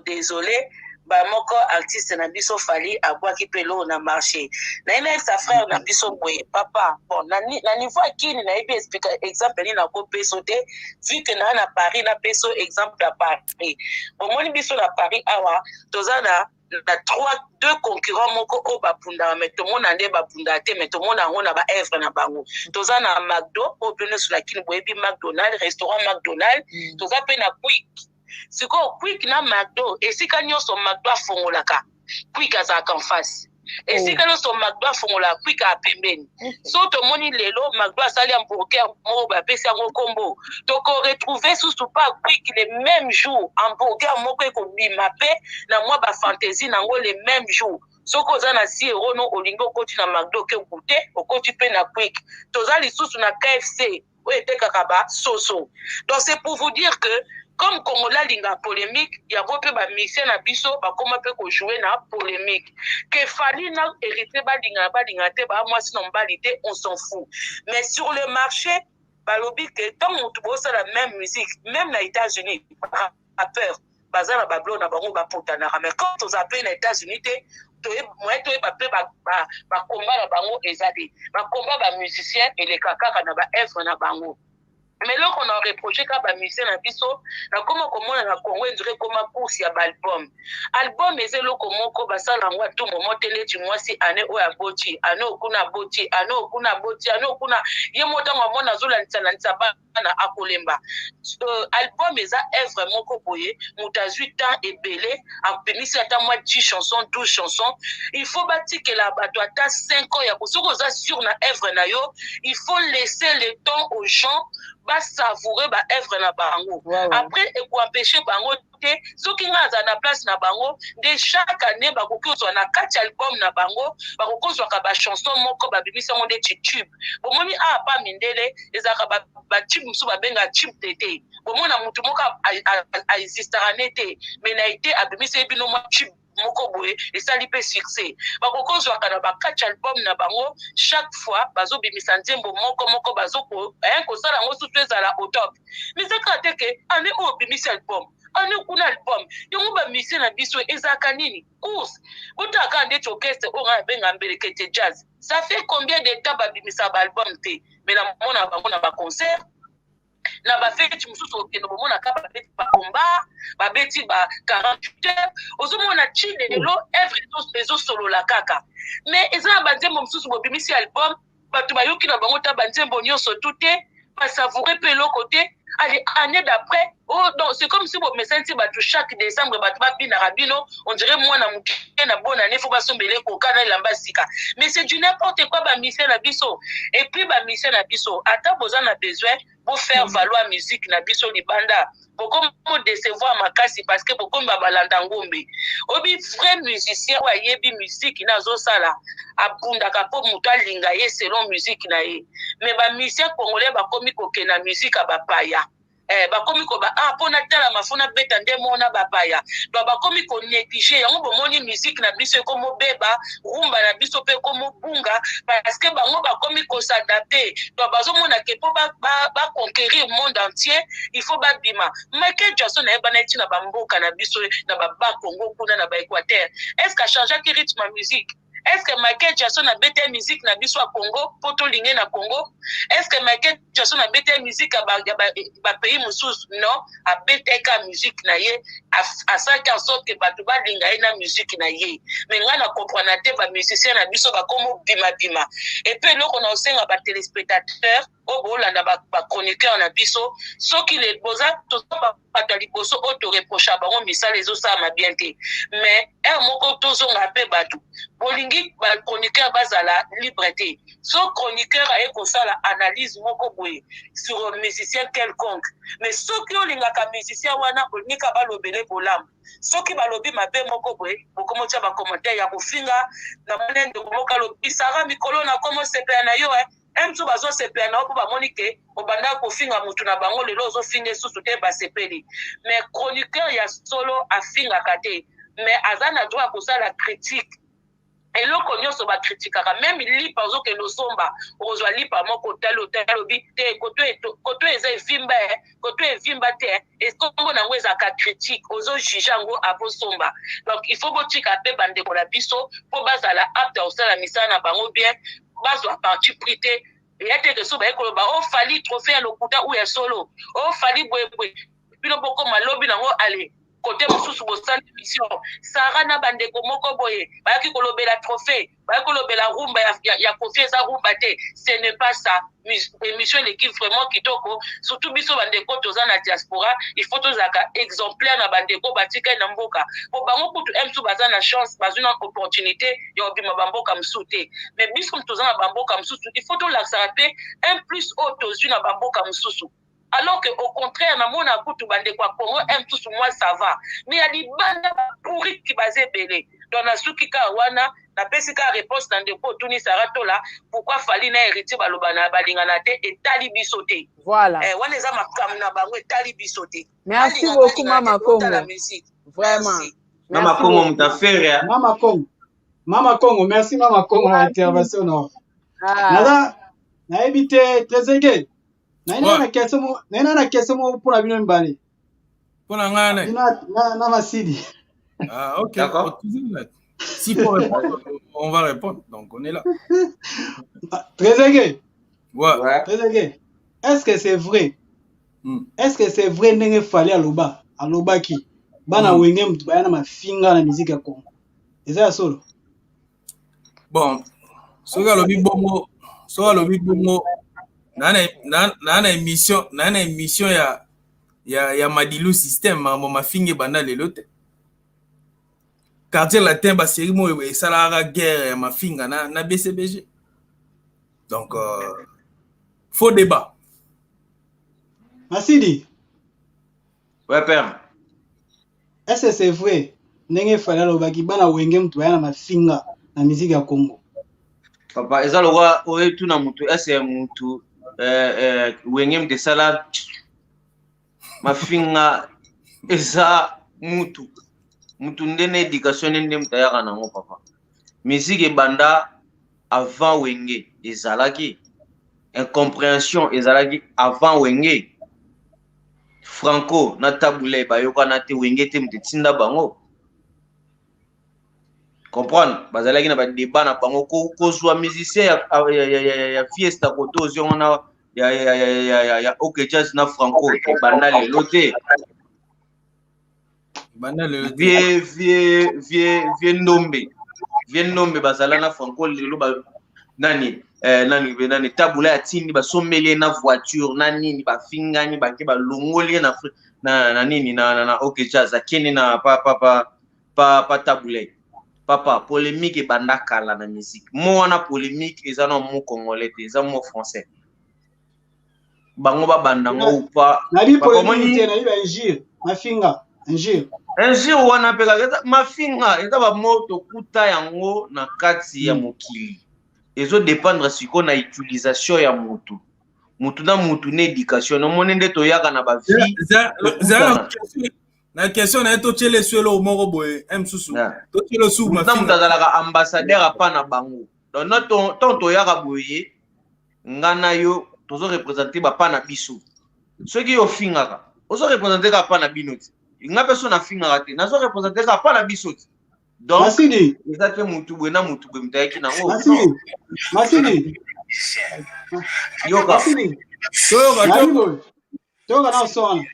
désolé bamoko artiste na biso Fally abwaki mpe eloko na marché. Nayebi nayebisa frère na biso boye, papa, bon, na niveau ya kini nayebi exemple nini nakopesa te, vu que naa na Paris, napesa exemple ya Paris. Bomoni biso na Paris awa toza na trois, deux concurrents moko oyo babundaka, mais tomona nde babundaka te, mais tomona yango na baœuvre na bango. Toza na Macdo oyo bino nyonso na kini boyebi, McDonald, restaurant McDonald. Toza mpe na Quick. Sikoyo Quick na Macdo, esika nyonso Macdo afongolaka, Quick azalaka en face. Esika nyonso Macdo afongolaka, Quick aya pembeni. So tomoni lelo Macdo asali hamburger moko, bapesi yango nkombo, tokoretrouve susu pa Quick le même jour hamburger moko ekobima mpe na mwa bafantaisie nango le même jour. Soki oza na 6 euro no, olingi okoti na Macdo, oke goûter, okoti mpe na Quick. Toza lisusu na KFC oyo etekaka basoso. Donc c'est pour vous dire que comme Congolais alinga polémique, yango mpe bamusicien na biso bakóma mpe kojouer na polémique. Que Fally na Héritier balingana balingana te, baa mwasi na mobali te, on s'en fout. Mais sur le marché, balobi ke ntango motu bosala même musique, même na États-Unis rappeur baza na bablo na bango bapotanaka, mais quand toza mpe na États-Unis te, moye toyeba mpe bakomba na bango eza te. Bakomba bamusicien eleka kaka na baœuvre na bango. Mais eloko na reproche kaka bamusicien na biso, nakoma komona na Congo endure ekoma course ya baalbum. Album eza eloko moko basala yango atu momo te. Neti mwasi, ane oyo aboti, ane okuna aboti, ane okuna aboti, ane okuna ye mo, ntango amona azolandisalandisa bana, akolemba. Album eza œuvre moko boye, moto azwi temps ebele, apemisi ata mwa 10 chansons, 12 chansons. Il faut batikela bato ata 5 ans ya soki oza sûr na œuvre na yo, il faut laisser le temps aux gens basavoure baœuvre na bango. Après ekoempêche bango te. Soki ngai azala na place na bango nde, chaque année bakoki kozwa na kati ya album na bango, bakoki kozwaka bachanson moko babimisi yango neti tube. Bomoni awa pa mindele ezalaka batube mosusu babengaka tube tete. Bomona motu moko aexistaka ne te, mais na ete abimisi bino mwa tube moko boye, esali mpe succès. Bakoki kozwaka na bakati album na bango, chaque fois bazobimisa nzembo moko moko, bazokosala yango susu ezala au top. Mais eza kaka te ke ane oyo obimisi album, ane kuna album. Yango bamusicien na biso ezalaka nini? Course. Botala kaka ndeti orchestre oyo ngai nabenga Mbelekete Jazz, ça fait combien de temps babimisa baalbum te, mais namona bango na baconcert, na bafeti mosusu okende bomonaka babeti bakomba, babeti ba 48 heures. Ozomona ti lelo œuvre ezosolola kaka. Mais eza na banzembo mosusu bobimisi album, bato bayoki na bango ta banzembo nyonso tu te, basavoure mpe eloko te. Allez, année d'après, oh, donc c'est comme si bomesani ti bato chaque décembre bato babinaka bino, on dirait mwana moke na bonne année, faut basombele koka na elamba sika. Mais c'est du n'importe quoi, bamusicien na biso. Et puis bamusicien na biso, ata boza na besoin bofaire valoir musique na biso libanda, bokomi décevoir makasi, parce que bokomi babalanda ngombe. Obi vrai musicien oyo ayebi musique na azosala, abundaka mpo moto alinga ye selon musique na ye. Mais bamusicien congolais bakomi kokenda musique ya bapaya. Bakomi koba ah, mpo natalama, fo nabeta nde mona bapaya. Donc bakomi konéglige yango. Bomoni musique na biso ekomobeba, rumba na biso mpe ekomobunga, parce que bango bakomi kos'adapter. Donc bazomona ke mpo baconquérir ba monde entier, il faut babima. Michael Jackson ayebana eti na bamboka na biso, na babakongo kuna na baéquateur. Est ce que achangeaki rythme ya musique? Est ce que Michael Jackson abeti musique na biso ya Congo mpo tolinge na Congo? Est ce que Michael Jackson abeti musique ya bapays mosusu? Non, abetaka musique na ye, asalaki en sorte ke bato balinga ye na musique na ye. Mais ngai na comprendre te, bamusicien na biso bakomo bimabima. Et puis eloko na osenga batéléspectateur. Oyo bolanda ba, ba chroniqueur na biso, soki le, boza toza bato ya liboso oyo toreprocha bango misala ezosalama bien te, mais heure moko tozonga mpe bato bolingi ba chroniqueur bazala libre te. So chroniqueur aye kosala analyse moko boye sur un musicien quelconque, mais soki olingaka musicien wana, olingi ka balobele bolamu, soki balobi mabe moko boye, bokomotia ba commentaire ya kofinga. Namoni ndeko moko alobi: "Sara, mikolo nakomosepela na yo, eh." Mosusu bazosepela na yo mpo bamoni ke obandaka kofinga mutu na bango, lelo ozofinga esusu te, basepeli. Mais chroniqueur ya solo afingaka te, mais aza na droit ya kosala critique. Eloko nyonso bakritikaka, même lipa ozokende osomba, okozwa lipa moko, otali, otali, olobi te koto eza evimba, koto evimba te, ekombo nango ezalaka critique, ozojuge yango avosomba. Donc il faut botika mpe bandeko na biso mpo bazala apte ya kosala misala na bango bien, bazwa parti pris te. Eya te ke so baye koloba o Fally trophée ya lokuta ou ya solo, o Fally boyeboye, bino bokoma lobi nango ale kote mosusu bosali émission Sara na bandeko moko boye bayaki kolobela trophée, bayaki kolobela rumba ya Kofi eza rumba te. Ce n'est pas ça. Émission eleki vraiment kitoko, surtout biso bandeko toza na diaspora, il faut tozalaka exemplaire na bandeko batikali na mboka, po bango kutu mosusu baza na chance, bazwi na opportunité ya kobima bamboka mosusu te, mais biso toza na bamboka mosusu, il faut tolakisaka mpe un plus oyo tozwi na bamboka mosusu. Alors que au contraire, namona kutu bandeko ya Congo mosusu, moi ça va, mais ya libanda bapuriki baza ebele. Donc nasuki kaka wana, napesi kaka réponse na ndeko otuni Sara Tola: pourquoi Fally na Héritier baloba na balingana te? Etali biso te. Voilà. Wana eza makambo na bango, etali biso te. Merci beaucoup, Mama Congo, vraiment. Mama Congo mutafere. Mama Congo, Mama Congo, merci Mama Congo na intervention na naza. Nayebi te, Trezege, naye na question moko mpona bino mibale. Mpona ngai? Na Masidi. Ah, ok. S'il faut répondre, on va répondre. Donc, on est là. Trezeguet. Ouais. Trezeguet. Est-ce que c'est vrai? Est-ce que c'est vrai ndenge Fally aloba? Alobaki bana Wenge mutu baya na mafinga na musique ya Congo. Eza ya solo? Bon, soki alobi bongo, soki alobi bongo, na émission ya Madilu Système, makambo mafinga ebanda lelo te. Quartier Latin, basérie moko esalaka guerre ya mafinga na BCBG. Donc faux débat. Masidi. Ouais, père. Est-ce que c'est vrai ndenge Fally alobaki bana Wenge mutu baya na mafinga na musique ya Congo? Papa, eza lokwa oyetuna mutu ese mutu Wenge mutu esala mafinga. Eza mutu nde na éducation nde mutu ayaka nango. Papa, musique ebanda avant Wenge ezalaki, incompréhension ezalaki avant Wenge. Franco na Tabu Ley bayokana te, Wenge te moto etinda bango comprendre. Bazalaki na badébat na bango kozwa musicien ya Fiesta koto oziongo na ya OK Jazz na Franco. Ebanda lelo te. Vieux Ndombe bazala na Franco. Lelo nani nani Tabu Ley atindi basombeli ye na voiture na nini, bafingani, bake balongoli ye na nini na OK Jazz, akende na pa Tabu Ley. Papa, polémique ebanda kala na musique mo wana. Polémique eza na mo congolais te, eza mo français. Bango babanda ngo upa. Nabi polémique te, nabi bainjure, mafinga, injure. Injure wana mpe kaka mafinga, eza bamo tokuta yango na kati ya mokili. Ezodépendre sikoyo na utilisation ya mutu, mutu na mutu na éducation. Nomoni nde toyaka na bavie. Na question na ye, totiele so eloko moko boye mosusu, totiele su. Na moto azalaka ambassadeur apa na bango. Donc ntango toyaka boye, nga na yo tozoreprésente bapa na biso. Soki ofingaka, ozoreprésente kaka pa na bino te. Nga mpe so nafingaka te, nazoreprésente kaka pa na biso te. Donc eza te mutu boye na mutu boye moto ayaki nango. Masidi, Masidi. Yoka. Toyoka na so wana,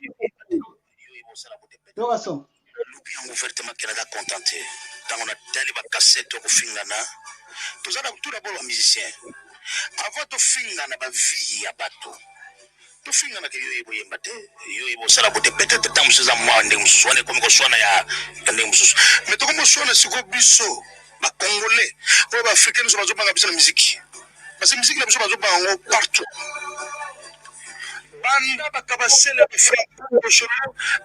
toyoka so. Lobi yango ouvertement ke naza content te ntango natali bakasete kofingana. Toza tout d'abord bamusicien. Avant tofingana ba vie ya bato, tofinganaka yo oyebi oyemba te, yo oyebi osala bote, peut-être ntango mosusu eza mwa ndenge mosusu wana ekomi koswana ya ndenge mosusu, mais tokomi koswana sikoyo biso ba congolais oyo ba africain nyonso bazobanga biso na miziki, parce que miziki na biso bazobanga yango partout banda bakabasele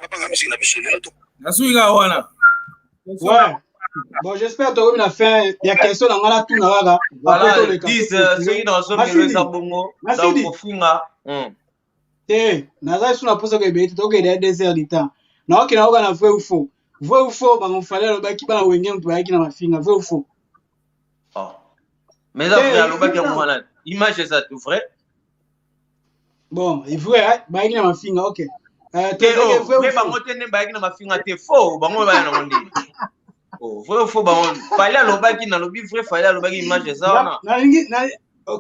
babanga miziki na biso lelo. Nasuki kaka wana. Ouais. Bon, j'espère tokomi na fin ya question na ngai natuna kaka. Voilà, 10 soki nazongelo eza bongo donc kofinga. Te, naza lisusu na mposa koyeba ete tokende ya 2 heures du temps. Naokende nakoka na vrai ou faux. Vrai ou faux, bango Fally alobaki bana Wenge moto bayaki na mafinga. Vrai ou faux? Oh. Mais eza vrai, alobaki yango wana. Image eza tout vrai. Bon, vrai, bayaki na mafinga, ok. Te, bango te nde bayaki na mafinga te, faux, bango baya nango nde. Oh, vrai ou faux, bango Fally alobaki, nalobi vrai, Fally alobaki, image eza wana. Nalingi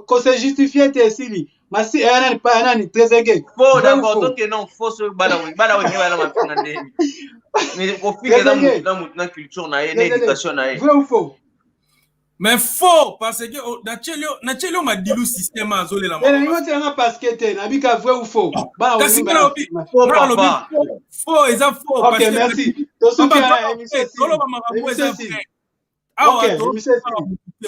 ko se justifier te, esili. Masi nani pa nani Trezeguet. Faux d'abord, toke non faux soki bana bana Wenge baya na mafinga nde. Mais kofinga eza mutu na mutu na culture na ye na éducation na ye. Vrai ou faux? Mais faux, parce que oh, natieli yo madilu système azolela. Nalingi otielanga parce que te nabika vrai ou faux. Kasi nga nalobi faux, eza faux. Ok, merci. Tosuki na émission. Toloba makambo eza vrai. Awa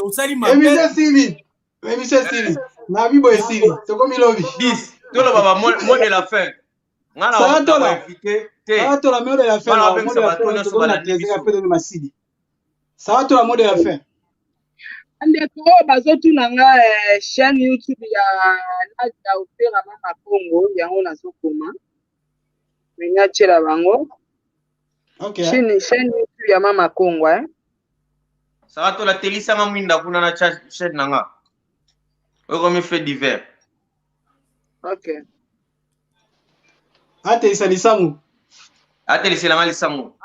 osali mabe. Émission esili. Émission esili. Nabi boye esili. Tokomi lobi. 10. Toloba ba mot de la fin. Nga na invité te. Tola mot de la fin. Mot de la fin. Tokomi na plaisir après de Masidi. Ça va, toi, mot de la fin. Bandeko oyo bazotuna nga chaîne YouTube ya Nadia Opera Mama Congo, yango nazokoma me natiela bango. Okay. Chaîne YouTube ya Mama Congo, eh? Saka tola telisanga mwinda kuna na chaîne na nga. Okomi fait divers. Ok. Atelisa lisango. Ateliselanga lisango.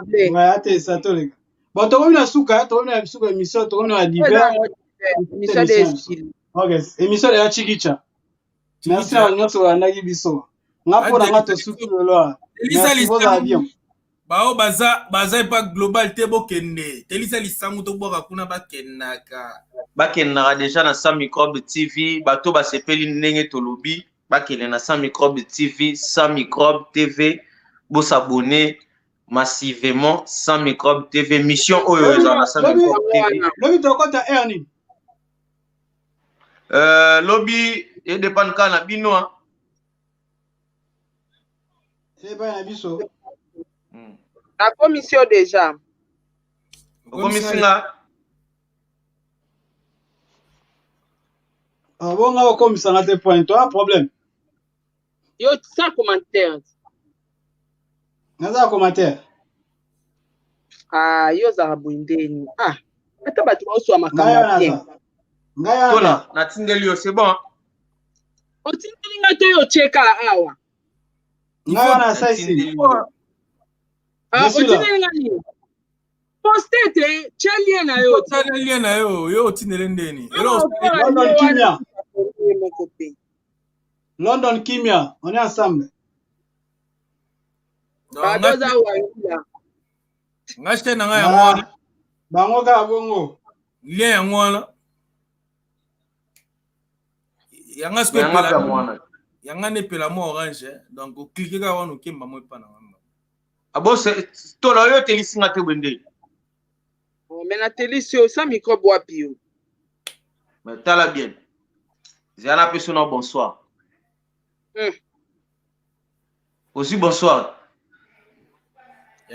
Ouais, atelisa toleka. Bon, tokomi na suka, tokomi na suka émission, tokomi na divers. Émission de esili. Ok, émission de ya Chikicha. Merci na nyonso olandaki biso. Nga mpo na nga tosuki lelo. Merci, bozala bien. Bao baza baza epa global te, bokende telisa lisango tobwaka kuna bakendaka. Bakendaka déjà na Sans Microbe TV, bato basepeli ndenge tolobi, bakende na Sans Microbe TV, Sans Microbe TV, bosabonner massivement Sans Microbe TV, mission oyo eza na Sans Microbe TV. Lobi tokota heure nini? Lobi edépendre kaka na bino. Epai na biso. Nakomisi yo déjà. Okomisi nga? Bonga okomisanga te point, toi problème. Yo sans commentaire. Naza commentaire. Ah, yo ozalaka boye ndeni. Ah, ata bato baoswa makambo ya bien. Ngai Tola, natindeli yo, c'est bon. Otindeli nga to yo otyeka awa? Ngai wana asaisi. Ah, otindeli nga nini? Poste te, tia lien na yo. Tia lien na yo, yo otindeli ndeni. London Kimia. London Kimia, on est ensemble. Badoza wangila. Nga chaîne na ngai yango wana. Bango kaka bongo. Lien yango wana. Yanga sikoyo epela. Yanga nde epela mwa orange, donc oclique kaka wana okemba mo epa na nga. Ah bon, tola oyo otelisi nga te bwende. Mais natelisi yo sans microbe wapi yo? Mais tala bien. Zela napesi na bonsoir. Ozwi bonsoir.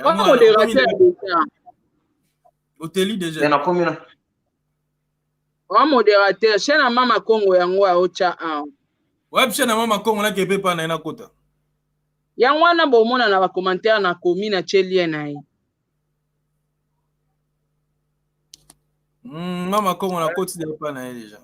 Wana modérateur déjà. Oteli déjà. Nakomi na. Wa modérateur, chaîne ya Mama Congo yango aotya awa. Wapi chaîne ya Mama Congo? Nake pe pa na ye nakota. Yango wana bomona na bacommentaire na komi na tie lien na ye. Mama Congo nakoti deja pa na ye déjà.